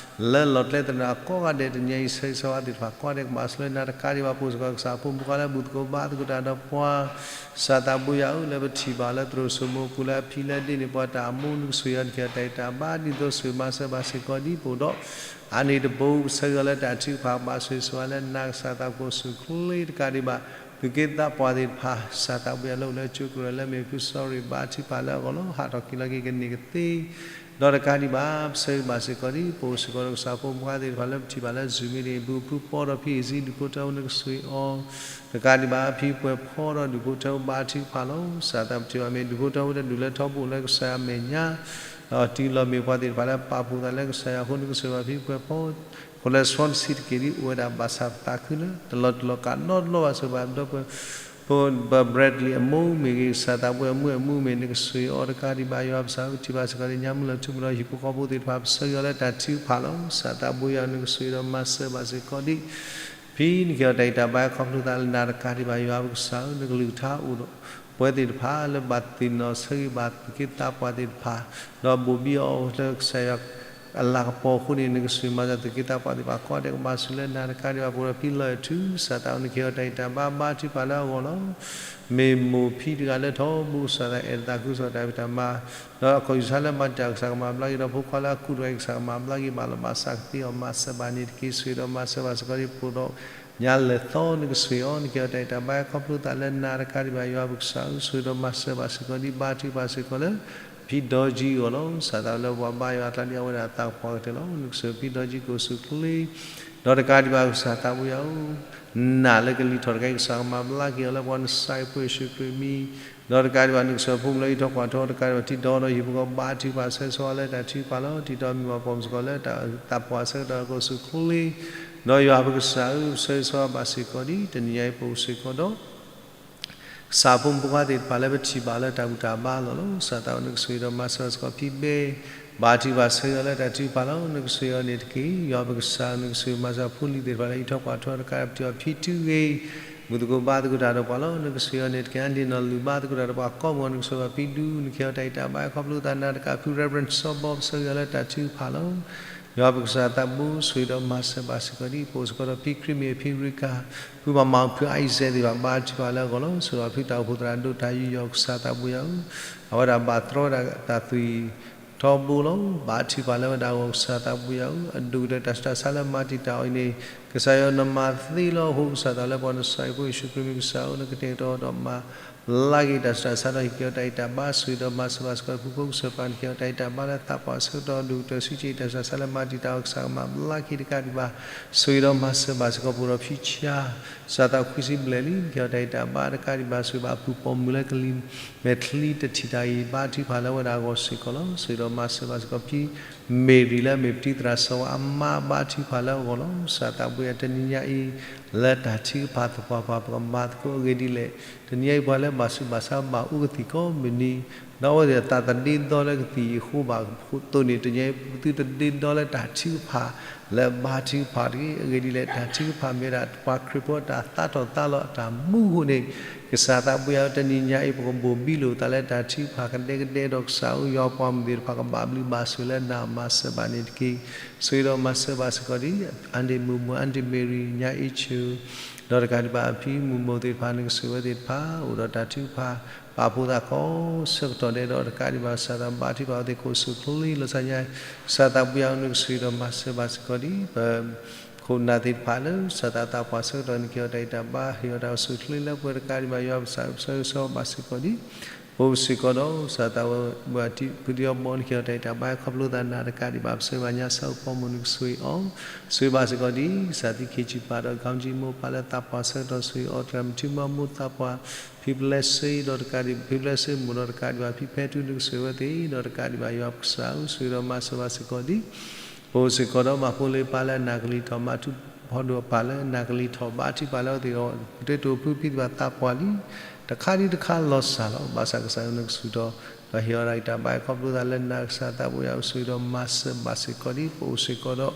လၢလီၤကျဲသနၢၣ်ကိးဂၤဒဲးတနံၤညါအံၤ ဆၢဂ့ၤဆၢဝါသ့ၣ်တဖၣ်ကိးဂၤဒဲးကဘၣ်ဆိၣ်လၢနၤတကးဒံးဘၣ် ပအိၣ်စ့ၢ်ကီးကစၢ်ဖိမုၣ်ဖိခွါလၢဘူၣ်သကိးဘါသကိးတၢ်ဒီးပှၤ ကစၢ်သးဘိယွၤဧၢ, လၢပထံၣ်ဘၣ်လၢသရိာ်စိမိၤပူၤလၢအဖံလၢဒ့န့ၣ် ပှၤတၢ်မူနကဆိၣ်ဂ့ၤအီၤ နကဟ့ၣ်အီၤတၢ်အံၤတၢ်ဘါ ဒ်သိးဆိၣ်ဂ့ၤမၤစၢၤဘၣ်စ့ၢ်ကီးဒ်ပအိၣ်ဒီး အါန့ၢ်တဘိ ပဆၢဂ့ၤအီၤလၢတၢ်ထုကဖၣ် ဘၣ်ဆိၣ်ဂ့ၤဆိၣ်ဝါလၢနၤကစၢ်သးဘိ ကအိၣ်ဆူၣ်ချ့တကးဒံးဘၣ် သူၣ်က့သးပှၢ်သ့ၣ်တဖၣ် ကစၢ်သးဘိယွၤလၢအိၣ်လၢကၠိကရၢၢ်လၢမ့ၢ်ဖု sorry ဘါထုကဖၣ်လၢအဂီၢ်လီၤ. ဟးထီၣ်က့ၤလီၤက့ၤကန့ၢ်ကသ့ ဒီးတကးဒံးဘၣ် ပဆၢဂ့ၤဘၣ်စ့ၢ်ကီးဒ် ပအိၣ်စ့ၢ်ကီးဒီးကစၢ်ဖိမုၣ်ဖိခွါသ့ၣ်တဖၣ်လၢပထံၣ်ဘၣ်လၢ Zoom မ့ၢ်ဂ့ၤ ဘူၣ်ဖုပီဒီးဖံအ့ၣ်စံ ဒူၣ်ဖိထၢဖိနကဆိၣ်ဂ့ၤအီၤ တကးဒံးဘၣ် ဖံပှဲၤဖီဒီးဒူၣ်ဖိထၢဖိဘါထုကဖၣ်လီၤ. ကစၢ်သးပထံၣ်ဘၣ်မ့ၢ်ဒူၣ်ဖိထၢဖိလၢဒူၣ်လၢထီဘိလၢကစၢ်ယွၤအမဲာ်ညါ ဒီးတုၤလီၤမ့ၢ်ပှၤသ့ၣ်တဖၣ်လၢပာ်ဖှိၣ်သးလၢကစၢ်ယွၤအဃိ နကဆိၣ်ဂ့ၤဘၣ်ဖံပှဲၤဖီ ဃိလဲၤဆီတဆံးတက့ၢ်ဒ်အိၣ်ဝဲဒၣ်ဘၣ်ဆၣ်ပသးခုလၢ တလီၤတလီၤကးနီတဘျီဘၣ်ဆိၣ်ဂ့ၤဘၣ်ဒီး ပ Bradley အမိၢ်မ့ၢ်ဂ့ၤ ကစၢ်သးဘိယွၤအမုၢ်အမုၢ်မ့ၢ် နကဆိၣ်ဂ့ၤအီၤတကးဒံးဘၣ် ယွၤပကစၢ်ဧၢ ပထံၣ်ဘၣ်စ့ၢ်ကီးလၢညါမုၢ်လီၤထူလီၤယံၤ ဖိဃီဖိသ့ၣ်တဖၣ် ပဆၢဂ့ၤအီၤလၢတၢ်ထုကဖၣ်လီၤ. ကစၢ်သးဘိယွၤ နကဆိၣ်ဂ့ၤဒီးမၤစၢၤဘၣ်စ့ၢ်ကီးဒ် ဖံနကဟ့ၣ်အီၤတၢ်ဂံၢ်တၢ်ဘါခီဖျိသးလၢနၤတကးဒံးဘၣ် ယွၤပကစၢ်ဧၢ နကလုၢ်ကထါအိၣ်ဒီး ပဝဲသ့ၣ်တဖၣ်လၢဘၣ်သ့ၣ်နီၣ်ဆၢဂ့ၤဘၣ်သူၣ်က့သးပှၢ်သ့ၣ်တဖၣ် ဒီးဘိၣ်ဘံအီၤလၢကစၢ်ယွၤ အလၤကပီၤအဃိန့ၣ် နကဆိၣ်ဂ့ၤမၤစၢၤသူၣ်က့သးပှၢ်သ့ၣ်တဖၣ်ကိးဂၤဒဲးကဘၣ်ဆိၣ်လၢနၤတကးဒံးဘၣ် ပအိၣ်ဒီးဖံလီၤအဲၣ်ထူ ကစၢ်သးဘိ နကဟ့ၣ်အီၤတၢ်ဂံၢ်တၢ်ဘါ ဘါထုကဖၣ်လၢအဂီၢ်လီၤ. မ့ၢ်မိၢ်ဖံတဂၤလၢထီဘိ ကစၢ်သးအဲၣ်တသးခုကစီၣ်တၢ်ဖံးတၢ်မၤ ဒီးအကီၢ်ယူၢ်ဆါလၢမၤတၢ် ကစၢ်ကမၤဘျါက့ၤ ဒီးဖိခွါလၢအကူၣ်တဂၤအံၤ ကစၢ်ကမၤဘျါက့ၤဘၣ်လီၤဘၣ်စးကသ့အီၤ မၤစၢၤဘၣ်န့ၣ်တက့ၢ်. ဆိၣ်ဂ့ၤဒီးမၤစၢၤဘၣ်စ့ၢ်ကီးဒ် ပအိၣ်ဒီးညါလဲၤသီ နကဆိၣ်ဂ့ၤအီၤ နကဟ့ၣ်အီၤတၢ်ဂံၢ်တၢ်ဘါခီဖျိသးလၢနၤတကးဒံးဘၣ် ယွၤပကစၢ်ဧၢ ဆိၣ်ဂ့ၤဒီးမၤစၢၤဘၣ်စ့ၢ်ကီးဒ် ဘါထုကဖၣ်စ့ၢ်ကီးလၢ ဖံဒီကၠံအဂီၢ်လီၤ. ကစၢ်သးလၢပှၤဘါယွၤအကျါဒ်အဝဲဒၣ်သးပှၢ်ကတၢၢ်လီၤ. နကဆိၣ်ဂ့ၤဖံဒီကၠံကအိၣ်ဆူၣ်ချ့ ဒီးတကးဒံးဘၣ်ကစၢ်သးဘိယွၤဧၢ နးလၢကလံၤထီၣ်တခါအံၤ ကစၢ်ကမၤဘျါက့ၤအီၤလၢပှၤနစၢ်အဖိယ့ၣ်ၡူးခရံာ်အမံၤ ဒီးတကးဒံးဘၣ် နကစၢ်ဖိမုၣ်လၢအံးထီၣ်ကွၢ်ထီ တကးဒံးဘၣ် ထံၣ်ဒီးဒီးဟံၣ်ဖိဃီဖိ ဘါထုကဖၣ်ဆၢဂ့ၤဆၢဝါလၢတၢ်ထုကဖၣ်လီၤ. ထံၣ်ဒီးမ့ၢ်ပှၤပိာ်မုၣ်စ့ၢ်ကီးလၢတၢ်သးပှၢ်ဆၢကတီၢ်ကအိၣ်ဆူၣ်ချ့ ဒီးယွၤပကစၢ်ဧၢ ပဆၢဂ့ၤဆၢဝါဘၣ်စ့ၢ်ကီးဒ် တနံၤညါအံၤပအိၣ်စ့ၢ်ကီးဒီး ကစၢ်ဖိမုၣ်ဖိခွါသ့ၣ်တဖၣ်လၢပထံၣ်ဘၣ်လၢတၢ်ဘူၣ်တၢ်ဘါအလီၢ်လီၤ. ကစၢ်သးဘိ နကဆိၣ်ဂ့ၤဒီးမၤစၢၤဘၣ်စ့ၢ်ကီးဖံဘဲ ဘါထုကဖၣ်ဆၢဂ့ၤအီၤလၢတၢ်ထုကဖၣ်လီၤ. နကဆိၣ်ဂ့ၤအီၤန့ၣ်တက့ၢ်. ယွၤပကစၢ် နကဆိၣ်ဂ့ၤမၤစၢၤဖိလံၤသ့ၣ်တဖၣ်လၢအံးထီၣ်ကွၢ်ထီတကးဒံးဘၣ် ပထံၣ်အီၤဖံတုၤဂ့ၤ ဘူၣ်သကိးဘါသကိးတၢ်ဒီးပှၤလီၤ. နကဆိၣ်ဂ့ၤအီၤန့ၣ်တက့ၢ်. အါဒ့နီၢ်လုၢ်ဘါသကိးတၢ်ဒီး ပှၤကိးမုၢ်ဂီၤ နကဆိၣ်ဂ့ၤဘၣ်ဖံဒူ နကဟ့ၣ်အီၤတၢ်ဂံၢ်တၢ်ဘါခီဖျိသးနၤတကး ဖု Reverend စီဘီ ပဆၢဂ့ၤအီၤလၢတၢ်ထုကဖၣ်လီၤ. ယွၤပကစၢ်သးဘိ ဆိၣ်ဂ့ၤဒီးမၤစၢၤဘၣ်စ့ၢ်ကီးဒ် ပအိၣ်စ့ၢ်ကီးဒီးဖံခရံာ်မ့ၢ်ဖံရံကၤ ဖုမၤမၤ ဖု Isaac သ့ၣ်တဖၣ် ဘါထုကဖၣ်လၢအဂီၢ်လီၤ. ဆိၣ်ဂ့ၤဒီးဖံတၢ်အိၣ်ဖှိၣ်သရၣ်ဒိၣ်တၢ်ယူးယီၣ် ကစၢ်သးဘိယွၤဧၢ, အဝဲဒၣ်ဘၣ်တြီဝဲဒၣ်တၢ်သွံၣ်ထီဘိလီၤ. ဘါထုကဖၣ်လၢဝဲဒၣ်အဂီၢ် ကစၢ်သးဘိယွၤဧၢ, အဒိၣ်ကတၢၢ်တၢ်ဆူးတၢ်ဆါလၢမၤတံာ်တာ်အီၤအံၤန့ၣ် ကစၢ်ယွၤနမၤသ့လီၤအဃိ ကစၢ်သးလၢပှၤနစၢ်အဖိယ့ၣ်ၡူးခရံာ်မံၤ ကစၢ်ဧၢ နကတဲာ်ကတီၤဒီးမၤ ဘျါက့ၤတၢ်ဆူးတၢ်ဆါဒီး ဟ့ၣ်က့ၤအီၤတၢ်ဂံၢ်တၢ်ဘါ ဆိၣ်ဂ့ၤဒီးမၤစၢၤဘၣ်စ့ၢ်ကီး ဖုဖိကစၢၢ်ပှၤ နကဟ့ၣ်အီၤတၢ်ဂံၢ်တၢ်ဘါလၢသးပှၢ်ဆၢကတီၢ် ဒိၣ်ကတၢၢ်ဆူးက့ၤတၢ်ဆူးတၢ်ဆါလၢမၤတံာ်တာ်အီၤ ကစၢ်ကမၤဘျါက့ၤတကးဒံးဘၣ် ဆိၣ်ဂ့ၤဒီးမၤစၢၤဘၣ်စ့ၢ်ကီး ပအိၣ်ဒီးဖံဆါ စၢ်သးခွံဆံဘျဲၣ်လံ နကဟ့ၣ်အီၤတၢ်ဂံၢ်တၢ်ဘါတကးဒံးဘၣ် ဆိၣ်ဂ့ၤဘၣ်အပုၢ်ပိာ်မုၣ်လၢကလံၤမဲာ်ချံတထံၣ်တၢ်အံၤ ဘါထုကဖၣ်လၢဝဲဒၣ်အဂီၢ်စ့ၢ်ကီးလီၤ. ဆိၣ်ဂ့ၤဒီးမၤစၢၤဘၣ်စ့ၢ်ကီး ဖံမ့ၢ်ရံၤလၢအမ့ၢ်ပတံၤသရၣ်စီၤဝါအမါ ဘါထုကဖၣ်လၢအဂီၢ်လီၤ. ကစၢ်သးဘိယွၤ တနံၤညါအံၤ လၢတၢ်ထုကဖၣ်သပှၢ်ပှၢ် ပကမၤသကိးအဂ့ၢ်ဒ်လဲၣ်, တနံၤညါအံၤပှၤလၢဘၣ်ဆူးဘၣ်ဆါ ဘၣ်အိၣ်ကသံၣ်ကိးမုၢ်နံၤ, ဒီးအဝဲသ့ၣ်အသးတဒ့ဒီလၢကသံၣ်အံၤအဃိဘၣ်အသိးန့ၣ် တနံၤအံၤသုတဒ့ဒီလၢတၢ်ထုကဖၣ် လၢဘါထုကဖၣ်တဂ့ၤ. အဂ့ၢ်ဒ်လဲၣ် တၢ်ထုကဖၣ်မ့ၢ်ဝဲဒၣ် ပှၤခရံာ်ဖိအတၢ်သးထီၣ်သးလီၤအတၢ်မူအဃိန့ၣ် ကစၢ်သးဘိယွၤ တနံၤညါအံၤ ပကဘိၣ်ဘံလိာ်သးလၢတၢ်ထုကဖၣ်ကဒဲကဒဲဒီး ကစၢ်ဧၢ ယွၤပှၤမုၣ်သ့ၣ်တဖၣ်ကဘၣ်ဘျုးဘၣ်ဆိၣ်လၢနၤ မၤစၢၤဘၣ်န့ၣ်တက့ၢ်. ဆိၣ်ဂ့ၤဒီးမၤစၢၤဘၣ်စ့ၢ်ကီးဒ် အၢၣ်ဒ့ၣ်မုၣ်မိၢ် အၢၣ်ဒ့ၣ်မ့ၢ်ရံၤ ညါအ့ဆူ ဒီးတကးဒံးဘၣ်အဖံမုၣ်မိၢ်သ့ၣ်တဖၣ် နကဆိၣ်ဂ့ၤဝဲသ့ၣ်တဖၣ် အိၣ်ဒီးတၢ်ထုကဖၣ် ပာ်ဖှိၣ်သးကိးဆၢကတီၢ်ဒဲးဒီး တကးဒံးဘၣ် ကစၢ်သးဘါထုကဖၣ်အဝဲသ့ၣ်ကိးဆူၣ်ချ့လီၤ. ကစၢ်ယွၤ ကစၢ်သးဘိယွၤ နကဆိၣ်ဂ့ၤဒီးမၤစၢၤဘၣ်စ့ၢ်ကီးဒ် ပ ခိၣ်နၢ်သ့ၣ်တဖၣ်လၢ ကစၢ်သးသးပှၢ်ဆၢကတီၢ် နကဟ့ၣ်အီၤတၢ်ဂံၢ်တၢ်ဘါ ဟ့ၣ်အီၤတၢ်အိၣ်ဆူၣ်ချ့လၢပှဲၤ တကးဒံးဘၣ် ယွၤပကစၢ် ပဆၢဂ့ၤဆၢဝါဘၣ်စ့ၢ်ကီးဒ် အိၣ်စ့ၢ်ကီးဒီး ကစၢ်သးဝဲ ဘၣ်တံၢ်ဖုဒံအီဘီ နကဟ့ၣ်အီၤတၢ်ဂံၢ်တၢ်ဘါ ခီဖျိသးနၤတကးဒံးဘၣ် ပဆၢဂ့ၤဘၣ်ညါ ဆၣ်ဖိကီၢ်ဖိမုၣ် နကဆိၣ်ဂ့ၤအီၤ, ဆိၣ်ဂ့ၤဘၣ်စ့ၢ်ကီးဒ် ကစၢ်သံခ့ဆံးပာ်ဒီး ကီကၠံမိၢ်ပၢ်လၢသးပှၢ်ဆၢကတီၢ် ဆိၣ်ဂ့ၤအီၤ တြၢ်မုၢ်ထံမီမိၢ်သးပှၢ် ဖံပလဲစ့ဒီးတကးဒံး ဖံပလဲစ့မိၢ်ဒီးတကးဒံးဘၣ် ဖံဖဲထူ နကဆိၣ်ဂ့ၤဝဲသ့ၣ်ဒီးတကးဒံးဘၣ် ယွၤပကစၢ်ဧၢ ဆိၣ်ဂ့ၤဒီးမၤစၢၤဘၣ်စ့ၢ်ကီးဒ် ပအိၣ်စ့ၢ်ကီးဒီး မၤဖိလ့ပၢ်လၢအနၢ်ကလံၤထီၣ် မၤထူၣ်ဖီဒိၣ်ပၢ်လၢအနၢ်ကလံၤထီၣ် ဘါထုကဖၣ်လၢအဝဲသ့ၣ်အဂီၢ် ကတဲာ်ကတီၤဖုဖံသ့ၣ်တဖၣ်သးပှၢ်လံ တခါဒံးတခါလီၤစၢ်လီၤ. ဘၣ်ဆၣ်ကစၢ်ယွၤနကဆူၣ်ထီၣ် ဒီးဟ့ၣ်အီၤတၢ်ဂံၢ်တၢ်ဘါ ခီဖျိသးလၢနၤ ကစၢ်သးဘိယွၤအိၣ်ဆိၣ်ဂ့ၤဒီးမၤစၢၤဘၣ်စ့ၢ်ကီးဒ် ပအိၣ်စ့ၢ်ကီးဒီး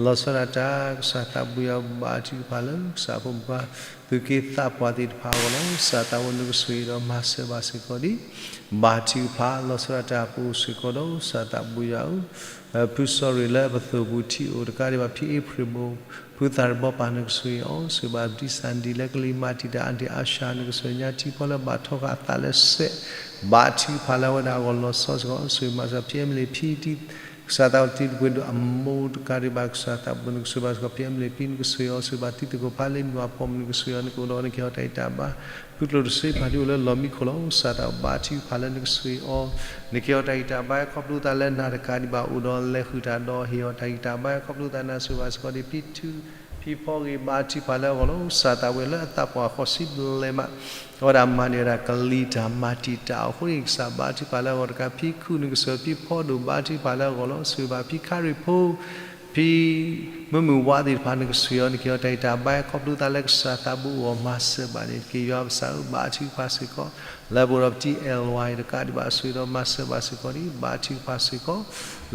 လီၤဆီဒၣ်တၢ် ကစၢ်သးဘိယွၤ ဘါထုကဖၣ်လၢကစၢ်ဖိမုၣ်ခွါ သုးက့သးပှၢ်သ့ၣ်တဖၣ်အဂီၢ်လီၤ. ကစၢ်သးဘိနကဆိၣ်ဂ့ၤဒီးမၤစၢၤဘၣ်စ့ၢ်ကီးဒ် ဘါထုကဖၣ်လီၤဆီဒၣ်တၢ် ပအိၣ်စ့ၢ်ကီးဒီး ကစၢ်သးဘိယွၤဧၢ ဖုစီၤရ့ၣ်လၢအပသိၣ်ပူၤထံၣ်အိၣ်တကးဒံးဘၣ် ဖံအ့ဖြ့ၣ်မိၢ် ဖုသးတဘီပၢ် နကဆိၣ်ဂ့ၤအီၤ ဆိၣ်ဂ့ၤဘၣ်ဖံစၣ်ဒံၣ်လၢကလံၤမၤတံာ်တာ် အါဒံၣ်အါဆၣ် နကဆိၣ်ဂ့ၤညါထံဖီလၢဘၣ်ထီဃာ်အသးလၢစဲး ဘါထုကဖၣ်လၢအဝဲဒၣ်အဂီၢ်လီၤဆီစ့ၢ်ကီး ဆိၣ်ဂ့ၤမၤစၢၤဖံအဲမလ့ၣ်ဖံတံၢ် ကစၢ်သးဝဲတံၢ်တပှ့ၤဒိၣ်အမိၢ်တကးဒံးဘၣ် ကစၢ်သးဘိနကဆိၣ်ဂ့ၤဘၣ်စ့ၢ်ကီး ဖံအဲမလ့ၣ်ဖံ နကဆိၣ်ဂ့ၤအီၤ ဆိၣ်ဂ့ၤဘၣ်တံၤသကိးဖးလ့မုၢ်အပိာ်မုၣ် နကဆိၣ်ဂ့ၤအီၤ နကအိၣ်ဒီးနကဟ့ၣ်အီၤတၢ်ဂံၢ်တၢ်ဘါ ဖုကျိၣ်တစ့ဖးဒိၣ်လၢလီၢ်မံခိၣ်လီၤ. ကစၢ်သးဘိဘါထုကဖၣ်လၢနကဆိၣ်ဂ့ၤအီၤ နကဟ့ၣ်အီၤတၢ်ဂံၢ်တၢ်ဘါ ခီဖျိသးလၢနၤတကးဒံးဘၣ် အိၣ်ဒီးလဲၤဃုာ်တၢ်ဒီးဟ့ၣ်အီၤတၢ်ဂံၢ်တၢ်ဘါ ခီဖျိသးနၤ ဆိၣ်ဂ့ၤဘၣ်စ့ၢ်ကီးဒ် ဖံထူ ဖံဖီဂ့ၤ ဘါထုကဖၣ်လၢအဂီၢ်လီၤ. ကစၢ်သးဝဲလၢအသးပှၢ်ဃိးဆံဘျဲၣ်မး အဝဲဒၣ်မၤန့ၢ်ဝဲဒၣ်ကလံၤတၢ်မၤတံာ်တာ်အဃိန့ၣ် ကစၢ်ဘါထုကဖၣ်လၢအဂီၢ်တကး ဖံခူၣ် နကဆိၣ်ဂ့ၤ ဖံဖီဒိၣ် ဘါထုကဖၣ်လၢအဂီၢ်လီၤ. ဆိၣ်ဂ့ၤဘၣ်ဖံခါရံၣ်ဖိ ဖံမုၢ်မုၢ်ဝါသ့ၣ်တဖၣ် နကဆိၣ်ဂ့ၤအီၤ နကဟ့ၣ်အီၤတၢ်ဂံၢ်တၢ်ဘါ ခီဖျိသးလၢကစၢ်သးဘိအဂီၢ် မၤစၢၤဘၣ်န့ၣ်တက့ၢ်. ယွၤပကစၢ်ဧၢ ဘါထုကဖၣ်စ့ၢ်ကီး လၢပအိၣ်ဒီးပတံၤအဲၣ်ဝါအံၤတကးဒံးဘၣ် ဆိၣ်ဂ့ၤဒီးမၤစၢၤဘၣ်စ့ၢ်ကီးဒ် ဘါထုကဖၣ်စ့ၢ်ကီး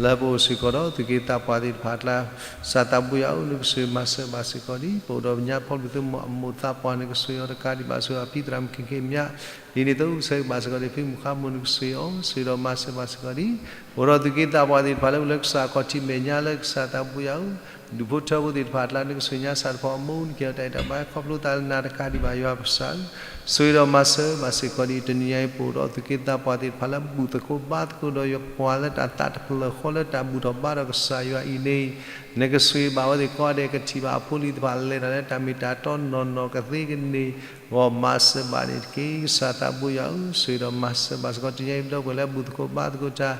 လၢပအိၣ်စ့ၢ်ကီးဒီး သုးက့သးပှၢ်သ့ၣ်တဖၣ်အကျါ ကစၢ်သးဘိယွၤဧၢ နကဆိၣ်ဂ့ၤမၤစၢၤဘၣ်စ့ၢ်ကီးဒ် ပအိၣ်ဒီးပညါဖီလူၤသုးမီၤအမိၢ်သးပှၢ် နကဆိၣ်ဂ့ၤအီၤတကးဒံးဘၣ် ဆိၣ်ဂ့ၤဘၣ်ဖံသရၣ်မုၣ်ခံက့မး ဒ်န့ၣ်အသိး ဆိၣ်ဂ့ၤဘၣ်စ့ၢ်ကီးဒ် ဖံမုၢ်ဃါမိၢ် နကဆိၣ်ဂ့ၤအီၤ ဆိၣ်ဂ့ၤဒီးမၤစၢၤဘၣ်စ့ၢ်ကီးဒ် ပအိၣ်ဒီးသုးက့သးပှၢ်သ့ၣ်တဖၣ်လၢအိၣ်လၢကစၢ်အခီၣ်ထံးမဲာ်ညါလၢကစၢ်သးဘိယွၤဧၢ ဒူၣ်ဖိထၢဖိသ့ၣ်တဖၣ်အကျါ နကဆိၣ်ဂ့ၤညါဆၣ်တဖီအမိၢ် နကဟ့ၣ်အီၤတၢ်ဂံၢ်တၢ်ဘါ ခီဖျိသးလၢနၤတကးဒံးဘၣ် ယွၤပကစၢ်ဧၢ ဆိၣ်ဂ့ၤဒီးမၤစၢၤဘၣ်စ့ၢ်ကီးဒ် တနံၤညါအံၤ ပအိၣ်ဒီးသုးက့သးပှၢ်သ့ၣ်တဖၣ်လၢဘူၣ်သကိးဘါသကိးဒီးယွၤပှၤလၢတၢ်သးတဖျၢၣ်ဃီလၢတၢ်ဘူၣ်ထီၣ်ဘါ ဒီးကစၢ်ယွၤအံၤန့ၣ် နကဆိၣ်ဂ့ၤဘၣ်အဝဲသ့ၣ်ကိးဂၤဒဲး ကထံၣ်ဘၣ်အဖိအလံၤသ့ၣ်တဖၣ် လဲၤတၢ်လၢတၢ်မ့ၢ်တၢ်တီနီၢ်နီၢ်ကသ့ကန့ၢ်အဂီၢ် မၤစၢၤဘၣ်န့ၣ်တက့ၢ်. ကစၢ်သးဘိယွၤဧၢ ဆိၣ်ဂ့ၤဒီးမၤစၢၤဘၣ်စ့ၢ်ကီး တနံၤညါအံၤ ပဒီပုၢ်ဝဲၢ်လၢဘူၣ်သကိးဘါသကိးတၢ်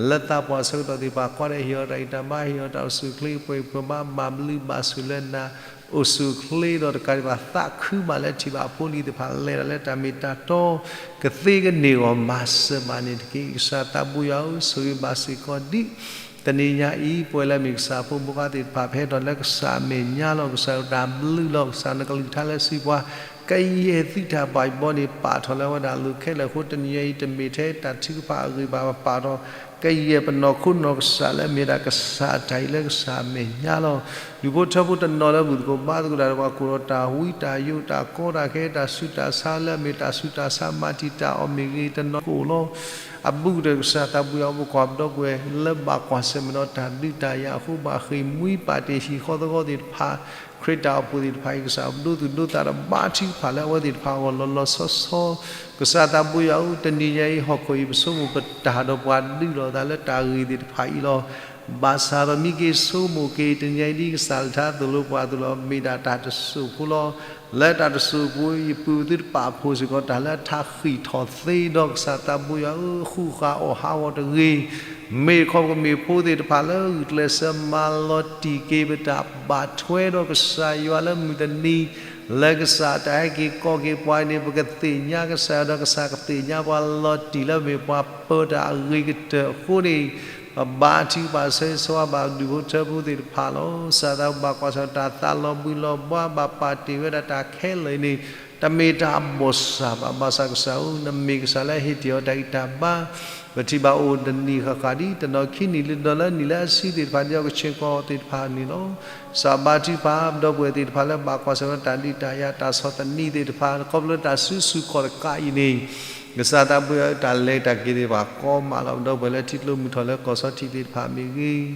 လၢသးပှၢ်ဆၢကတီၢ်သ့ၣ်တဖၣ် ကိးဂၤဒဲး ဟ့ၣ်အီၤတၢ်ဂံၢ်တၢ်ဘါ ဟ့ၣ်အီၤတၢ်အိၣ်ဆူၣ်အိၣ်ချ့ ပှဲၤပှဲၤဘါ ဘၣ်ဘျုးဘၣ်ဆိၣ်လၢနၤ အိၣ်ဆူၣ်အိၣ်ချ့ဒီးတကးဒံးဘၣ် သးခုဘၣ်လၢထံၣ်ဘၣ်အဖိအလံၤသ့ၣ်တဖၣ် လဲၤတၢ်လၢတၢ်မ့ၢ်တၢ်တီ ကသ့ကန့ၢ်အဂီၢ် မၤစၢၤဘၣ်န့ၣ်တက့ၢ်. ကစၢ်သးဘိယွၤဧၢ ဆိၣ်ဂ့ၤဘၣ်စ့ၢ်ကီးဒ် တနံၤညါအံၤ ပဝဲလၢအမ့ၢ်ကစၢ်အဖိမုၣ်ခွါသ့ၣ်တဖၣ် ပဟဲထီၣ်လၢကစၢ်အမဲာ်ညါလီၤ. ကစၢ်တၢ်ဘျုးလီၤ. ကစၢ်နကလုၢ်ကထါလၢစံးပှၤ ကယဲၢ်သုတၢ်ဘၣ်ယိၣ်ဘီန့ၣ် ပာ်ထီၣ်လၢအဝဲဒၣ်အလိၤခဲလၢာ်အဃိ တနံၤညါအံၤ တမ့ၢ်ထဲတၢ်ထုကဖၣ်အဂ့ၢ်ဘၣ် ပပာ်ထီၣ် ကယဲၢ်ပနီၢ်ခိနီၢ်ကစၢ်လၢအမ့ၢ်ဒၣ်ကစၢ်အတၢ်အံၤလၢကစၢ်အမဲာ်ညါလီၤ. ဒူၣ်ဖိထၢဖိတနီၤလၢဘူၣ်သကိးဘါသကိးတၢ်ဒီး ပှၤကိၢ်ဒီးတၢ်ဝံတၢ်ယိးတၢ်ကီတၢ်ခဲ တၢ်ဆူးတၢ်ဆါလၢအမ့ၢ်တၢ်ဆူးတၢ်ဆါ မၤတံာ်တာ်အီၤမ့ၢ်ဂ့ၤ တနီၤကအိၣ်လီၤ. အဘူးကတၢၢ် ကစၢ်သးဘိယွၤ ပကွၢ်ပဒီပုၢ်ဝဲၢ်လၢဘၣ်ကွၢ်ဆၢၣ်မဲာ်ဒီးတၢ်ဒုးတၢ်ယၤအဃိ ဘၣ်ဃ့ၢ်မှံပာ်တ့ၢ်ဟံၣ်ဃီသဂီၢ်သ့ၣ်တဖၣ် ခရံာ်တၢ်အိၣ်ဖှိၣ်သ့ၣ်တဖၣ်အံၤ ကစၢ်ဒိသူၣ်ဒိသးဒီးဘါထုကဖၣ်လၢအဝဲသ့ၣ်တဖၣ်အဂီၢ်လီၤလီၤဆီဆီ ကစၢ်သးဘိယွၤဧၢ တနံၤညါအံၤ ဟီၣ်ခိၣ်အံၤ ပဆိကမိၣ်ပတၢ်ဒီးပှၤဒုးလိာ်သးလၢတၢ်ဂ့ၢ်သ့ၣ်တဖၣ်အံၤလီၤ. ဘၣ်ဆၣ်ဒီးမံက့ၤဆိကမိၣ်က့ၤ တနံၤညါအံၤဒ်ကစၢ်လၢထါသိၣ်လိပှၤအသိးလီၤ. မ့ၢ်ဒၣ်တၢ်တစိၢ်ဖိလီၤ. လၢတၢ်တစိၢ်ဖိအံၤ ပသုတပာ်ဖှိၣ်စ့ၢ်ကီးတၢ်လၢအထးဃံးထီၣ်သ့ဒီး ကစၢ်သးဘိယွၤဧၢ ဃုဃာ်အီၣ်ဟးဂီၤတဂ့ၤ မ့ၢ်တခီပကမ့ၢ်ဖိသ့ၣ်တဖၣ်လၢဂုာ်ကျဲးစၢးမၤလီၤတံၢ်က့ၤပတၢ်ဘၣ်ထွဲဒီးကစၢ်ယွၤလၢမုၢ်တနံၤ လၢကစၢ်တၢ်ဟဲက့ၤကိးက့ၤပှၤန့ၣ် ပကသ့ၣ်ညါကစၢ်ယွၤဒီးကစၢ်ကသ့ၣ်ညါပှၤလီၤတံၢ်လၢမ့ၢ်ပှၤပၢတၢ်အဂ့ၤကတၢၢ်အဃိန့ၣ် ပဘါထုကဖၣ်ဆၢဂ့ၤဆၢဝါဘၣ်ဒူၣ်ဖိထၢဖိသ့ၣ်တဖၣ်လီၤ. ကစၢ်သးဘိယွၤ ဘၣ်ကွၢ်ဆၢၣ်မဲာ်တၢ်သးလီၤဘှံးလီၤဘှါ ဘၣ်ပာ်တ့ၢ်ဝဲဒၣ်တၢ်ခဲလၢာ်အံၤန့ၣ် တမ့ၢ်တၢ်အဘီၣ်စၢ်ဘၣ်. ဘၣ်ဆၣ်ကစၢ်ဧၢ နမ့ၢ်ကစၢ်လၢအဟ့ၣ်တ့ၢ်အီၤတၢ်ဂံၢ်တၢ်ဘါ ပထံၣ်ဘၣ်အိၣ်တနံၣ်ဃၣ်ဃၣ်ဒ် တနီၤခံနံၣ်လၢ တနီၤလၢနံၣ်လၢအဆံသ့ၣ်တဖၣ် ဒ်အကဆ့ၣ်ကီးသ့ၣ်တဖၣ်န့ၣ်လီၤ. ကစၢ်ဘါထုကဖၣ် ပဒီပုၢ်ဝဲၢ်သ့ၣ်တဖၣ်လၢဘၣ်ကွၢ်ဆၢၣ်မဲာ်တၢ်ဒုးတၢ်ယၤ တၢ်ဆီၣ်သနံးသ့ၣ်တဖၣ် ခီဖျိတၢ်စုဆူၣ်ခီၣ်တကးအံၤန့ၣ် ကစၢ်သးဘိယွၤ တၢ်လဲၤတၢ်က့ၤသ့ၣ်တဖၣ်ကီမးလီၤ. ပဒီပုၢ်ဝဲၢ်လၢထံကျိမုၢ်ထီၣ်လၢကီၢ်ဆီထံးသ့ၣ်တဖၣ်မ့ၢ်ဂ့ၤ,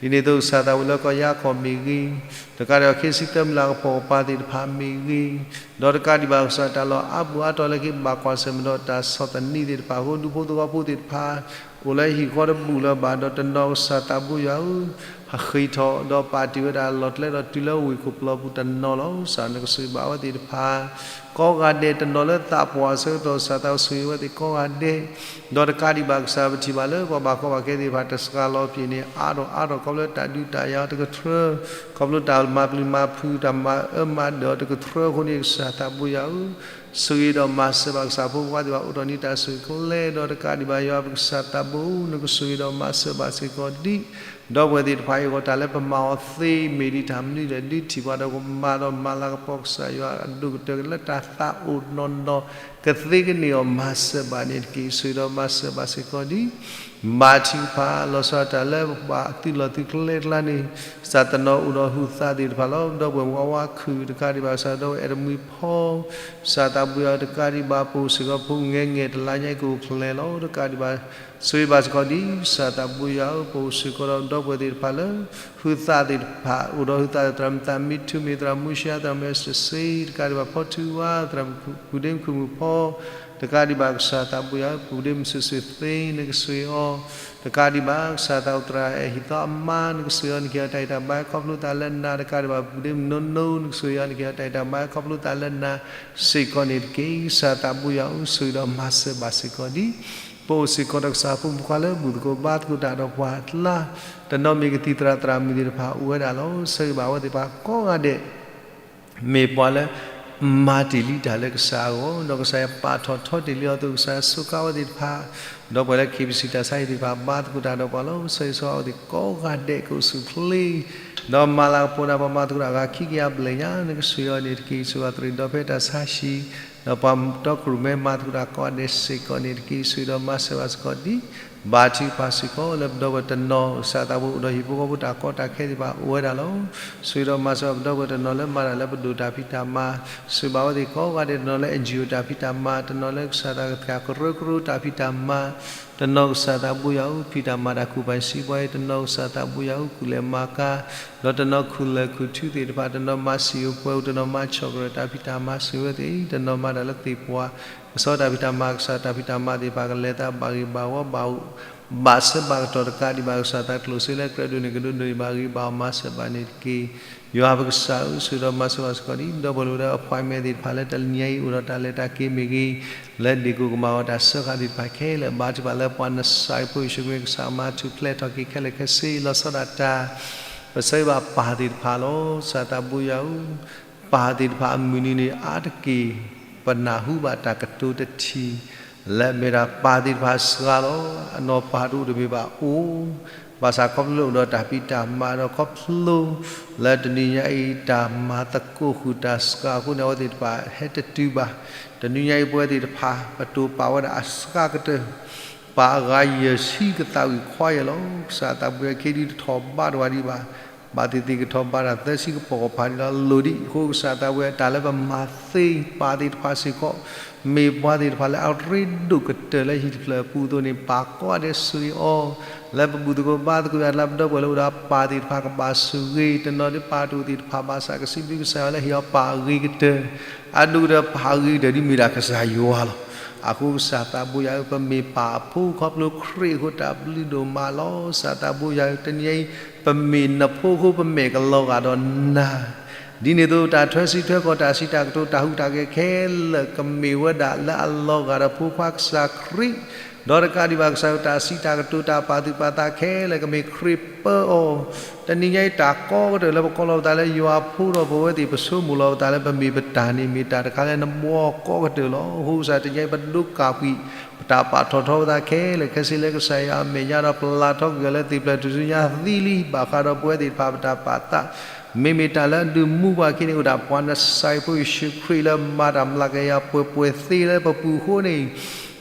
ဒ်န့ၣ်အသိးကစၢ်သးဝံၤလၢကီၢ်ယါခီၣ်မ့ၢ်ဂ့ၤ, တကးဒီးအခ့ဆံသၢမုၢ်လၢ်ကပီၤကပၤသ့ၣ်တဖၣ်မ့ၢ်ဂ့ၤ, ဒီးတကးဒံးဘၣ်ကစၢ်တၢ်လီၢ်အါပူၤအါတီၤလၢက့ၤဘၣ်ကွၢ်ဆၢၣ်မဲာ်ဒီးတၢ်ဆီၣ်သနံးသ့ၣ်တဖၣ်အဃိ ဒူၣ်ဖိသဝီဖိသ့ၣ်တဖၣ် အိၣ်လၢဟံၣ်ဃီတဘူၣ်လၢၤဘၣ်ဒီးတနီၤကစၢ်သးဘိယွၤဧၢ, ဟဃ့ၢ်ထီၣ်ဒီးပာ်တ့ၢ်ဝဲဒၣ်လီၢ်ကျဲဒီးတုၤလၢဝ့ၢ်ခိၣ်ပျီပူၤတနီၤလီၤ. ကစၢ်နကစၢၢ်ဘၣ်ဝဲသ့ၣ်တဖၣ် ကိးဂၤဒဲးတနီၤလၢသးပှၢ်အဆၢကတီၢ် ကစၢ်သးအိၣ်ဆိၣ်ဂ့ၤဝဲသ့ၣ်ကိးဂၤဒဲး, ဒီးတကးဒံးဘၣ်ကစၢ်ပထံၣ်ဘၣ်လၢပှၤဘၣ်ကီဘၣ်ခဲသ့ၣ်တဖၣ် တစှၤလီၤပျ့ၤန့ၣ် အါထီၣ်အါထီၣ် ခီဖျိလၢတၢ်ဒုးတၢ်ယၤတကထြၢ, ခီဖျိတၢ်မၤပျံၤမၤဖုး တၢ်မၤအၢမၤဒၢးတကထြၢအဃိန့ၣ် ကစၢ်သးဘိယွၤဧၢ, ဆိၣ်ဂ့ၤဒီးမၤစၢၤဘၣ်ကစၢ်ဖိခွါသ့ၣ်တဖၣ် အိၣ်ထီၣ်န့ၢ်တၢ်ဆိၣ်ဂ့ၤကျဲ ဒီးတကးဒံးဘၣ်ယွၤ ပကစၢ်သးဘိ နကဆိၣ်ဂ့ၤဒီးမၤစၢၤဘၣ်စ့ၢ်ကီးဒံး ဒီပုၢ်ဝဲၢ်သ့ၣ်တဖၣ်အံၤအဂီၢ် တၢ်လၢပမၤအီၤသ့ မ့ၢ်ဒ်တၢ်မနုၤလဲၣ် ဒုးထံၣ်ပှၤဒီးကမၤဒီးမၤလၤကပီၤ ကစၢ်ယွၤအဒိၣ်ကတၢၢ်လၢတၢ်သးအိၣ်နီၢ်နီၢ် ကသ့ကန့ၢ်အီၤ မၤစၢၤဘၣ်န့ၣ်တက့ၢ်. ဆိၣ်ဂ့ၤဒီးမၤစၢၤဘၣ်စ့ၢ်ကီးဒံး ဘါထုကဖၣ် လီၤဆီဒၣ်တၢ်လၢပဘၣ်သုးလီၢ်သုးကျဲကျါန့ၣ် ကစၢ်တနီၤအိၣ်ဒီးဟုးသးသ့ၣ်တဖၣ်လီၤ. ဒီပုၢ်ဝဲၢ်မုၣ်အဝါခုၣ် တကးဒံးဘၣ် ကစၢ်ဒီပုၢ်ဝဲၢ်အဲၣ်တမှံၤဖီ ကစၢ်သးဘိယွၤ တကးဒံးဘၣ် ပအိၣ်စ့ၢ်ကီးဖိငဲၤငဲၤ တလါညါအံၤကအိၣ်ဖျဲၣ်လီၤ. တကးဒံးဘၣ် ဆိၣ်ဂ့ၤဘၣ်စ့ၢ်ကီးဒံး ကစၢ်သးဘိယွၤဧၢ, ပအိၣ်စ့ၢ်ကီးဒီးဒီပုၢ်ဝဲၢ်သ့ၣ်တဖၣ်လၢ ဟုးသးသ့ၣ်တဖၣ် အိၣ်ဒီးဟုးသး သရၣ်မုၣ်သးမံထူမ့ၢ် သရၣ်မုၣ်မူၡါ သရၣ်မုၣ်အဲစတၢၢ်စ့ တကးဒံးဘၣ် ဖီထူဝါ သရၣ်မုၣ်ပူၤဒ့မုၣ်ခုၣ်မုၣ်ဖီ တကးဒံးဘၣ် ကစၢ်သးဘိယွၤဧၢ, ပူၤဒ့မုၣ်စိၤစိၤသ့ နကဆိၣ်ဂ့ၤအီၤ, တကးဒံးဘၣ် ကစၢ်သးအိၣ်သရၣ်အဲၣ်ဟံၣ်သီအမါ နကဆိၣ်ဂ့ၤအီၤ နကဟ့ၣ်အီၤတၢ်အံၣ်တၢ်ဘါ ခီဖျိသးလၢနၤ, တကးဒံးဘၣ် ပူၤဒ့မုၣ်နိနိ နကဆိၣ်ဂ့ၤအီၤ နကဟ့ၣ်အီၤတၢ်အံၣ်တၢ်ဘါ ခီဖျိသးလၢနၤစ့ၢ်ကီးန့ၣ်တက့ၢ်. ကစၢ်သးဘိယွၤဧၢ, ဆိၣ်ဂ့ၤဒီးမၤစၢၤဘၣ်စ့ၢ်ကီးဒံး ပအိၣ်စ့ၢ်ကီးဒီးကစၢ်ဖိမုၣ်ဖိခွါလၢဘူၣ်သကိးဘါသကိးတၢ်ဒီးပှၤအကျါ, တနီၤမ့ၢ်ကသံၣ်သရၣ်သရၣ်မုၣ်သ့ၣ်တဖၣ်အိၣ်ဝဲဒၣ်လီၤ. ဆိၣ်ဂ့ၤဘၣ်အဝဲသ့ၣ်တဖၣ်ကိးဂၤဒဲး မ့ၢ်ပှၤလၢ မၤတ့ၢ်လံတၢ်လၢကစၢ်အဂီၢ်, ဒီးကစၢ်ယွၤပာ်ထီၣ်ထီတ့ၢ်လံအီၤအသိး ကစၢ်ယွၤစူးကါဝဲသ့ၣ်တဖၣ်, ဒီပုၢ်ဝဲၢ်လၢ ခ့ၣ်ပစံၣ် တၢ်ဆါဟံၣ်သ့ၣ်တဖၣ် ဘါသကိးတၢ်ဒီးပှၤလီၤ. ဆိၣ်ဂ့ၤဆိၣ်ဝါအဝဲသ့ၣ်ကိးဂၤဒဲး ကအိၣ်ဆူၣ်အိၣ်ချ့ ဒီးမၤလၤကပီၤတၢ် ပှၤမၤသကိးတၢ်အဂၤခံကယၤဘျဲၣ်ညါ နကဆိၣ်ဂ့ၤအီၤန့ၣ်တက့ၢ်. ဆိၣ်ဂ့ၤအီၤသရံးဒီဖဲတၢ်ဆါဟံၣ်, ဒီးပှၤတီခိၣ်ရိၣ်မဲမၤသကိးတၢ်ကိးဂၤဒဲးစ့ၢ်ကီးန့ၣ်တက့ၢ်. ဆိၣ်ဂ့ၤဒီးမၤစၢၤဘၣ်စ့ၢ်ကီးဒံး ဘါထုကဖၣ်စ့ၢ်ကီးလၢပဒီပုၢ်ဝဲၢ်တနီၤ ကစၢ်သးဘိအိၣ်ဒီးဟံၣ်ဖိဃီဖိတၢ်ကီတၢ်ခဲသ့ၣ်တဖၣ်အိၣ်ဝဲဒၣ်လီၤ. ဆိၣ်ဂ့ၤဒီးမၤစၢၤဘၣ်ပဒီပုၢ်ဝဲၢ်တနီၤလၢမၤတၢ်လၢပဒိၣ်တၢ်ဖံးတၢ်မၤ, ဆိၣ်ဂ့ၤဘၣ်ဝဲသ့ၣ်ကိးဂၤဒဲး တနီၤလၢ NGO တၢ်ဖံးတၢ်မၤ, တနီၤလၢကစၢ်သးကသ့ၣ်ကရၢကရိတၢ်ဖံးတၢ်မၤ, တနီၤကစၢ်သးဘိယွၤဧၢ ဖံးတၢ်မၤတၢ်ကူၣ်ပၤစံးပှၤအံၤ, တနီၤကစၢ်သးဘိယွၤဧၢ ကူၣ်လဲၤမၤကၤ, ဒီးတနီၤခူၣ်လဲၤခူၣ်ထုသ့ၣ်တဖၣ်, တနီၤမၤစံာ်အိၣ်ပှဲၤအိၣ်, တနီၤမၤဆီၣ်ကရၢၢ်တၢ်ဖံးတၢ်မၤ ဆိၣ်ဂ့ၤဝဲသ့ၣ်အံၤ, တနီၤမၤတၢ်လၢသ့ၣ်ပှၢ် ကဆီတၢ်ဖံးတၢ်မၤ ကစၢ်တၢ်ဖံးတၢ်မၤသ့ၣ်တဖၣ် ကလဲၤသးဘၣ်ဂ့ၤဘၣ်ဝီ ဘၣ်အိၣ် ဘၣ်ဆၢဘၣ်ကတီၢ်တကးဒံးဘၣ် ကစၢ်သးကျိၣ်စ့လၢကြၢးဒိးန့ၢ်ကဒိးန့ၢ်ဘၣ်ဂ့ၤဘၣ်ဝီ မၤစၢၤဘၣ်န့ၣ်တက့ၢ်. ယွၤပကစၢ်ဧၢ, ဆိၣ်ဂ့ၤဒီးမၤစၢၤဘၣ်စ့ၢ်ကီးဒံး ဒီပုၢ်ဝဲၢ်လၢအိၣ်ဒီး appointment သ့ၣ်တဖၣ်လၢတနံၤညါအံၤအိၣ်ဒီးတၢ်လဲၤတၢ်က့ၤမ့ၢ်ဂ့ၤ, လၢဒ့ၣ်ကိၣ်ကမၣ်အီၤတၢ်စၢဃာ်သ့ၣ်တဖၣ်ခဲလၢာ် ဘါထုကဖၣ်လၢပှၤနစၢ်ဖိယ့ၣ်ၡူးခရံာ် ကစၢ်မၤထူၣ်ဖျဲးထီၣ်က့ၤခဲလၢာ်ခဲဆ့ လီၤဆီဒၣ်တၢ် ပဆၢဂ့ၤဘၣ်ပၢ်သ့ၣ်တဖၣ်လီၤ. ကစၢ်သးဘိယွၤဧၢ, ပၢ်သ့ၣ်တဖၣ်အမုၢ်နံၤန့ၣ် အါတက့ၢ် ပနၢ်ဟူဘၣ်တၢ်ကတိၤတထံၣ် လၢအမ့ၢ်ဒၣ်ပၢ်သ့ၣ်တဖၣ်စှၤလီၤ. အနီၢ်ပၢ်တအိၣ်တမ့ၢ်ဘၣ်အိၣ်, ဘၣ်ဆၣ်ခီဖျိလၢအိၣ်ဒီးတၢ်ဖံးတၢ်မၤဒီးခီဖျိ လၢတနံၤညါအံၤ တၢ်မၤသကိးဃုာ်တၢ်စှၤအဃိန့ၣ် အဝဲသ့ၣ်တဖၣ်ဟဲတတုၤဘၣ်. တနံၤညါအံၤ ပဝဲသ့ၣ်တဖၣ် ပတိာ်ပာ်ဝဲဒၣ်အစှၤကတၢၢ် ပၢ်အဂၤယဲၢ်ဆံကသးဝံၣ်ခွါယဲၢ်လီၤ. ကစၢ်သးဘိယွၤ ခဲဒုးတထီၣ်ဘးတဝၤဒံးဘၣ်, ဘၣ်သ့ၣ်သ့ၣ်ကထီၣ်ဘးတၢ်သၢဆံကပိာ်ကပၤဒံးလီၤ. လိၣ်ဒံးအဃိ ကစၢ်သးဘိယွၤ တၢ်လၢပမၤသ့ပၢ်သ့ၣ်တဖၣ်စ့ၢ်ကီး မ့ၢ်ပှၤသ့ၣ်တဖၣ်လၢအရ့ဒိၣ်ကတၢၢ်လၢဟံၣ်တဖျၢၣ်အပူၤအသိးန့ၣ် ပၢ်ကိးဂၤဒဲးဆိၣ်ဂ့ၤအီၤ, လၢပဘူၣ်သကိးဘါသကိးယွၤလၢပဒီပုၢ်ဝဲၢ်လၢအိၣ်ဒီးပၢ်သ့ၣ်တဖၣ်ကဘၣ်ဆိၣ်ဂ့ၤ, တနီၤဒ်ပၢ်တအိၣ်သ့ၣ်တဖၣ်ဘၣ်ဆၣ် ကစံးဘျုးကစၢ်ယွၤလၢဟ့ၣ်အီၤပၢ်အဂ့ၤကတၢၢ်, အဒိၣ်ကတၢၢ်ပၢ်အဂ့ၤကတၢၢ်ဒ်မ့ၢ်ဒၣ်ကစၢ်ယွၤလီၤ. အဃိကစၢ်သးဘိယွၤဧၢ, ပမ့ၢ်ပၢ်အဖိခီဖျိခရံာ်အဃိ တၢ်ဘျုးဒိၣ်မးလီၤ. ကစၢ်သးဘိယွၤဧၢ, တနံၤညါအံၤ ပမ့ၢ်နဖိအဃိ ပမဲာ်ကလီၤဂာ်ဒီးနၤ ဒ်န့ၣ်အသိး တၢ်ထွဲစံးထွဲကီၢ် တၢ်စံးတၢ်ကတိၤ တၢ်ဟူးတၢ်ဂဲၤခဲလၢာ် ကမ့ၢ်ဝဲဒၣ်လၢအလီၤဂာ်ဒီးဖိခွါကစၢ်ခရံာ်, ဒီးတကးဒံးဘၣ်ကစၢ်ယွၤ တၢ်စံးတၢ်ကတိၤ တၢ်ပာ်သူၣ်ပာ်သးခဲလၢာ် ကမ့ၢ်ခရံာ်ပၢအီၤ, တနံၤညါအံၤ တၢ်ကိးကတၢၢ်လၢပကိးလီၤပသးလၢယွၤအဖိဒီး ပဝဲသ့ၣ်ပဆိကမိၣ်လီၤပသးလၢပမ့ၢ်ပတၢ်န့ၣ် မ့ၢ်တၢ်တခါလၢနဘှီကိးကတၢၢ်လီၤ. အဃိကစၢ် တနံၤညါအံၤ ပဒိးကၢ်ကွံာ် ပတၢ်ပာ်ထီၣ်ထီပသးခဲလၢာ်ခဲဆ့လၢကစၢ်ယွၤအမဲာ်ညါဒီး ပလၢ်ထီကွံာ်အီၤလၢသ့ၣ်ဖျၢၣ်ထူၣ်စုညါသံလံ, ဘၣ်ဃးဒီးပဝဲသ့ၣ်တဖၣ်ပတၢ်ပာ်သး မ့မ့ၢ်တၢ်လၢအဒုးမူပှၤအခံန့ၣ် အိၣ်ဒၣ်ပှၤနစၢ်ဖိယ့ၣ်ၡူးခရံာ်လၢမၤတၢ်မျးကယၤပှဲၤပှဲၤသ့လၢပပူၤအဃိန့ၣ်,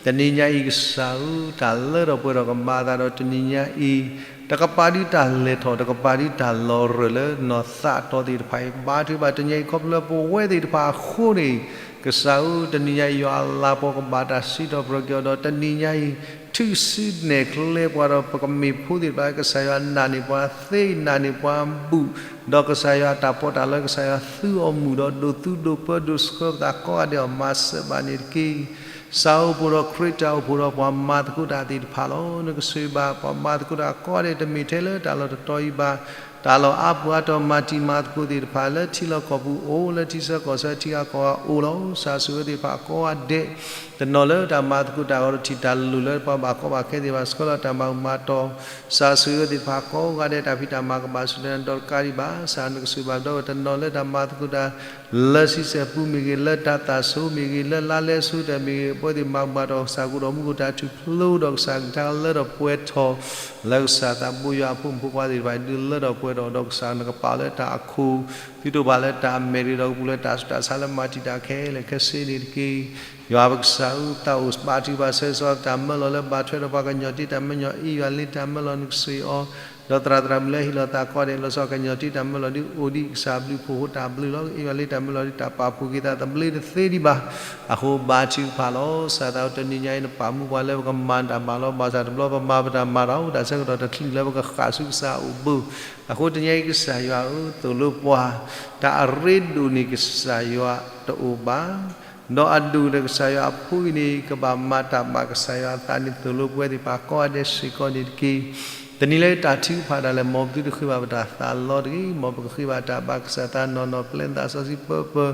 တနံၤညါအံၤကစၢ်ဧၢ, တၢ်လၢထီၣ်ပှဲၤထီၣ်ကမၤအသးဒီးတနံၤညါအံၤ, တကပၤဒ်တၢ်လဲၤထီၣ် တကပၤဒ်တၢ်လီၤရၢၢ်လၢနီၢ်သးတီၤသ့ၣ်တဖၣ်အံၤ ဘါထုကဖၣ်တနံၤညါအံၤ ခီဖျိလၢပဝဲသ့ၣ်တဖၣ်အဃိန့ၣ်, ကစၢ်ဧၢ, တနံၤညါအံၤ ယွၤအလၤကပီၤကဘၣ်တၢ်စံးထီၣ်ပတြၢၤက့ၤအီၤဒီး တနံၤညါအံၤ ထုးစုနဲၣ်ကျဲပှၤဒီး ပကမ့ၢ်ဖိသ့ၣ်တဖၣ် ကစၢ်ယွၤနာ်န့ၢ်ပှၤသ့ နာ်န့ၢ်ပှၤဘူၣ်, ဒီးကစၢ်ယွၤအတၢ်ပီးတၢ်လီ ကစၢ်ယွၤသူအီၤမုာ်ဒီး ဒိးသူဒိးပၢဒိးဆှၢပသးကိးဂၤဒဲးအီၤ မၤစၢၤဘၣ်န့ၣ်တက့ၢ်. စးအိၣ်ဖှိၣ်ဒီးခရံာ်တၢ်အိၣ်ဖှိၣ်ဒီးပှၤမၤသကိးတၢ်သ့ၣ်တဖၣ်လီၤ. နကဆိၣ်ဂ့ၤဘၣ်ပှၤမၤသကိးတၢ်ကိးဂၤဒဲး တမ့ၢ်ထဲလၢတၢ်လီၢ်တတီၤအံၤဘၣ်, တၢ်လီၢ်အါပူၤအါတီၤမၤတံၤမၤသကိးသ့ၣ်တဖၣ် လၢထံလီၢ်ကီၢ်ပူၤအိၣ် လၢထံဆၢကီၢ်ဆၢထံဂၤကီၢ်ဂၤအိၣ်လီၤ. စးဆိၣ်ဂ့ၤသ့ၣ်တဖၣ်ကိးဂၤဒဲး တနီၤလၢတၢ်မၤသကိးတၢ်ဂီၤတထံၣ် တၢ်လိၣ်လၢပှၤဘၣ်ကီဘၣ်ခဲသ့ၣ်တဖၣ် ဆှၢလီၤတၢ်မၤမၤတီၤ, စးဆိၣ်ဂ့ၤသ့ၣ်တဖၣ်ကိးဂၤဒဲး တၢ်ဖံးတၢ်မၤကဘၣ်ဆူၣ်န့ၣ်ဒီးတကးဒံးဘၣ် စးနကဆိၣ်ဂ့ၤဘၣ်ဒီးတနီၤလၢတၢ်မၤသကိးတၢ် လၢဆံဆဲၣ်ပူၤမ့ၢ်ဂ့ၤ, လၢတၢ်သးစူၤမ့ၢ်ဂ့ၤ, လၢလါလဲဆူတၢ်မ့ၢ်ဂ့ၤ, ပဝဲသ့ၣ်မၤကဘၣ်ဒီးကစၢ်ကအိၣ်ဒီးမူခိၣ်တၢ်ထူၣ်ဖျိဒီးကစၢ်ကထါလၢထီၣ်ပှဲၤထီၣ် လၢကစၢ်သးဘိယွၤအဖိမုၣ်ဖိခွါသ့ၣ်တဖၣ် ဒုးလၢထီၣ်ပှဲၤထီၣ်ဒီးကစၢ်နကပာ်လၢတၢ်အခိၣ် သုတအိၣ်ဘၣ်လၢတၢ်အမဲာ်ရ့ဒီးကပူၤလၢတၢ်ဆူးတၢ်ဆါလၢမၤတံာ်တာ်ခဲလၢာ်ခဲဆ့န့ၣ်တက့ၢ်. ယွၤပကစၢ်ဧၢ, သးအိၣ်ဘါထုကဖၣ်ဆၢဂ့ၤဆၢဝါတၢ်မၢလီၤလၢဘၣ်ထွဲဒီးပှၤကညီတံၢ်တၢ်မၢညီ အ့ၣ်ယွၤလ့တၢ်မၢလီၤနကစၢ်အီၤ ဒီးသရၣ်သရၣ်မုၣ်လၢဟ့ၣ်လီၤသးကိးဂၤဒဲး လီၤဆီကညီတံၢ်တၢ်မၢလီၤဒုးအိၣ်ဒံး ကစၢ်ဘျုးဖှိၣ်ဃိတၢ်ဘျုးလီၤ. အ့ၣ်ယွၤလ့တၢ်မၢလီၤဒုးတၢ်ပာ်ဖှိၣ်က့ၤသးသဘျ့တသ့ဒံးဘၣ်. အဃိဘါထုကဖၣ်လီၤ. ကစၢ်သးအိၣ်တနံၤညါအံၤ နပာ်မူပှၤလၢပကမၤတၢ်မၤလီၤ. ဘၣ်ဆၣ်တဘျီပမၤပတၢ်မၤတၢ်အိၣ် တၢ်ဆၢကတီၢ်တချုးလၢပကဃၣ်ဆူကစၢ်အအိၣ်ဘၣ်. အဃိတနံၤညါအံၤကစၢ်ယွၤဧၢ, သိၣ်လိပှၤ တၢ်အရ့ဒိၣ်န့ၣ်ကစၢ်ယွၤတအိၣ်ဘၣ် ဒီးအဒိၣ်ဒီးကစၢ်ယွၤအဖိအံၤန့ၣ် ကဘၣ်မၤတၢ်ဘၣ်ကစၢ်ယွၤအသးန့ၣ် သိၣ်လိပဝဲသ့ၣ်တဖၣ်ကိးဂၤဒဲးစ့ၢ်ကီးန့ၣ်တက့ၢ်. တနံၤလၢတၢ်ထုကဖၣ်ဒၣ်လဲာ် မ်ပသုတဃ့ဘၣ်ပတၢ်သးလီတဂ့ၤ, မ်ပကဃ့ဘၣ်တၢ်ဘၣ်ကစၢ်သးနီၢ်နီၢ် ပျဲသးစီဆှံပၢပၢ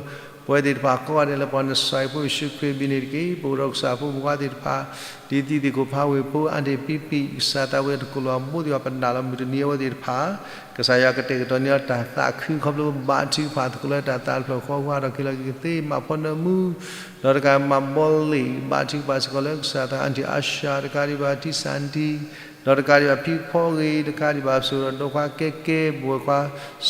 ပဝဲသ့ၣ်တဖၣ်ကိးဂၤဒဲးလၢပှၤနစၢ်အံၤဖိယ့ၣ်ၡူးခရံာ်အမံၤန့ၣ်တက့ၢ်. ပအိၣ်ဒီးကစၢ်ဖိမုၣ်ဖိခွါသ့ၣ်တဖၣ် ဒ်သံသ့ၣ်ကိၣ်ဖးဝ့ၢ်ဖိ အါတ့ၢ်ပံပံၣ် ကစၢ်သးဝံၣ်တကိၣ်လီၤဘိသ့ၣ်တဖၣ် ပနၢ်လီၤမုၢ်တနံၤအဝဲသ့ၣ်တဖၣ် ကစၢ်ယွၤကတဲာ်ကတီၤန့ၢ်အီၤတၢ်သးခု ခီဖျိဘါထုကဖၣ်သကိးလၢတၢ်သးတဖျၢၣ်ဃီ ဟးထီၣ်က့ၤလီၤက့ၤကသ့ မၤဖီနၢမူ ဒီးတကးမၤဘီလ့ၣ် ဘါထုကဖၣ်စ့ၢ်ကီးလၢကစၢ်သး အါတ့ၢ်အါၡါ တကးဒံးဘၣ် ထံစၢ်နထံ ဒီးတကးဒံးဘၣ်ဖံဖီဂ့ၤ တကးဒံးဘၣ် ပစိၤဒီးဒီခွါကဲကဲ ပဝဲခွါ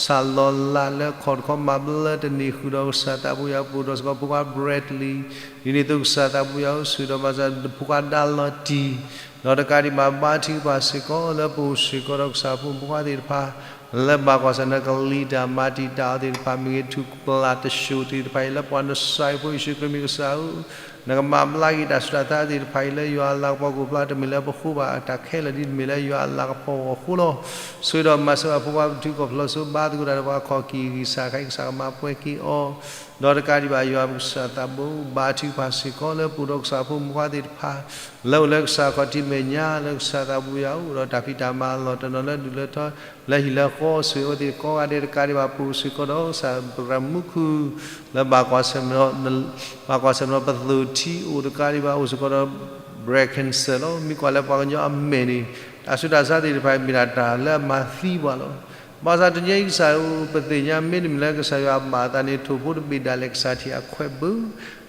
စၢ်လီၤလးလၢခီၣ်တခီ မၤဘျၢတန့ၢ်ဃုာ်ဒီးကစၢ်သးဘိယွၤ ပအိၣ်ဒီးစ့ၢ်ကီးဖိခွါ Bradley ဒ်န့ၣ်အသိးကစၢ်သးဘိယွၤအိၣ်ဆိးဒီးမၤစၢၤဖိခွါဒါလီၤတံၢ် ဒီးတကးဒံးဘၣ် ဘါထုကဖၣ်စ့ၢ်ကီးလၢပအိၣ်စ့ၢ်ကီးဒီးကစၢ်ဖိမုၣ်ဖိခွါသ့ၣ်တဖၣ် လၢဘၣ်ကွၢ်ဆၢၣ်နကလံၤတၢ်မၤတံာ်တာ်အီၤသ့ၣ်တဖၣ်မ့ၢ်ဂ့ၤ ထူၣ်ပျၢ်တၢ်ဆိၣ်သ့ၣ်တဖၣ်အံၤ လၢပှၤနစၢ်အံၤဖိယ့ၣ်ၡူးခရံာ်မံၤကစၢ်ဧၢ, နကမၤဘျါက့ၤတၢ်ဆူးတၢ်ဆါသ့ၣ်တဖၣ်အံၤ လၢယွၤအလၤကပီၤကအိၣ်ဖျါ တမ့ၢ်လၢပဃိဘၣ်တၢ်ခဲလၢာ်ဒ် တမ့ၢ်လၢယွၤအလၤကပီၤအဃိလီၤ. ဆိးဒီးမၤစၢၤဘၣ်ဖိခွါပထုးကီၢ်ဖျီးစိ ဘါသကိးတၢ်ဒီးပှၤခီၣ်ကံၢ်ဂံၢ်စၢ်ခါအံၤ ကစၢ်ကမၤပှဲၤက့ၤအီၤ ဒီးတကးဒံးဘၣ် ယွၤပကစၢ်သးဘိ ဘါထုကဖၣ်စ့ၢ်ကီးလၢပအိၣ်ဒီးကစၢ်ဖိမုၣ်ဖိခွါသ့ၣ်တဖၣ် လၢအိၣ်လၢကစၢ်ခီၣ်ထံးမဲာ်ညါ လၢကစၢ်သးဘိယွၤအိၣ်ဒီးတၢ်ဖံးတၢ်မၤအလီၢ်တနီၤ လၢဒူၣ်လၢထီ လၢဟံၣ်လၢဃီ ဆိၣ်ဂ့ၤအဝဲသ့ၣ်ကိးဂၤဒဲး တကးဒံးဘၣ် ပအိၣ်စ့ၢ်ကီးဒီးကစၢ်သရၣ်မူခိၣ် လၢဘၣ်ကွၢ်ဆၢၣ် ဘၣ်ကွၢ်ဆၢၣ်မနီၤပသိၣ်ထံအိၣ် တကးဒံးဘၣ် အိၣ်စ့ၢ်ကီးဒီး breast cancer လီၤ. မ့ၢ်ကွၢ်လၢပှၤကညီအမဲာ်န့ၣ် တၢ်ဆူးတၢ်ဆါသ့ၣ်တဖၣ်အံၤ မ့ၢ်ဒၣ်တၢ်လၢအမၤသံပှၤလီၤ. ဘၣ်ဆၣ်တနံၤညါအံၤကစၢ်ဧၢ ပသ့ၣ်ညါ မ့တမ့ၢ်လၢကစၢ်ယွၤအဘၣ်အသးန့ၣ် ထိၣ်ဖိတဘ့ၣ်ဒၣ်လဲာ်ကစၢ်ထံးအခွဲးဘၢ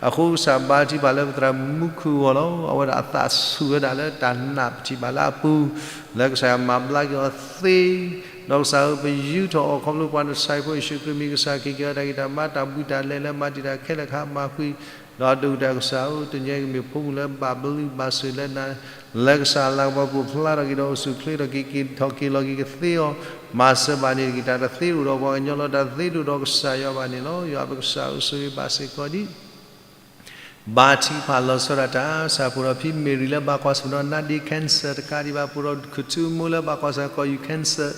အဃိကစၢ်ဘါထုကဖၣ်လၢပသရၣ်မူခိၣ်အဂီၢ်လီၤ. အဝဲဒၣ်အသးဆူၣ်ဝဲဒၣ်လၢတၢ်နာ်ပထံၣ်ဘၣ်လၢအပူၤ လၢကစၢ်ယွၤမၤဘျါက့ၤအီၤသ့ ဒီးကစၢ်ဧၢ ပယူထီၣ်အီၤခီဖျိပှၤနစၢ်အံၤဖိယ့ၣ်ၡူးခရံာ်မံၤ ကစၢ်က့ၤကဲထီၣ်တၢ်ဂံၢ်တၢ်ဘါတၢ်ဘှံးတၢ်လဲၤလၢမၤတံာ်တာ်ခဲလၢာ်ခါမၤဃံ ဒီးဒိၣ်ကတၢၢ်ကစၢ်ဧၢ တနံၤညါအံၤကမ့ၢ်ဖိမုၣ်လၢဘၣ်ဘျုးဘၣ်ဆိၣ်လၢနၤ လၢကစၢ်အလၤကပီၤကအိၣ်ဖျါထီၣ်က့ၤဒီး အိၣ်ဆူၣ်အိၣ်ချ့ထီၣ်က့ၤ က့ၤထီၣ်က့ၤလီၤက့ၤကသ့အီၤ မၤစၢၤဘၣ်န့ၣ်တက့ၢ်. တၢ်တသ့တအိၣ်ဒီးပှၤကညီလီၤ, တၢ်တသ့တအိၣ်ဒီးကစၢ်ယွၤဘၣ်န့ၣ်လီၤ. ယွၤပကစၢ်ဧၢ ဆိၣ်ဂ့ၤဘၣ်စ့ၢ်ကီးဒံး ဘါထုကဖၣ်လီၤဆီဒၣ်တၢ် ကစၢ်ပအိၣ်ဒီးဖံမ့ၢ်ရံၤလၢဘၣ်ကွၢ်ဆၢၣ်မနီၤ နာ်ဒ့ cancer တကးဒံးဘၣ် ပအိၣ်ဒီးခူၣ်ထူမိၢ်လၢဘၣ်ကွၢ်ဆၢၣ်ကီၢ်ယူၢ် cancer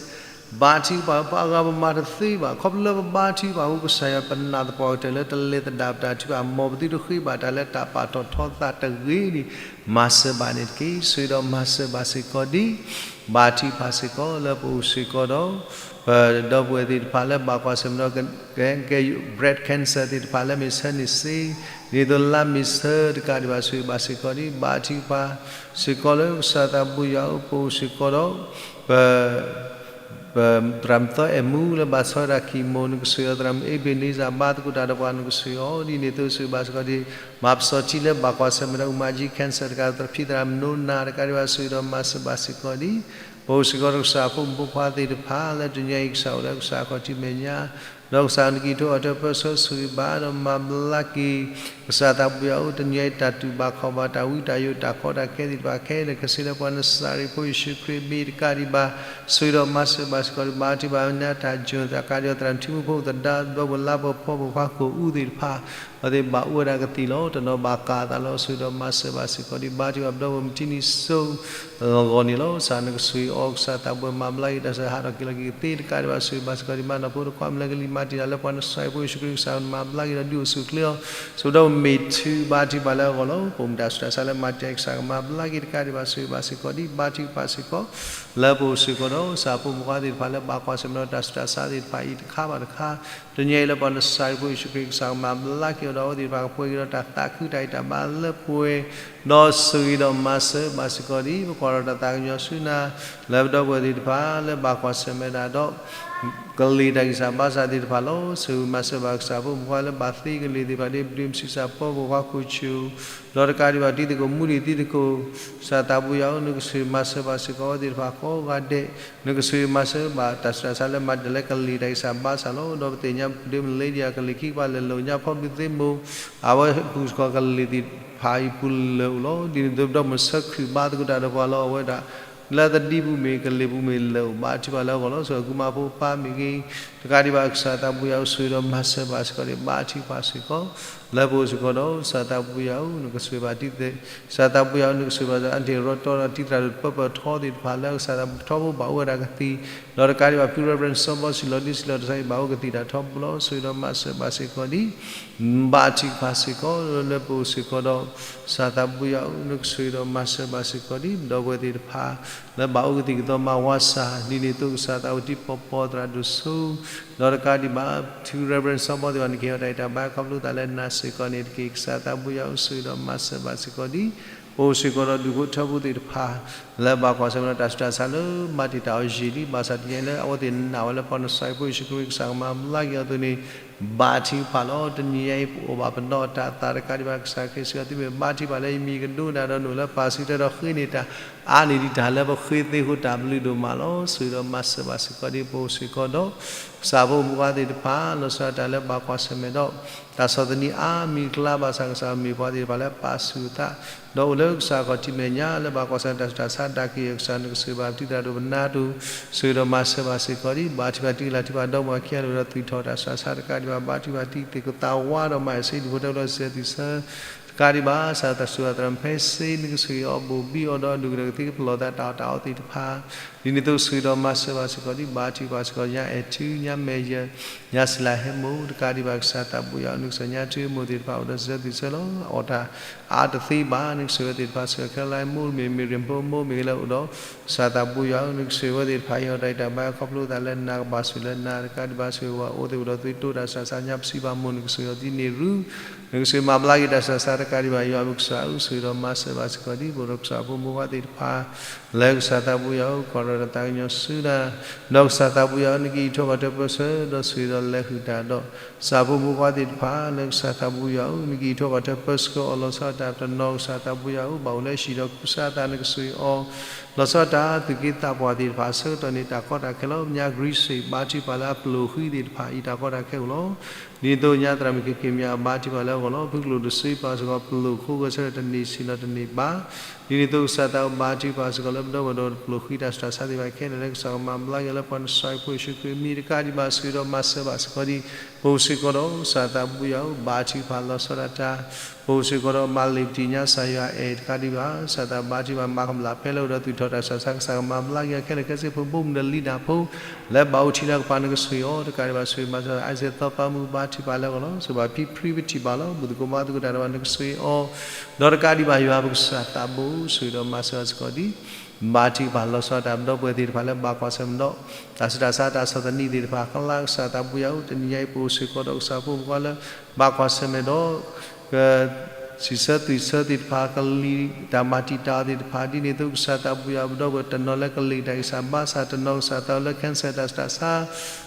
ဘါထုကဖၣ် ပှၤအဂၤပမၤတသ့ဘၣ် ခီဖျိလၢပဘါထုကဖၣ်အဃိ ကစၢ်ယွၤပနာ်သပှၢ်ကတၢၢ်လၢတလဲၤသဒၣ်ပတၢ်ထုကဖၣ် မ်ပသုတဃ့ဘၣ်တၢ်လၢတၢ်ပာ်ထီၣ်ထီသးတဂ့ၤန့ၣ် မၤစၢၤဘၣ်န့ၣ်တက့ၢ်. ဆိၣ်ဂ့ၤဒီးမၤစၢၤဘၣ်စ့ၢ်ကီးဒံး ဘါထုကဖၣ်စ့ၢ်ကီးလၢပအိၣ်စ့ၢ်ကီးဒီး ပဒီပုၢ်ဝဲၢ်သ့ၣ်တဖၣ်လၢဘၣ်ကွၢ်ဆၢၣ်မနီၤ ကဲ breast cancer သ့ၣ်တဖၣ်လၢမ့ၢ်ဆၢန့ၣ်စ့ ဒ်သိးလါမ့ၢ်ဆၢတကးဒံးဘၣ် ဆိၣ်ဂ့ၤဘၣ်စ့ၢ်ကီးဒံး ဘါထုကဖၣ်စ့ၢ်ကီးလၢကစၢ်သးဘိယွၤအအိၣ် ပအိၣ်စ့ၢ်ကီးဒီး ပ ပသရၣ်မုၣ်သီအဲၣ်မူလၢဘၣ်ဆီဒၣ်တၢ် chemo နကဆိၣ်ဂ့ၤအီၤ သရၣ်မုၣ် Ebenezer ဘါသကိးတၢ်ဒီးပှၤ နကဆိၣ်ဂ့ၤအီၤ ဒ်န့ၣ်အသိးဆိၣ်ဂ့ၤဘၣ်စ့ၢ်ကီးဒံး မၤပစီၤထံလၢဘၣ်ကွၢ်ဆၢၣ်မနီၤ အူမၤကၠံ cancer တကး သရၣ်ဖံသရၣ်မုၣ်နိနၤ တကးဒံးဘၣ် ဆိၣ်ဂ့ၤဒီးမၤစၢၤဘၣ်စ့ၢ်ကီးဒံး ပအိၣ်စ့ၢ်ကီးဒီးကစၢ်ဖိမုၣ်ဖိခွါသ့ၣ်တဖၣ် လၢတနံၤညါအံၤကစၢ်အိၣ်လၢကစၢ်ခီၣ်ထံးမဲာ်ညါ ဒီးကစၢ်နက့ၤထီၣ်အီၤတၢ်ပၢဆှၢဆိၣ်ဂ့ၤဘၣ်ဒီးမၤဘျါက့ၤ ကစၢ်သးဘိယွၤအိၣ် တနံၤညါအံၤတၢ်တူၢ်ဘၣ်ခီၣ်ဘၣ် တၢ်ဝံတၢ်ယိာ် တၢ်ကီတၢ်ခဲသ့ၣ်တဖၣ်ခဲလၢာ်ခဲဆ့လၢပှၤနစၢ်ရ့ၣ်ဖိယ့ၣ်ၡူးခရံာ်မံၤတကးဒံးဘၣ် ဆိၣ်ဂ့ၤဒီးမၤစၢၤဘၣ်စ့ၢ်ကီးဒံး ဘါထုကဖၣ်န့ၢ်တၢ်ယိာ် တကးဒံး သရၣ်မုၣ်ထံမုၣ်ဖိသဒါ ဒီပုၢ်ဝဲၢ်လါပှဲၤဖီ ပှဲၤဖီခိၣ်အူသ့ၣ်တဖၣ် အဝဲသ့ၣ်ဘၣ်အိၣ်ဝဲဒၣ်ကသံၣ်လီၤ. တနီၤဘၣ်ကၢ်အသးလီၤ. ဆိၣ်ဂ့ၤဒီးမၤစၢၤဘၣ်စ့ၢ်ကီးဒံး ဘါထုကဖၣ်ပဒီပုၢ်ဝဲၢ်မုၣ်ထံနံၣ်စိ အဂီၢ်န့ၣ်လီၤ. ကစၢ်နကဆိၣ်ဂ့ၤအီၤ ကစၢ်သးဘိယွၤမၤဘျါက့ၤ တၢ်စၢၤဟးထီၣ်က့ၤလီၤက့ၤကသ့တကးဒံးဘၣ် ဆိၣ်ဂ့ၤဘၣ်စ့ၢ်ကီးဒံး မၤနီၢ်ဖိတကွၢ်မဲာ်လၢကလံၤမၤတံာ်တာ်လၢပှၤနစၢ်ဖိယ့ၣ်ၡူးခရံာ် ကစၢ်မၤဘျါက့ၤဒီးဒုးအိၣ်ဆူၣ်အိၣ်ချ့အီၤ ဆိၣ်ဂ့ၤဒီးမ့ၢ်ထုဘါထုကဖၣ်လၢအဂီၢ်လီၤ. ပိာ်မုၣ်တၢ်ဆူးတၢ်ဆါလၢမၤတံာ်တာ် ကစၢ်ကမၤဘျါက့ၤတကးဒံးဘၣ် ဆိၣ်ဂ့ၤဘၣ်စ့ၢ်ကီးဒံး ဘါထုကဖၣ်စ့ၢ်ကီး လၢပအိၣ်စ့ၢ်ကီးဒီး ကစၢ်ဖိမုၣ်ခွါသ့ၣ်တဖၣ်လၢဘၣ်ကွၢ်ဆၢၣ်မဲာ်ဒီးတၢ်ဆူးတၢ်ဆါသ့ၣ်တဖၣ်အံၤတခါဘၣ်တခါ တနံၤအံၤလၢပှၤနစၢ်ဖိယ့ၣ်ၡူးခရံာ် ကစၢ်ကမၤဘျါက့ၤအီၤဒီးအဝဲသ့ၣ်တဖၣ်ကပှဲၤက့ၤဒီးတၢ်သးခုတၢ်အံၣ်တၢ်ဘါလၢပှဲၤ ဒီးဆိၣ်ဂ့ၤဒီးမၤစၢၤဘၣ်စ့ၢ်ကီးဒံး ပကွၢ်ဒီးတၢ်သးကညီၤဆူနၤ လၢပဒီပုၢ်ဝဲၢ်သ့ၣ်တဖၣ်လၢဘၣ်ကွၢ်ဆၢၣ်မဲာ်တၢ်ဒီး ကလံၤတၢ်ဂံၢ်စၢ်ဘါစၢ်သ့ၣ်တဖၣ်လီၤ. ဆိၣ်ဂ့ၤမၤစၢၤဘၣ်ကစၢ်ဖိမုၣ်ခွါလၢဘၣ်သ့ကလံၤသ့ၣ်တဖၣ်ဒ် ပဒုးမဆံးစၢ်ပီကီၢ်ခွါခိၣ်ဆူၣ် ဒီးတကးဒံးဘၣ်တံၤသကိးမူဒံးတံၤသကိး ကစၢ်သးဘိယွၤဧၢ နကဆိၣ်ဂ့ၤမၤစၢၤဘၣ်စ့ၢ်ကီးအဝဲသ့ၣ်တဖၣ်ကိးဂၤဒဲး နကဆိၣ်ဂ့ၤမၤစၢၤဘၣ်တၢ်ဆူးတၢ်ဆါလၢမၤတံာ်တာ်လၢကလံၤတၢ်ဂံၢ်စၢ်ဘါစၢ်လီၤ. ဒီးပသ့ၣ်ညါပဒုးမလ့ဒံယၤ ကလံၤခံကပၤလဲၤလီၤညါဖီဘုးသ့ၣ်မိၢ် အဝဲပူၤစ့ၢ်ကီးကလံၤသ့ၣ်တဖၣ်အံၤပူၤလၢာ်အိၣ်လီၤ. ဒ်န့ၣ်အသိးပဒီပုၢ်ဝဲၢ်မုၣ်ဆၢခရံာ်ဘါသကိးတၢ်ဒီးပှၤလီၤ. အဝဲဒၣ် လၢသဒံပူၤမ့ၢ်ကလံၤပူၤမ့ၢ်လၢာ်အိၣ် ဘါထုကဖၣ်လၢအဂီၢ်လီၤ. ဆိၣ်ဂ့ၤကုမါဖိပၢ်မ့ၢ်ဂ့ၤ တကးဒံးဘၣ်ကစၢ်သးဘိယွၤဧၢ ဆိၣ်ဂ့ၤဒီးမၤစၢၤဘၣ်စ့ၢ်ကီးဒံး ဘါထုကဖၣ်စ့ၢ်ကီး လၢပအိၣ်စ့ၢ်ကီးဒီး ကစၢ်သးဘိယွၤဧၢ နကဆိၣ်ဂ့ၤဘၣ်တံၤသကိး ကစၢ်သးဘိယွၤဧၢ နကဆိၣ်ဂ့ၤဘၣ်အါတ့ၢ်ရီတီဒီးတံၤသရၣ်ဒိၣ်တပၢပၢထီသ့ၣ်တဖၣ်လၢကစၢ်သးဘိထီဘိဘၣ်အိၣ်ဝဲဒၣ်ကသံၣ် ဒီးတကးဒံးဘၣ်ဖု Reverend စီၤဘီစံၣ်လီၤဒ့စံၣ်လီၤတၢ်ဆါအံၤဘၣ်အိၣ်ကသံၣ်တၢ်ထီဘိလီၤ. ဆိၣ်ဂ့ၤဒီးမၤစၢၤဘၣ်စ့ၢ်ကီးဒံး ဘါထုကဖၣ်စ့ၢ်ကီး လၢပအိၣ်စ့ၢ်ကီးဒီး ကစၢ်သးဘိယွၤဧၢ နကဆိၣ်ဂ့ၤဒီးမၤစၢၤဘၣ်စ့ၢ်ကီးဒံး ပဒီပုၢ်ဝဲၢ်သ့ၣ်တဖၣ် လၢဘၣ်အိၣ်ကသံၣ်ကသီမၤဝါစၢ် ဒ်န့ၣ်အသိးကစၢ်သးအိၣ်တံၤပီၤပီၤသရၣ်ဒိၣ်စိ ဒီးတကးဒံးဘၣ် ဖု Reverend စီၤဘီသ့ၣ်တဖၣ်န့ၣ် ကဟ့ၣ်အီၤတၢ်အံၣ်တၢ်ဘါခီဖျိသးလၢနၤစ့ၢ်ကီးန့ၣ်တက့ၢ်. ကစၢ်သးဘိယွၤဧၢ ဆိၣ်ဂ့ၤဒီးမၤစၢၤဘၣ်စ့ၢ်ကီးဒံး ပအိၣ်စ့ၢ်ကီးဒီးဒူၣ်ဖိထၢဖိသ့ၣ်တဖၣ် လၢဘၣ်ကွၢ်ဆၢၣ်မဲာ်ဒီးတၢ်ဆူးတၢ်ဆါလၢမၤတံာ်တာ်အီၤယံာ်လံ ဘၣ်ဆၣ်တနံၤအံၤလၢအဝဲသ့ၣ်နာ်ဝဲလၢပှၤနစၢ်ဖိယ့ၣ်ၡူးခရံာ်ကစၢ်ကမၤဘျါက့ၤအီၤအသိးန့ၣ် ဘါထုကဖၣ်လီၤ. တနံၤအံၤပအိၣ်ဘၣ်ပနီၣ်တၢ်သးတကးဒံးဘၣ် ကစၢ်ခရံာ်စ့ၢ်ကီးသုမ့ၢ်ဘါထုကဖၣ်လၢယမံၤကဒိးနၤဒီးနအိၣ်လၢပၢ်စုထွဲဒီးဃ့န့ၢ်တၢ်အါန့ၢ်ဒံးတၢ်လၢပဃ့သ့အဃိတၢ်ဘျုးဒိၣ်မးလီၤ. ဆိၣ်ဂ့ၤဒီးမၤစၢၤဘၣ်စ့ၢ်ကီးဒံး ပအိၣ်စ့ၢ်ကီးဒီး ကစၢ်ဖိမုၣ်ခွါသ့ၣ်တဖၣ် လီၤဆီဒၣ်တၢ်လၢဘၣ်ကွၢ်ဆၢၣ်မဲာ်ဒီး တၢ်ဆီၣ်သနံးအါမံၤအကျါဘၣ်ဆၣ်ကစၢ်မ့ၢ်ပှၤသ့ၣ်တဖၣ်လၢပာ်ဆူၣ်အသး ဒီးအိၣ်လၢကစၢ်အခီၣ်ထံးမဲာ်ညါ လၢဘၣ်ကွၢ်ဆၢၣ်တၢ်ဆူးတၢ်ဆါဒၣ်က့ၤအကစၢ် နကဆိၣ်ဂ့ၤဘၣ်ပတံၤသရၣ်ဒိၣ်ပနၢ်ဒိၣ် ဆိၣ်ဂ့ၤဒီးမၤစၢၤဘၣ်စ့ၢ်ကီးဒံး ဘါထုကဖၣ်တံၤလၢ်ထုကဖၣ်ဒီမါဝၤခံဂၤလိာ်ဒီး သူၣ်ထီၣ်တၢ်ဆူးတၢ်ဆါတကးဒံးဘၣ် ဘါထုကဖၣ်တံၤသကိးသးဝါဒီးမၤစ့ဒူၣ်ဖိထၢဖိဒီးစံးဆၢသုစၢၤ တကးဒံးဘၣ် ကစၢ်သးစူၤအသရၣ်မုၣ်ဖဲစ့ နကဆိၣ်ဂ့ၤအီၤဘိၣ်ဘံအီၤဒီးအဒူၣ်ကတၢၢ်ကသ့ကပလီၢ်သးတၢ်အီၣ်တၢ်အီသ့ၣ်တဖၣ် ဒ်န့ၣ်အသိးဆိၣ်ဂ့ၤဒီးမၤစၢၤဘၣ်စ့ၢ်ကီးဒံး ဘါထုကဖၣ်စ့ၢ်ကီး ညါအဲၣ်ထူ ညါမဲာ်ယၢၤ ညါစံလၤဟဲမိၢ် တကးဒံးဘၣ် ကစၢ်သးဘိယွၤ နကစၢ်ညါထူဟဲမိၢ်သ့ၣ်တဖၣ်အိၣ်ဒီးစံးဆၢသုစၢၤလီၤ အီၣ်တၢ်အါတသ့ဘၣ် နကဆိၣ်ဂ့ၤသ့ၣ်တဖၣ်စ့ၢ်ကီး ခဲလၢာ်မိၢ် မ့ၢ်မ့ၢ်ရ့ၣ်ဖိမိၢ် မ့ၢ်ဂ့ၤလၢအိၣ်ဒီး ကစၢ်သးဘိယွၤ နကဆိၣ်ဂ့ၤဝဲသ့ၣ်တဖၣ် ဟ့ၣ်အီၤတၢ်အံၣ်တၢ်ဘါခီဖျိသးလၢနၤကဘၣ်ဆိၣ်လၢနၤ တကးဒံးဘၣ်ဆိၣ်ဂ့ၤဝဲအိၣ်သ့ၣ်အိၣ်ဒီးသုတိၢ်တၢ်ဆူးတၢ်ဆါ ညါပစံးဘၣ်မိၢ် နကဆိၣ်ဂ့ၤအီၤဒ်န့ၣ်ရူ နကဆိၣ်ဂ့ၤမၤဘျါက့ၤတၢ်ဆူးတၢ်ဆါတကးဒံးဘၣ် ယွၤပကစၢ်ဧၢ ဆိၣ်ဂ့ၤဒီးမၤစၢၤဘၣ်စ့ၢ်ကီးဒံး ပအိၣ်ဒီးကစၢ်ဖိမုၣ်ခွါသ့ၣ်တဖၣ် လၢကစၢ်သးဘိယွၤဧၢ ကွၢ်ထီၣ်တၢ်သးကညီၤဆူနၤ ဒီးကစၢ်သးဘိယွၤဧၢ နကအံးထွဲကွၢ်ထွဲပၢဆှၢ ဒီးဆိၣ်ဂ့ၤဒီးလဲၤဃုာ်တၢ်ဒီး ကစၢ်ဖိမုၣ်ခွါသ့ၣ်တဖၣ် လၢကစၢ်သးဘိယွၤဧၢ နကအံးထွဲကွၢ်ထွဲပၢဆှၢအီၤလီၤဆီဒၣ်တၢ်တနီၤ ကစၢ်သးဘိယွၤဧၢ ဘၣ်အိၣ်လၢဟံၣ်ဒီးကူစါအသး နကဆိၣ်ဂ့ၤအီၤ လီၤဆီဒၣ်တၢ်သူၣ်က့သးပှၢ်သ့ၣ်တဖၣ် ဆၢကတီၢ်န့ၣ် တၢ်ကီတၢ်ခဲလီၤ ညါ Grace ဘါထုကဖၣ်လၢအပျိၢ်ဃံသ့ၣ်တဖၣ်အံၤ တၢ်ကီတၢ်ခဲအိၣ်လီၤ ဒ်န့ၣ်အသိးညါသရၣ်မုၣ်က့ၤက့ၤမၠး ဘါထုကဖၣ်လၢအဂီၢ်လီၤ ဖုကလိာ်ဒိၣ်စ့ပာ်စ့ၢ်ကီး ပျိၢ်ခိကၢဆၢထၢၣ်တန့ၢ်ဆံးလီၤတန့ၢ်ဘၣ် ဒ်န့ၣ်အသိးကစၢ်သးဘိယွၤ ဘါထုကဖၣ်စ့ၢ်ကီးလၢပဒီပုၢ်ဝဲၢ်ဒီးပျိၢ်ဃံတၢ်ဆူးတၢ်ဆါသ့ၣ်တဖၣ်ခဲလၢာ် လၢကစၢ်ကမၤဘျါက့ၤလၢပှၤနစၢ်ဖိယ့ၣ်ၡူးခရံာ်အမံၤတကးဒံးဘၣ် ဆိၣ်ဂ့ၤဒီးမၤစၢၤဘၣ်စ့ၢ်ကီးဒံး ပအိၣ်စ့ၢ်ကီးဒီးကစၢ်သးဘိယွၤဧၢ ဘါထုကဖၣ်လီၤဆီဒၣ်တၢ် ပအိၣ်စ့ၢ်ကီးဒီးမၤလ့ၤပတံၤညါစၢ်ယွၤအဲၣ်တကးဒံးဘၣ် ကစၢ်သးဘိယွၤဘါထုကဖၣ်မၤကမျၢၢ်ဖဲလၢအိၣ်ဒီးသူၣ်ထီၣ်တၢ်ဆူးတၢ်ဆါ ကစၢ်ကမၤဘျါက့ၤခဲလၢာ်ခဲဆ့ ဖိဘိမုၣ်ဒီးလံဒၣ်ဖိ လၢဘၣ်အိၣ်ထံနၤကပၤ နကဆိၣ်ဂ့ၤအီၤတကးဒံးဘၣ် ဆိၣ်ဂ့ၤမၤစၢၤ Isaac သီပၢ်မုၣ် ဘါထုကဖၣ်လၢအဂီၢ်လီၤ ဆိၣ်ဂ့ၤဘၣ်ဖံဖုပထံၣ်ဘၣ်လီၤ ဘူၣ်သကိးဘါသကိးတၢ်ဒီး နကဆိၣ်ဂ့ၤအီၤ ဒီးတကးဒံးဘၣ် ယွၤပကစၢ်သးဘိ ဆိၣ်ဂ့ၤဒီးမၤစၢၤဘၣ်စ့ၢ်ကီးဒံး ဘါထုကဖၣ်လီၤဆီဒၣ်တၢ် ပဒီပုၢ်ဝဲၢ်သ့ၣ်တဖၣ်လၢဘၣ်ကွၢ်ဆၢၣ်မဲာ်ဒီး တၢ်ဆူးတၢ်ဆါတၢ်ဆီၣ်သနံးသ့ၣ်တဖၣ် ကလါကစၢ်သးဘိယွၤဧၢ တနံၤညါအံၤ ပအိၣ်စ့ၢ်ကီးဒီးကစၢ်ဖိမုၣ်ဖိခွါလၢ ဘၣ်ကွၢ်ဆၢၣ်မဲာ်ဒီး က စံးဆၢသွံၣ်ဆၢသ့ၣ်တဖၣ် ကလံၤတၢ်မၤတံာ်တာ်အီၤသ့ၣ်တဖၣ် ဒ်န့ၣ်အသိးကစၢ်သးဘိယွၤ ပဒီပုၢ်ဝဲၢ်တနီၤလၢကလံၤတၢ်ဂံၢ်စၢ်ဘါစၢ် တနီၤကစၢ်သးလၢ cancer တၢ်ဆူးတၢ်ဆါ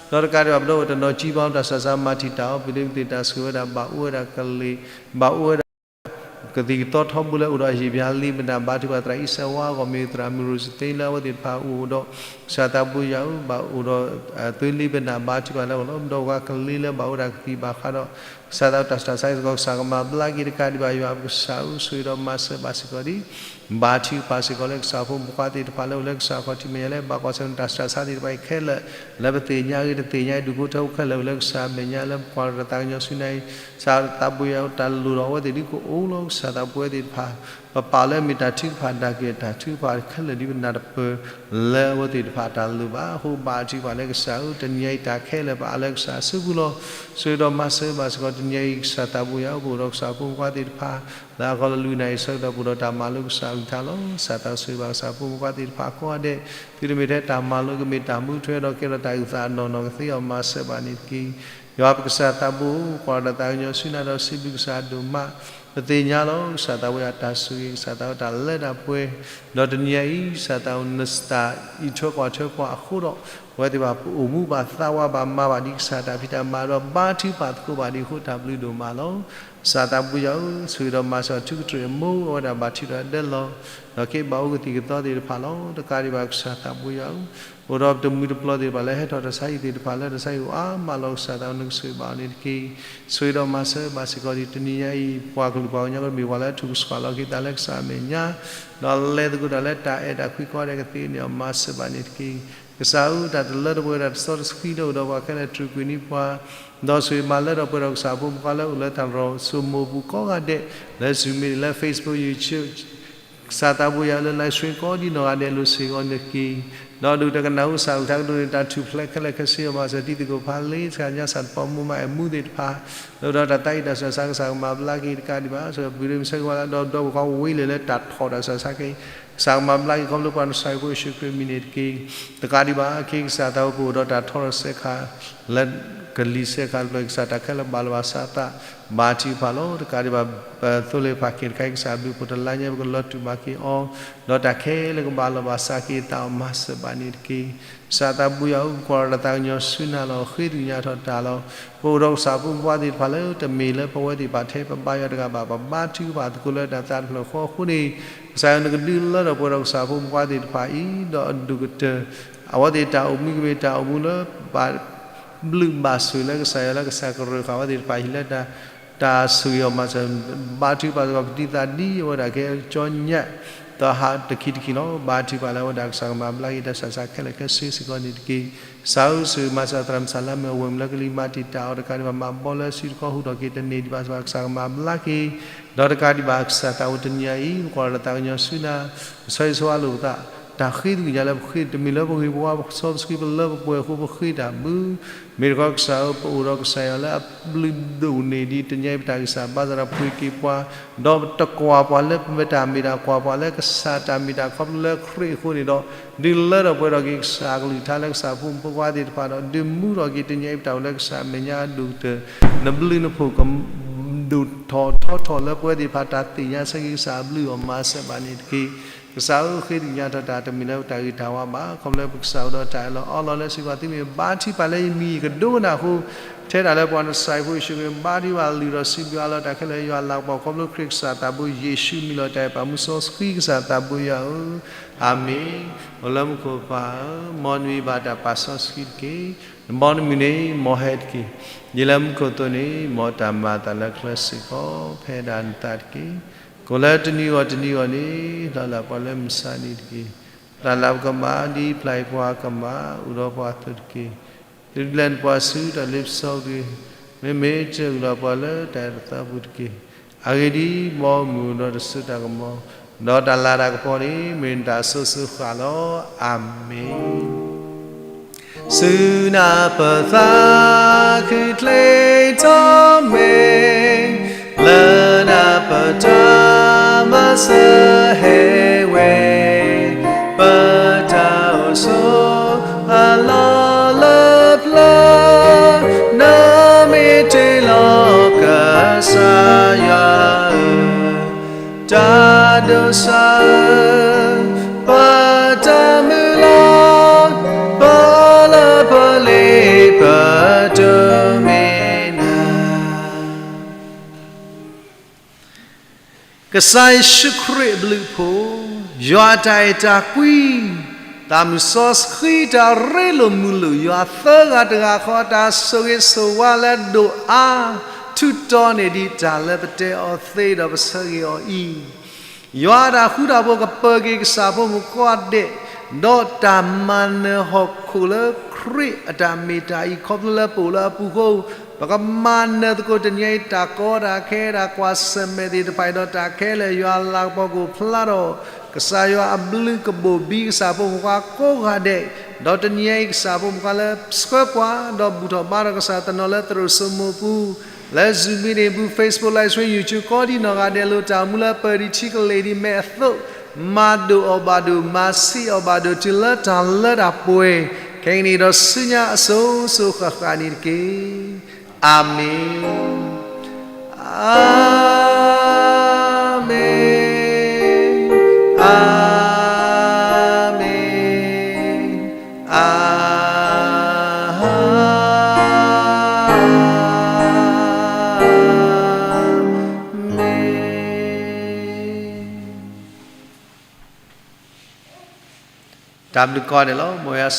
ဒီးတကးဒံးဘၣ် ပဒီပုၢ်ဝဲၢ်တနီၤ ကံဘီတၢ်ဆူးတၢ်ဆါ မၤတံာ်တာ်အီၤ ပဒ့ပသ့ၣ်တၢ်ဆိၣ်ဂ့ၤဝဲဒၣ် ဘၣ်အိၣ်ဝဲဒၣ်ကလံၤ ဘၣ်အိၣ်ဝဲဒၣ် ကသံၣ်ကသီထီဘိလၢအိၣ်ဒီးအဟံၣ်ပၠါလံာ်ပနၢ် ဘါထုကဖၣ်သရၣ်အံၣ်စၢဝါအဂီၢ် မ့ၢ်သရၣ်မုၢ်ရိၣ်စသ့လၢအဝဲသ့ၣ်တဖၣ်အိၣ်ဒီး ကစၢ်သးဘိယွၤဧၢ, ဘၣ်အိၣ်ဒီး သွ့လံာ်ပနၢ် ဘါထုကဖၣ်လၢအဂီၢ်လီၤ. ဒီးပှၤကလံၤလၢဘၣ်အိၣ်တၢ်ကသံၣ်ဘၣ်ဃးဒီး ကစၢ်သးဘိတၢ်ဆူးတၢ်ဆါစ့ၢ်ကီး ကစၢ်ကမၤဘျါက့ၤတကးဒံးဘၣ် ယွၤပကစၢ်ဧၢ, ဆိၣ်ဂ့ၤဒီးမၤစၢၤဘၣ်စ့ၢ်ကီးဒံး ဘါထုကဖၣ်စ့ၢ်ကီးလၢကစၢ်ဖိမုၣ်ဖိခွါသ့ၣ်တဖၣ်လၢအိၣ်လၢကစၢ်ခီၣ်ထံးမဲာ်ညါလၢ ဘၣ်ကွၢ်ဆၢၣ်မဲာ်တၢ်ဆူးတၢ်ဆါသ့ၣ်တဖၣ်အံၤခဲလၢာ်, လၢပသ့ၣ်ညါဂ့ၤတသ့ၣ်ညါဂ့ၤ ဒုးကအိၣ်ထီၣ်ခဲလၢာ်လၢကစၢ်မဲာ်ညါလၢပကွၢ်ဒီးတၢ်သးကညီၤဆူညါအံၤ, ကစၢ်သးဘိယွၤဧၢ တၢ်လိၣ်ဒီးအဝဲသ့ၣ်ဒုးကအိၣ်လီၤ. ကစၢ်သးဘိယွၤသ့ၣ်တဖၣ် ပပာ်လၢအမ့ၢ်တၢ်ထုကဖၣ်ဒၣ်က့ၤ တၢ်ထုကဖၣ်ခဲလၢာ်ဒ်ပနၢ်တပၢၢ်လၢအဝဲသ့ၣ်တဖၣ်တၢ်လိၣ်ဘၣ်အဃိ ဘါထုကဖၣ်လၢကစၢ်ဧၢ, တနံၤအံၤတၢ်ခဲလၢာ်ပာ်လၢကစၢ်အစုပူၤလီၤ. ဆိၣ်ဂ့ၤဒီးမၤစၢၤဘၣ်စ့ၢ်ကီး တနံၤအံၤ ကစၢ်သးဘိယွၤဧၢ ပအိၣ်ဒီးကစၢ်ဖိမုၣ်ဖိခွါသ့ၣ်တဖၣ် လၢအကီၢ်လၢလွံၢ်နၣ်ရံၣ်ဆၢကတီၢ် ပအိၣ်ဒီးတၢ်မၤလိကစၢ်အကလုၢ်ကထါလီၤ. ကစၢ်သးဘိယွၤပကစၢ်ဖိမုၣ်ဖိခွါသ့ၣ်တဖၣ်ကိးဂၤဒဲး သုတမ့ၢ်ထဲတၢ်မၤလိ ကမ့ၢ်တၢ်မူထွဲဒီးကဲထီၣ်တၢ်အုၣ်သးအနီၢ်နီၢ်ကသ့အီၤ မၤစၢၤဘၣ်န့ၣ်တက့ၢ်. ယွၤပကစၢ်သးဘိ ကွၢ်ဒီးတၢ်သးကညီၤဆူနၤဒီးစံးဘျုးကစၢ်ဒိၣ်မး, ပသ့ၣ်ညါလီၤ ကစၢ်သးဘိယွၤတၢ်ဆိၣ်ဂ့ၤ ကစၢ်သးဘိတၢ်လၢတၢ်ပှဲၤ, ဒီးတနံၤအံၤ ကစၢ်သးဘိနတၢ်အံးထွဲကွၢ်ထွဲပှၤအဃိဒီး ပဝဲသ့ၣ်တဖၣ်ပအိၣ်မူဘၣ်သးဝါဘၣ်မၤဘၣ်ဒ်ကစၢ်တၢ်ဖံးတၢ်မၤဒီးဘါထုကဖၣ်သကိးဘၣ်ဒံးအဃိ တၢ်ဘျုးဒိၣ်မးလီၤ. ကစၢ်သးဘိယွၤဧၢ ဆိၣ်ဂ့ၤဒီးမၤစၢၤထူကတြူၢ်အမိၢ်အဝဲဒၣ်ဘၣ်ထံးဒီးဒဲလီၤ, ဒီးက့ၤဘၣ်အိၣ်ကသံၣ်ကသီသ့ၣ်တဖၣ်လီၤ. တကးဒံးဘၣ်ကစၢ်သးဘိယွၤဧၢ, အိၣ်ဒီးတမှံၤတပျီၤသ့ၣ်တဖၣ်လၢဟဲထီၣ်တၢ်ဆါဟံၣ်သ့ၣ်တဖၣ်လၢတၢ်ဆါဟံၣ်အိၣ်အါမးလီၤ ကစၢ်သးဘိနကဆိၣ်ဂ့ၤဘၣ်အီၤန့ၣ်တက့ၢ်. ဆိၣ်ဂ့ၤဒီးမၤစၢၤဘၣ်စ့ၢ်ကီးဒံး တနံၤညါအံၤ ပှၤကလုာ်ပှၤကညီကမ့ၢ်ပှၤလၢအထုးကဆှီလီၤက့ၤသးလၢကစၢ်အမဲာ်ညါ, ဒီးလဲၤသကိးတၢ်လၢတၢ်အဲၣ်တၢ်ကွံကိးဂၤဒဲးကသ့န့ၣ်အီၤ မၤစၢၤဘၣ်န့ၣ်တက့ၢ်. ကစၢ်ဧၢ တၢ်တလၢတပှဲၤ တၢ်တစီတဆှံလၢအိၣ်ဒီးပှၤခဲလၢာ် တြူာ်ကွံာ်န့ၢ်ပှၤ, ဒီးဆိၣ်ဂ့ၤမၤလၢထီၣ်ပှဲၤထီၣ်ကစၢ်ဖိမုၣ်ဖိခွါလၢအိၣ်လၢတၢ်လီၢ်စိမိၤပူၤကိးဂၤဒဲး လၢ Zoom မ့ၢ်ဂ့ၤ လၢ Facebook YouTube ကစၢ်သးဘိယွၤလၢ live stream ကိးဒ်နီၢ်ဂၤဒဲး လိၤစ့ၢ်ကီးန့ၣ်တက့ၢ်. ဒီးဒုးတကနၣ်ဟူကစၢ်အကလုၢ်ကထါကတိၤန့ၣ် တၢ်ထူၣ်ဖျဲးခဲလၢာ်ခဲဆ့အီၤ မၤစၢၤတံၤသကိးဖးလ့ ဆှၢညါစၢ်တပီမူမၤအဲၣ်မူသ့ၣ်တဖၣ်, လၢအိၣ်ဒီးတၢ်သးဝံၣ်တၢ်ဆူးတၢ်ဆါ ကစၢ်ကမၤဘျါက့ၤတကးဒံးဘၣ်, ပှၤဒုးမုၢ်ဆၢကဝဲၤလၢဒီးဒီပုၢ်ဝဲၢ်ဝံၤလၢလၢတၢ်ထီၣ်တၢ်ဆူးတၢ်ဆါခဲအံၤ, ကစၢ်ကမၤဘျါက့ၤခီဖျိပှၤနဆှၢဖိယ့ၣ်ၡူးခရံာ်မံၤန့ၣ်တက့ၢ်. တကးဒံးဘၣ် ခဲအံၤကစၢ်သးဘိပအိၣ်ဒီးတၢ်ထီထီၣ်စဲးခါ လၢကလံၤစဲးခါတဖျၢၣ် ကစၢ်တၢ်ခဲလၢာ်ဘၣ်လီၤဘၣ်စးသး ဘါထုကဖၣ်လီၤ. တကးဒံးဘၣ် ပသိလ့ၣ်ဖးက့ၤတခါအံၤ ကစၢ်ဘျုးဖှိၣ်တလါညါ ပကလီၤတူာ်ဘၣ်က့ၤအီၤ, ဒီးတၢ်ခဲလၢာ်ကဘၣ်လီၤဘၣ်စးက့ၤသးအီၤ မၤစၢၤဘၣ်န့ၣ်တက့ၢ်. ကစၢ်သးဘိယွၤဧၢ ပကွၢ်ဒီးတၢ်သးကညီၤဆူနၤလီၤ. ဃ့သ့ၣ်ညါထီၣ်တၢ်လီၤ. ပအိၣ်ဒီးကစၢ်ဖိမုၣ်ဖိခွါသ့ၣ်တဖၣ်လၢ တမ့ၢ်လၢပဝဲသ့ၣ်တဖၣ်ထဲပဘါယွၤတဂၤဘၣ်, ပဘါထုကဖၣ်သကိးလၢတၢ်သးတဖျၢၣ်ဃီအဃိန့ၣ်, ကစၢ်ယွၤနကဒုးလၢထီၣ်ပှဲၤဒီးကစၢ်ဖိမုၣ်ဖိခွါသ့ၣ်တဖၣ်အံၤ ဒီးအဒိၣ်ကတၢၢ် အဝဲသ့ၣ်တၢ်အိၣ်မူကမ့ၢ်တၢ်အိၣ်မူလၢ ဘၣ်ဘျုးဘၣ်ဆိၣ်လၢကစၢ်ယွၤလၢကစၢ်ကရၢဃာ်အဝဲသ့ၣ်တဖၣ်အံၤလၢတၢ် တၢ်ဆိၣ်ဂ့ၤအီၤမၤစၢၤ, ဘါထုကဖၣ်စ့ၢ်ကီးပတံၤသကိးဒ်အဝဲဒၣ်ကဲကၠီညၣ် သီဟးတခံတခံလီၤ. ဘါထုကဖၣ်လၢအဝဲဒၣ်ကစၢ်ကမၤဘျါက့ၤတၢ်ဆူးတၢ်ဆါခဲလၢာ်ခဲဆ့စ့ၢ်ကီးန့ၣ်တက့ၢ်. ကစၢ်ဧၢ ဆိၣ်ဂ့ၤမၤစၢၤသရၣ်မုၣ်စၢ်လါမ့ၢ်အဝဲၢ်မုၣ်လၢကလံၤမၤတံာ်တာ်အီၤတကးဒံးဘၣ် မၤဘီလၢစုတခီဟူးထီၣ်က့ၤတန့ၢ်ဒံးဘၣ်စ့ၢ်ကီး ကစၢ်ကမၤဘျါက့ၤ ဒီးတကးဒံးဘၣ် ကစၢ်သးဘိတနံၤအံၤ ပကွၢ်ဒီးတၢ်သးကညီၤဆူနၤ, ပဆၢဂ့ၤဆၢဝါလိာ်ပသး, တၢ်ဃ့သကွံာ်ညါလၢပဃ့ တမ့ၢ်လၢပဂ့ၤပဝါ ပစီပဆှံ ပလၢပပှဲၤအဃိပဃ့တၢ်ဘၣ်, မ့ၢ်တခီကစၢ်ဧၢ ပအိၣ်ဒီးကစၢ်ယွၤလၢအဘျုးဒိၣ်န့ၢ်ဒံး တနံၤအံၤပတၢ်ဂံၢ်စၢ်ဘါစၢ်ဒီးပှ့ၤက့ၤပှၤ, ဒီးပတကွၢ်ပှၤလၢပမ့ၢ်တၢ်မ့ၢ်တၢ် ကွၢ်ပှၤလၢကစၢ်တၢ်မ့ၢ်တၢ် ခီဖျိလၢခရံာ်အဃိန့ၣ်ဒီး ဒုးလၢထီၣ်ပှဲၤထီၣ်က့ၤကစၢ်အကလုၢ်ကထါလၢကစၢ်ဖိမုၣ်ဖိခွါသ့ၣ်တဖၣ်ဒီး ဒုးမူထီၣ်က့ၤတနံၤအံၤပတၢ်အိၣ်လၢကစၢ်အမဲာ်ညါအဒိၣ်ကတၢၢ်, နဘျုးနဖှိၣ်က ဒိၣ်ထီၣ်ထီထီၣ်လၢပဝဲသ့ၣ်တဖၣ်တၢ်သ့ၣ်ညါဆၢက့ၤကစၢ်အဘျုးအီၤမၤစၢၤဘၣ်န့ၣ်တက့ၢ်. ကစၢ်ဧၢ ဃ့သကွံာ်ညါထီၣ်တၢ်တမ့ၢ်လၢပတၢ်ဂ့ၤတၢ်ဝါဘၣ်, ခီဖျိလၢပကစၢ်အိၣ်ဒီးတၢ်အၢၣ်လီၤအီလီၤလၢစ့ၢ်ကီး သုမ့ၢ်ဘါထုကဖၣ်လၢယမံၤယကဒိကနၣ်အဃိ ထဲတၢ်လၢပှၤနဆှၢဖိယ့ၣ်ၡူးခရံာ် ဘါထုကဖၣ်လုၢ်ထီၣ်စံးဘျုးအါလီၤတၢ်ခဲလၢာ် ယွၤလၤကပီၤခီဖျိခရံာ်ကစၢ်သးဘိယ့ၣ်ၡူးမံၤလီၤတၢ်အဲၣ်ပာ်မူစီဆှံကစၢ်သးဘိယွၤဧၢ, အၤမ့ၣ်. အိၣ်လၢမူခိၣ်ပၢ်ဧၢ, မ်နမံၤဘၣ်တၢ်ပာ်စီဆှံတက့ၢ်. နဘီနမုၢ်န့ၣ် မ်ဟဲတက့ၢ်. ဒ်လၢမူခိၣ်အသိးန့ၣ် မ်တၢ်မၤအသးလၢကျဲစ့ၢ်ကီး ဖဲဒၣ်နသးတက့ၢ်. ကိၣ်လၢတနံၤဂီၢ်တနံၤဂီၢ်န့ၣ် လီၤလးပှၤလၢမုၢ်ဆါနံၤတက့ၢ်. တၢ်လၤကမၣ်ဒ်ဖျါအံၤပှၤကမၣ် အိၣ်ဒီးပှၤအသိးတက့ၢ်. သုတလဲၤနပှၤဆူတၢ်လ့ပစီတဂ့ၤ. မ့မ့ၢ်တအုၣ်လီၤပှၤလၢတၢ်အဲၣ်တသးပူၤတက့ၢ်. အဂ့ၢ်ဒ်အံၤ, မ်မုၢ်ဒီးတစိၤတၢ်ကမီၤ, ဒီးတၢ်လၤတၢ်ကပီၤန့ၣ် မ့ၢ်နတၢ်အစိၤစိၤဃၣ်လီၤ. အၤမ့ၣ်. ဆူနၢ်ပသးခုၣ်ချ့ထီၣ်မ့ၢ်, လၢနၢ်ပတၢ်မၤစၢၤဟဲဝဲ, ပတၢ်အိၣ်ဆိးအလီၢ်လၢပျၢၤ, နမ့ၢ်တ့လီၤကစၢ်ယွၤဧၢ, တၢ်ဒိးစၢ်ဧၢ, ပတၢ်မုၢ်လၢ်, ပလၢပလ့ပတမ့ၢ်နၤ. ကစၢ်ယ့ၣ်ၡူးခရံာ်အဘျုးအဖှိၣ်, ယွၤအတၢ်အဲၣ်တၢ်ကွံ, တၢ်မုၢ်စီဆှံတၢ်ရ့လိာ်မုာ်လိာ်, ယွၤသၢဂၤတဂၤဃီအတၢ်ဆိၣ်ဂ့ၤဆိၣ်ဝါလၢဒိၣ်အါ ထူးတီၤန့ၢ်ဒံးတၢ်လၢပတဲအီၤသ့ဒီးပဆၢဂ့ၤအီၤအံၤ, ယွၤအတၢ်ဃူတၢ်ဖိးကပၢၤက့ၤကစၢ်ဖိမုၣ်ခွါဒဲး, ဒီးတၢ်မၤနၢၤဟီၣ်ခိၣ်လၢခရံာ်အတၢ်မ့ၢ်တၢ်အံၤ ခီဖျိလၢပအိၣ်လၢအပူၤအဃိ, ပကမၤနၢၤသကိးတနံၤအံၤ တၢ်ကီတၢ်ခဲ တၢ်ကွၢ်ဆၢၣ်မဲာ်သ့ၣ်တဖၣ်အံၤ ဒီးတၢ်ခဲလၢာ်ယွၤအလၤကပီၤကအိၣ်ဖျါထီၣ်, ကစၢ်ယွၤအဘျုးကဘိၣ်ဘံကစၢ်ဖိမုၣ်ခွါကိးဂၤဒဲး, ဒီးတနံၤအံၤကစၢ်ဖိမုၣ်ခွါလၢဆှၢပှၤ ဒီးဘူၣ်ထီၣ်ဘါထီၣ်ကစၢ်တနီၤလၢသရိာ်စိမိၤပူၤ, လၢ Zoom meeting ပူၤ Facebook Live Stream YouTube ကိးဒံနီၢ်ဂၤဒဲး လိၣ်တၢ်အိၣ်မူလၢပၢၤဒံးထံကလ့ၢ်ဒံးမဲာ်အသိး, မၤဒိၣ်အီၣ်ဘၣ်ဒိၣ်မၤဆံးအီၣ်ဘၣ်ဒိၣ်တုၤလၢတၢ်လၢတၢ်ပှဲၤ, ခဲကနံၣ်ဒီးဆူညါအစိၤစိၤဃၣ်ဃၣ်န့ၣ်တက့ၢ်. အၤမ့ၣ်, အၤမ့ၣ်, အၤမ့ၣ်, အၤမ့ၣ်. တၢ်ဘျုးကိးဂၤဒဲးလီၤ. မ်ယွၤ